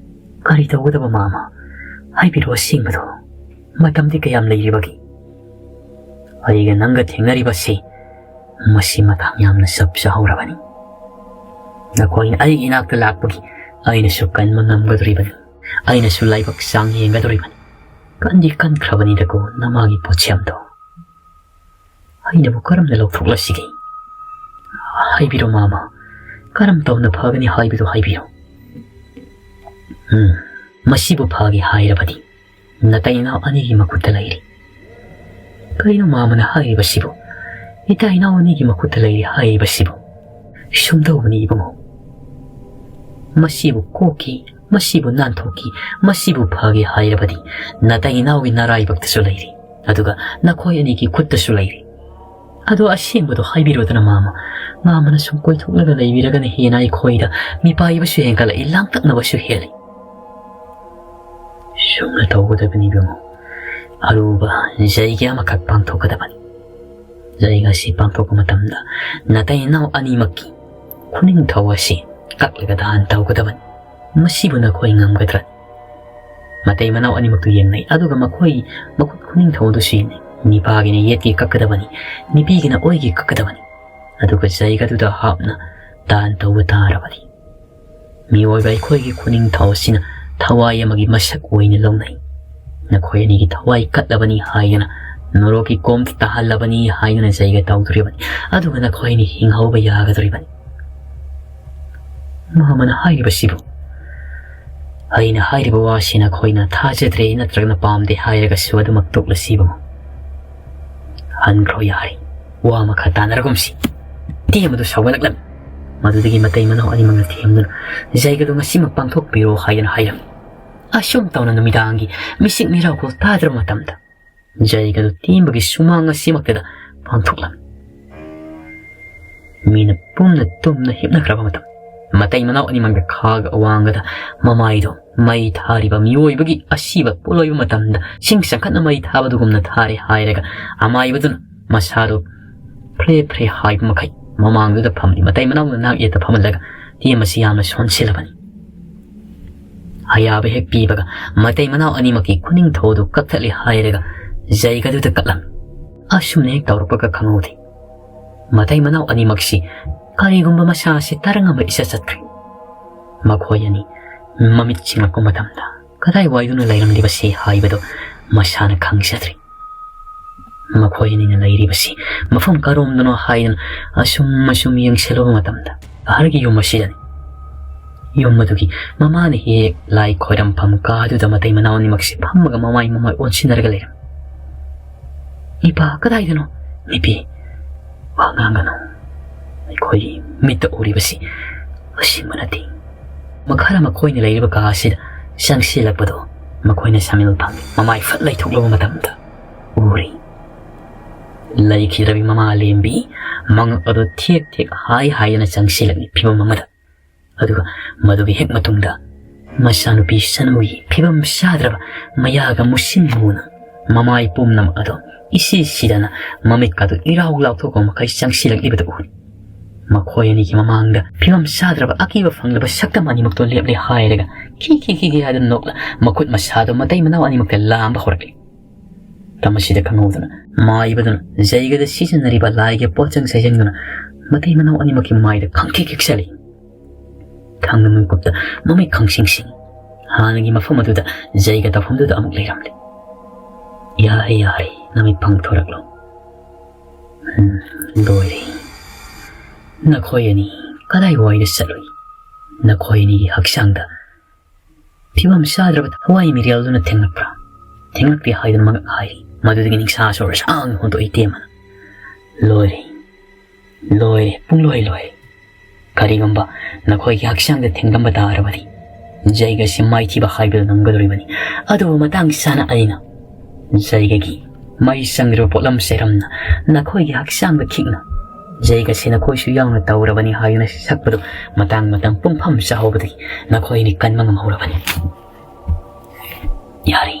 ꯀꯔꯤ ꯇꯧꯒꯗꯕ, ꯃꯥꯃ? ꯍꯥꯏꯕꯤꯔꯣ ꯑꯁꯦꯡꯕꯗꯣ꯫ ꯃꯇꯝꯗꯤ ꯀꯌꯥꯝ ꯂꯩꯔꯤꯕꯒꯦ? ꯑꯩꯒ ꯅꯪꯒ ꯊꯦꯡꯅꯔꯤꯕꯁꯤ ꯃꯁꯤ ꯃꯇꯥꯡ ꯌꯥꯝꯅ ꯆꯞ ꯆꯥꯍꯧꯔꯕꯅꯤ꯫ ꯅꯈꯣꯏꯅ ꯑꯩꯒꯤ ꯏꯅꯥꯛꯇ ꯂꯥꯛꯄꯒꯤ ꯑꯩꯅꯁꯨ ꯀꯟꯕ ꯉꯝꯒꯗꯧꯔꯤꯕꯅꯤ, ꯑꯩꯅꯁꯨ ꯂꯥꯏꯕꯛ ꯆꯥꯡ ꯌꯦꯡꯒꯗꯧꯔꯤꯕꯅꯤ꯫ ꯀꯟꯗꯤ ꯀꯟꯈ꯭ꯔꯕꯅꯤꯗꯀꯣ ꯅꯃꯥꯒꯤ ꯄꯣꯠꯁꯦꯝꯗꯣ꯫ ꯑꯩꯅꯕꯨ ꯀꯔꯝꯅ ꯂꯧꯊꯣꯛꯂꯁꯤꯒꯦ? ꯍꯥꯏꯕꯤꯔꯣ ꯃꯥꯃ, ꯀꯔꯝ ꯇꯧꯅ ꯐꯒꯅꯤ ꯍꯥꯏꯕꯗꯨ ꯍꯥꯏꯕꯤꯌꯨ꯫ ꯎꯝ, ꯃꯁꯤꯕꯨ ꯐꯒꯦ ꯍꯥꯏꯔꯕꯗꯤ ꯅꯇꯩ ꯏꯅꯥꯎ ꯑꯅꯤꯒꯤ ꯃꯈꯨꯠꯇ ꯂꯩꯔꯤ꯫ ꯀꯩꯅꯣ ꯃꯥꯃꯅ ꯍꯥꯏꯔꯤꯕꯁꯤꯕꯨ? ꯏꯇꯩ ꯏꯅꯥꯎ ꯑꯅꯤꯒꯤ ꯃꯈꯨꯠꯇ ꯂꯩꯔꯤ ꯍꯥꯏꯔꯤꯕꯁꯤꯕꯨ? ꯁꯨꯝꯗꯧꯕꯅꯤ ꯏꯕꯨꯡꯉꯣ, ꯃꯁꯤꯕꯨ ꯀꯣꯛꯈꯤ, ꯃꯁꯤꯕꯨ ꯅꯥꯟꯊꯣꯛꯈꯤ, ꯃꯁꯤꯕꯨ ꯐꯒꯦ ꯍꯥꯏꯔꯕꯗꯤ ꯅꯇꯩ ꯏꯅꯥꯎꯒꯤ ꯅꯔꯥꯏꯕꯛꯇꯁꯨ ꯂꯩꯔꯤ, ꯑꯗꯨꯒ ꯅꯈꯣꯏ ꯑꯅꯤꯒꯤ ꯈꯨꯠꯇꯁꯨ ꯂꯩꯔꯤ꯫ ꯑꯗꯣ ꯑꯁꯦꯡꯕꯗꯣ ꯍꯥꯏꯕꯤꯔꯣꯗꯅ ꯃꯥꯃ꯫ ꯃꯥꯃꯅ ꯁꯨꯝ ꯀꯣꯏꯊꯣꯛꯂꯒ ꯂꯩꯕꯤꯔꯒꯅ ꯍꯦꯟꯅ ꯑꯩꯈꯣꯏꯗ ꯃꯤꯄꯥꯏꯕꯁꯨ ꯍꯦꯟꯒꯠꯂꯛꯏ, ꯂꯥꯡꯇꯛꯅꯕꯁꯨ ꯍꯦꯜꯂꯤ꯫ ꯁꯨꯝꯅ ꯇꯧꯒꯗꯕꯅꯤ ꯏꯕꯨꯡꯉꯣ꯫ ꯑꯔꯨꯕ ꯖꯩꯒ ꯑꯃꯈꯛ ꯄꯥꯡꯊꯣꯛꯀꯗꯕꯅꯤ꯫ ꯖꯩꯒ ꯑꯁꯤ ꯄꯥꯡꯊꯣꯛꯄ ꯃꯇꯝꯗ ꯅꯇꯩ ꯏꯅꯥꯎ ꯑꯅꯤꯃꯛꯀꯤ ꯈꯨꯅꯤꯡꯊꯧ ꯑꯁꯤ ꯀꯛꯂꯒ ꯗꯥꯟ ꯇꯧꯒꯗꯕꯅꯤ꯫ ꯃꯁꯤꯕꯨ ꯅꯈꯣꯏ ꯉꯝꯒꯗ꯭ꯔꯥ? ꯃꯇꯩ ꯃꯅꯥꯎ ꯑꯅꯤꯃꯛꯇꯨ ꯌꯦꯡꯅꯩ, ꯑꯗꯨꯒ ꯃꯈꯣꯏ ꯃꯈꯨꯠ ꯈꯨꯅꯤꯡꯊꯧ ꯑꯗꯨꯁꯨ ꯌꯦꯡꯅꯩ꯫ ꯅꯤꯄꯥꯒꯤꯅ ꯌꯦꯠꯀꯤ ꯀꯛꯀꯗꯕꯅꯤ, ꯅꯤꯄꯤꯒꯤꯅ ꯑꯣꯏꯒꯤ ꯀꯛꯀꯗꯕꯅꯤ꯫ ꯑꯗꯨꯒ ꯖꯩꯒꯗꯨꯗ ꯍꯥꯞꯅ ꯗꯥꯟ ꯇꯧꯕ ꯇꯥꯔꯕꯅꯤ꯫ ꯃꯤꯑꯣꯏꯕ ꯑꯩꯈꯣꯏꯒꯤ ꯈꯨꯅꯤꯡꯊꯧ ꯑꯁꯤꯅ ꯊꯋꯥꯏ ꯑꯃꯒꯤ ꯃꯁꯛ ꯑꯣꯏꯅ ꯂꯧꯅꯩ꯫ ꯅꯈꯣꯏ ꯑꯅꯤꯒꯤ ꯊꯋꯥꯏ ꯀꯠꯂꯕꯅꯤ ꯍꯥꯏꯗꯅ ꯅꯣꯔꯣꯛꯀꯤ ꯀꯣꯝꯇ ꯇꯥꯍꯜꯂꯕꯅꯤ ꯍꯥꯏꯗꯨꯅ ꯖꯩꯒ ꯇꯧꯗꯣꯔꯤꯕꯅꯤ, ꯑꯗꯨꯒ ꯅꯈꯣꯏ ꯑꯅꯤ ꯍꯤꯡꯍꯧꯕ ꯌꯥꯒꯗꯧꯔꯤꯕꯅꯤ꯫ ꯃꯥꯃꯅ ꯍꯥꯏꯔꯤꯕꯁꯤꯕꯨ? ꯑꯩꯅ ꯍꯥꯏꯔꯤꯕ ꯋꯥꯁꯤ ꯅꯈꯣꯏꯅ ꯊꯥꯖꯗ꯭ꯔꯦ ꯅꯠꯇ꯭ꯔꯒꯅ ꯄꯥꯝꯗꯦ ꯍꯥꯏꯔꯒꯁꯨ ꯑꯗꯨꯃꯛ ꯇꯣꯛꯂꯁꯤ ꯏꯕꯨꯡꯉꯣ꯫ ꯍꯟꯈ꯭ꯔꯣ ꯌꯥꯔꯦ, ꯋꯥ ꯃꯈꯥ ꯇꯥꯅꯔꯒꯨꯝꯁꯤ꯫ ꯇꯦꯝ ꯑꯗꯨ ꯁꯥꯎꯒꯠꯂꯛꯂꯝꯃꯤ꯫ ꯃꯗꯨꯗꯒꯤ ꯃꯇꯩ ꯃꯅꯥꯎ ꯑꯅꯤꯃꯛꯅ ꯊꯦꯝꯗꯨꯅ ꯖꯩꯒꯗꯨ ꯉꯁꯤꯃꯛ ꯄꯥꯡꯊꯣꯛꯄꯤꯔꯣ ꯍꯥꯏꯗꯅ ꯍꯥꯏꯔꯝꯃꯤ꯫ ꯑꯁꯨꯝ ꯇꯧꯅ ꯅꯨꯃꯤꯗꯥꯡꯒꯤ ꯃꯤꯁꯤꯛ ꯃꯤꯔꯥꯎꯈꯣꯜ ꯇꯥꯗ꯭ꯔꯕ ꯃꯇꯝꯗ ꯖꯩꯒꯗꯨ ꯇꯦꯝꯕꯒꯤ ꯁꯨꯃꯥꯡ ꯑꯁꯤꯃꯛꯇꯗ ꯄꯥꯡꯊꯣꯛꯂꯝꯃꯤ꯫ ꯃꯤꯅ ꯄꯨꯝꯅ ꯇꯨꯝꯅ ꯍꯤꯞꯅꯈ꯭ꯔꯕ ꯃꯇꯝ, ꯃꯇꯩ ꯃꯅꯥꯎ ꯑꯅꯤꯃꯛꯇ ꯈꯥꯒ ꯑꯋꯥꯡꯒꯗ ꯃꯃꯥꯏꯗꯣ ꯃꯩ ꯊꯥꯔꯤꯕ ꯃꯤꯑꯣꯏꯕꯒꯤ ꯑꯁꯤꯕ ꯄꯣꯠꯂꯣꯏꯕ ꯃꯇꯝꯗ ꯁꯤꯡ ꯆꯪꯈꯠꯅ ꯃꯩ ꯊꯥꯕꯗꯨꯒꯨꯝꯅ ꯊꯥꯔꯦ ꯍꯥꯏꯔꯒ ꯑꯃꯥꯏꯕꯗꯨꯅ ꯃꯁꯥꯗꯣ ꯐ꯭ꯔꯦ ꯐ꯭ꯔꯦ ꯍꯥꯏꯕ ꯃꯈꯩ ꯃꯃꯥꯡꯗꯨꯗ ꯐꯝꯂꯤ ꯃꯇꯩ ꯃꯅꯥꯎꯅ ꯅꯥꯛ ꯌꯦꯠꯇ ꯐꯝꯍꯜꯂꯒ ꯇꯦꯝ ꯑꯁꯤ ꯌꯥꯝꯅ ꯁꯣꯟꯁꯤꯜꯂꯕꯅꯤ꯫ ꯑꯌꯥꯕ ꯍꯦꯛ ꯄꯤꯕꯒ ꯃꯇꯩ ꯃꯅꯥꯎ ꯑꯅꯤꯃꯛꯀꯤ ꯈꯨꯅꯤꯡꯊꯧꯗꯨ ꯀꯛꯊꯠꯂꯦ ꯍꯥꯏꯔꯒ ꯖꯩꯒꯗꯨꯗ ꯀꯠꯂꯝꯃꯤ꯫ ꯑꯁꯨꯝꯅ ꯍꯦꯛ ꯇꯧꯔꯛꯄꯒ ꯈꯪꯍꯧꯗꯦ꯫ ꯃꯇꯩ ꯃꯅꯥꯎ ꯑꯅꯤꯃꯛꯁꯤ ꯀꯔꯤꯒꯨꯝꯕ ꯃꯁꯥꯁꯤ ꯇꯔꯪ ꯑꯃ ꯏꯆꯠ ꯆꯠꯈ꯭ꯔꯦ꯫ ꯃꯈꯣꯏ ꯑꯅꯤ ꯃꯃꯤꯠ ꯁꯤꯡꯂꯛꯄ ꯃꯇꯝꯗ ꯀꯗꯥꯏꯋꯥꯏꯗꯨꯅ ꯂꯩꯔꯝꯂꯤꯕꯁꯤ ꯍꯥꯏꯕꯗꯨ ꯃꯁꯥꯅ ꯈꯪꯖꯗ꯭ꯔꯦ꯫ ꯃꯈꯣꯏ ꯑꯅꯤꯅ ꯂꯩꯔꯤꯕꯁꯤ ꯃꯐꯝ ꯀꯔꯣꯝꯗꯅꯣ ꯍꯥꯏꯗꯨꯅ ꯑꯁꯨꯝ ꯑꯁꯨꯝ ꯌꯦꯡꯁꯤꯜꯂꯨꯕ ꯃꯇꯝꯗ ꯑꯍꯜꯒꯤ ꯌꯨꯝ ꯑꯁꯤꯗꯅꯤ꯫ ꯌꯨꯝ ꯑꯗꯨꯒꯤ ꯃꯃꯥꯅ ꯍꯦꯛ ꯍꯦꯛ ꯂꯥꯏ ꯈꯣꯏꯔꯝꯐꯝ ꯀꯥꯗꯨꯗ ꯃꯇꯩ ꯃꯅꯥꯎ ꯑꯅꯤꯃꯛꯁꯦ ꯐꯝꯃꯒ ꯃꯃꯥꯏ ꯃꯃꯥꯏ ꯑꯣꯟꯁꯤꯟꯅꯔꯒ ꯂꯩꯔꯝꯃꯤ꯫ "ꯏꯄꯥ, ꯀꯗꯥꯏꯗꯅꯣ?" "ꯅꯨꯄꯤ, ꯋꯥ ꯉꯥꯡꯒꯅꯨ꯫ ꯑꯩꯈꯣꯏꯒꯤ ꯃꯤꯠꯇ ꯎꯔꯤꯕꯁꯤ ꯑꯁꯦꯡꯕ ꯅꯠꯇꯦ꯫" ꯃꯈꯥꯗ ꯃꯈꯣꯏꯅ ꯂꯩꯔꯤꯕ ꯀꯥ ꯑꯁꯤꯗ ꯆꯪꯁꯤꯜꯂꯛꯄꯗꯣ ꯃꯈꯣꯏꯅ ꯁꯃꯤꯜ ꯐꯪꯉꯤ꯫ ꯃꯃꯥꯏ ꯐꯠ ꯂꯩꯊꯣꯛꯂꯕ ꯃꯇꯝꯗ ꯎꯔꯤ꯫ ꯂꯩꯈꯤꯗ꯭ꯔꯕꯤ ꯃꯃꯥ ꯂꯦꯝꯕꯤ ꯃꯉꯛ ꯑꯗꯨ ꯊꯦꯛ ꯊꯦꯛ ꯍꯥꯏ ꯍꯥꯏꯗꯅ ꯆꯪꯁꯤꯜꯂꯛꯂꯤ ꯐꯤꯕꯝ ꯑꯃꯗ꯫ ꯑꯗꯨꯒ ꯃꯗꯨꯒꯤ ꯍꯦꯛ ꯃꯇꯨꯡꯗ ꯃꯆꯥꯅꯨꯄꯤ ꯁꯅꯨꯒꯤ ꯐꯤꯕꯝ ꯆꯥꯗ꯭ꯔꯕ ꯃꯌꯥꯒ ꯃꯨꯁꯤꯟ ꯃꯨꯅ ꯃꯃꯥꯏ ꯄꯨꯝꯅꯃꯛ ꯑꯗꯨ ꯏꯁꯤ ꯁꯤꯗꯅ ꯃꯃꯤꯠꯀꯗꯨ ꯏꯔꯥꯎ ꯂꯥꯎꯊꯣꯛꯄ ꯃꯈꯩ ꯆꯪꯁꯤꯜꯂꯛꯂꯤꯕꯗꯨ ꯎꯔꯤ꯫ ꯃꯈꯣꯏ ꯑꯅꯤꯒꯤ ꯃꯃꯥꯡꯗ ꯐꯤꯕꯝ ꯆꯥꯗ꯭ꯔꯕ ꯑꯀꯤꯕ ꯐꯪꯂꯕ ꯁꯛꯇꯝ ꯑꯅꯤꯃꯛꯇꯣ ꯂꯦꯞꯂꯦ ꯍꯥꯏꯔꯒ ꯈꯤ ꯈꯤ ꯈꯤ ꯈꯤ ꯍꯥꯏꯗꯨꯅ ꯅꯣꯛꯂ ꯃꯈꯨꯠ ꯃꯁꯥꯗꯣ ꯃꯇꯩ ꯃꯅꯥꯎ ꯑꯅꯤꯃꯛꯇ ꯂꯥꯝꯕ ꯍꯧꯔꯛꯂꯤ꯫ ꯃꯇꯝ ꯑꯁꯤꯗ ꯈꯪꯍꯧꯗꯅ ꯃꯥꯏꯕꯗꯨꯅ ꯖꯩꯒꯗ ꯁꯤꯖꯤꯟꯅꯔꯤꯕ ꯂꯥꯏꯒꯤ ꯄꯣꯠꯆꯪ ꯆꯩꯖꯪꯗꯨꯅ ꯃꯇꯩ ꯃꯅꯥꯎ ꯑꯅꯤꯃꯛꯀꯤ ꯃꯥꯏꯗ ꯈꯪꯈꯤꯛ ꯈꯤꯛꯆꯜꯂꯤ꯫ ꯊꯥꯡꯅ ꯃꯤꯀꯨꯞꯇ ꯃꯃꯤꯠ ꯈꯪꯁꯤꯡ ꯁꯤꯡ꯫ ꯍꯥꯟꯅꯒꯤ ꯃꯐꯝ ꯑꯗꯨꯗ ꯖꯩꯒ ꯇꯧꯐꯝꯗꯨꯗ ꯑꯃꯨꯛ ꯂꯩꯔꯝꯂꯦ꯫ "ꯌꯥꯔꯦ, ꯌꯥꯔꯦ, ꯅꯃꯤꯠ ꯄꯥꯡꯊꯣꯔꯛꯂꯣ꯫" "ꯎꯝ, ꯂꯣꯏꯔꯦ꯫ ꯅꯈꯣꯏ ꯑꯅꯤ ꯀꯗꯥꯏꯋꯥꯏꯗ ꯆꯠꯂꯨꯏ? ꯅꯈꯣꯏ ꯑꯅꯤꯒꯤ ꯍꯛꯆꯥꯡꯗ ꯐꯤꯕꯝ ꯆꯥꯗ꯭ꯔꯕ ꯊꯋꯥꯏ ꯃꯤꯔꯦꯜꯗꯨꯅ ꯊꯦꯡꯂꯛꯄ꯭ꯔꯥ?" "ꯊꯦꯡꯂꯛꯇꯦ" ꯍꯥꯏꯗꯨꯅ ꯃꯉꯛ ꯍꯥꯏꯔꯤ꯫ ꯃꯗꯨꯗꯒꯤ ꯅꯤꯡꯁꯥ ꯁꯣꯔ ꯁꯥꯡꯅ ꯍꯣꯟꯗꯣꯛꯏ ꯇꯦꯝꯕꯅ꯫ "ꯂꯣꯏꯔꯦ, ꯂꯣꯏꯔꯦ, ꯄꯨꯡꯂꯣꯏ ꯂꯣꯏꯔꯦ꯫ ꯀꯔꯤꯒꯨꯝꯕ ꯅꯈꯣꯏꯒꯤ ꯍꯛꯆꯥꯡꯗ ꯊꯦꯡꯂꯝꯕ ꯇꯥꯔꯕꯗꯤ ꯖꯩꯒꯁꯤ ꯃꯥꯏꯊꯤꯕ ꯍꯥꯏꯕꯗꯨ ꯅꯪꯒꯗꯧꯔꯤꯕꯅꯤ꯫ ꯑꯗꯨꯕꯨ ꯃꯇꯥꯡ ꯆꯥꯅ ꯑꯩꯅ ꯖꯩꯒꯒꯤ ꯃꯩ ꯆꯪꯗ꯭ꯔꯕ ꯄꯣꯠꯂꯝ ꯆꯩꯔꯝꯅ ꯅꯈꯣꯏꯒꯤ ꯍꯛꯆꯥꯡꯗ ꯈꯤꯛꯅ ꯖꯩꯒꯁꯤ ꯅꯈꯣꯏꯁꯨ ꯌꯥꯎꯅ ꯇꯧꯔꯕꯅꯤ ꯍꯥꯏꯗꯨꯅ ꯁꯛꯄꯗꯨ ꯃꯇꯥꯡ ꯃꯇꯝ ꯄꯨꯡꯐꯝ ꯆꯥꯍꯧꯕꯗꯒꯤ ꯅꯈꯣꯏ ꯑꯅꯤ ꯀꯟꯕ ꯉꯝꯍꯧꯔꯕꯅꯤ꯫ ꯌꯥꯔꯦ,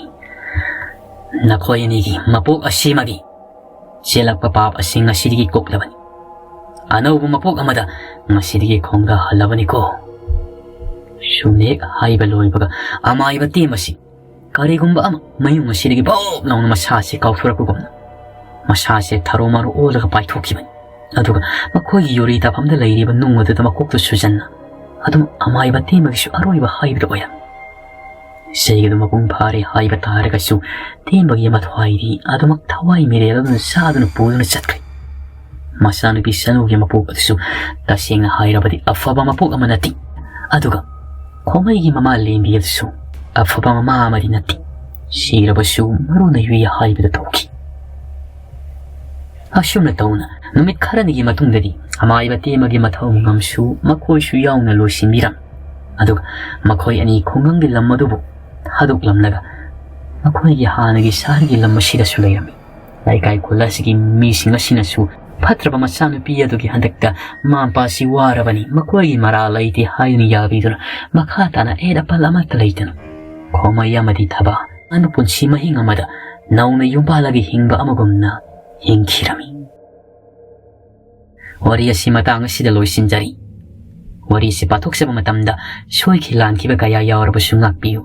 ꯅꯈꯣꯏ ꯑꯅꯤꯒꯤ ꯃꯄꯣꯛ ꯑꯁꯤꯃꯒꯤ ꯆꯦꯜꯂꯛꯄ ꯄꯥꯞ ꯑꯁꯤ ꯉꯁꯤꯗꯒꯤ ꯀꯣꯛꯂꯕꯅꯤ꯫ ꯑꯅꯧꯕ ꯃꯄꯣꯛ ꯑꯃꯗ ꯉꯁꯤꯗꯒꯤ ꯈꯣꯡꯗꯥꯍꯜꯂꯕꯅꯤꯀꯣ꯫ ꯁꯨꯝꯅ ꯍꯦꯛ ꯍꯥꯏꯕ ꯂꯣꯏꯕꯒ ꯑꯃꯥꯏꯕ ꯇꯦꯝ ꯑꯁꯤ ꯀꯔꯤꯒꯨꯝꯕ ꯑꯃ ꯃꯌꯨꯝ ꯑꯁꯤꯗꯒꯤ ꯚꯣꯞ ꯂꯥꯎꯅ ꯃꯁꯥꯁꯦ ꯀꯥꯎꯊꯣꯔꯛꯄꯒꯨꯝꯅ ꯃꯁꯥꯁꯦ ꯊꯔꯣ ꯃꯔꯣ ꯑꯣꯜꯂꯒ ꯄꯥꯏꯊꯣꯛꯈꯤꯕꯅꯤ꯫ ꯑꯗꯨꯒ ꯃꯈꯣꯏꯒꯤ ꯌꯨꯔꯤ ꯇꯥꯐꯝꯗ ꯂꯩꯔꯤꯕ ꯅꯨꯡ ꯑꯗꯨꯗ ꯃꯀꯣꯛꯇꯨ ꯁꯨꯖꯟꯅ ꯑꯗꯨꯝ ꯑꯃꯥꯏꯕ ꯇꯦꯝꯕꯒꯤꯁꯨ ꯑꯔꯣꯏꯕ ꯍꯥꯏꯕꯗꯨ ꯑꯣꯏꯔꯝꯃꯤ꯫ ꯏꯁꯩ ꯑꯗꯨ ꯃꯄꯨꯡ ꯐꯥꯔꯦ ꯍꯥꯏꯕ ꯇꯥꯔꯒꯁꯨ ꯇꯦꯝꯕꯒꯤ ꯃꯊ꯭ꯋꯥꯏꯗꯤ ꯑꯗꯨꯃꯛ ꯊꯋꯥꯏ ꯃꯤꯔꯦꯜ ꯑꯗꯨꯅ ꯆꯥꯗꯨꯅ ꯄꯨꯗꯨꯅ ꯆꯠꯈ꯭ꯔꯦ꯫ ꯃꯆꯥꯅꯨꯄꯤ ꯁꯅꯨꯒꯤ ꯃꯄꯣꯛ ꯑꯗꯨꯁꯨ ꯇꯁꯦꯡꯅ ꯍꯥꯏꯔꯕꯗꯤ ꯑꯐꯕ ꯃꯄꯣꯛ ꯑꯃ ꯅꯠꯇꯦ꯫ ꯑꯗꯨꯒ ꯈꯣꯃꯩꯒꯤ ꯃꯃꯥ ꯂꯦꯝꯕꯤ ꯑꯗꯨꯁꯨ ꯑꯐꯕ ꯃꯃꯥ ꯑꯃꯗꯤ ꯅꯠꯇꯦ꯫ ꯁꯤꯔꯕꯁꯨ ꯃꯔꯨꯅ ꯌꯨꯏ ꯍꯥꯏꯕꯗ ꯇꯧꯈꯤ꯫ ꯑꯁꯨꯝꯅ ꯇꯧꯅ ꯅꯨꯃꯤꯠ ꯈꯔꯅꯤꯒꯤ ꯃꯇꯨꯡꯗꯗꯤ ꯑꯃꯥꯏꯕ ꯇꯦꯝꯕꯒꯤ ꯃꯊꯧ ꯃꯉꯝꯁꯨ ꯃꯈꯣꯏꯁꯨ ꯌꯥꯎꯅ ꯂꯣꯏꯁꯤꯟꯕꯤꯔꯝꯃꯤ꯫ ꯑꯗꯨꯒ ꯃꯈꯣꯏ ꯑꯅꯤ ꯈꯨꯡꯒꯪꯒꯤ ꯂꯝ ꯑꯗꯨꯕꯨ ꯊꯥꯗꯣꯛꯂꯝꯂꯒ ꯃꯈꯣꯏꯒꯤ ꯍꯥꯟꯅꯒꯤ ꯁꯍꯔꯒꯤ ꯂꯝ ꯑꯁꯤꯗꯁꯨ ꯂꯩꯔꯝꯃꯤ꯫ ꯂꯩꯀꯥꯏ ꯈꯨꯜ ꯑꯁꯤꯒꯤ ꯃꯤꯁꯤꯡ ꯑꯁꯤꯅꯁꯨ ꯐꯠꯇ꯭ꯔꯕ ꯃꯆꯥꯅꯨꯄꯤ ꯑꯗꯨꯒꯤ ꯍꯟꯗꯛꯇ ꯃꯃꯥ ꯃꯄꯥꯁꯤ ꯋꯥꯔꯕꯅꯤ, ꯃꯈꯣꯏꯒꯤ ꯃꯔꯥꯜ ꯂꯩꯇꯦ ꯍꯥꯏꯗꯨꯅ ꯌꯥꯕꯤꯗꯨꯅ ꯃꯈꯥ ꯇꯥꯅ ꯑꯍꯦꯠ ꯑꯄꯟ ꯑꯃꯠꯇ ꯂꯩꯇꯅ ꯈꯣꯃꯩ ꯑꯃꯗꯤ ꯊꯕꯥ ꯑꯅꯧꯕ ꯄꯨꯟꯁꯤ ꯃꯍꯤꯡ ꯑꯃꯗ ꯅꯧꯅ ꯌꯨꯝ ꯄꯥꯜꯂꯒ ꯍꯤꯡꯕ ꯑꯃꯒꯨꯝꯅ ꯍꯤꯡꯈꯤꯔꯝꯃꯤ꯫ ꯋꯥꯔꯤ ꯑꯁꯤ ꯃꯇꯥꯡ ꯑꯁꯤꯗ ꯂꯣꯏꯁꯤꯟꯖꯔꯤ꯫ ꯋꯥꯔꯤꯁꯤ ꯄꯥꯊꯣꯛꯆꯕ ꯃꯇꯝꯗ ꯁꯣꯏꯈꯤ ꯂꯥꯟꯈꯤꯕ ꯀꯌꯥ ꯌꯥꯎꯔꯕꯁꯨ ꯉꯥꯛꯄꯤꯌꯨ꯫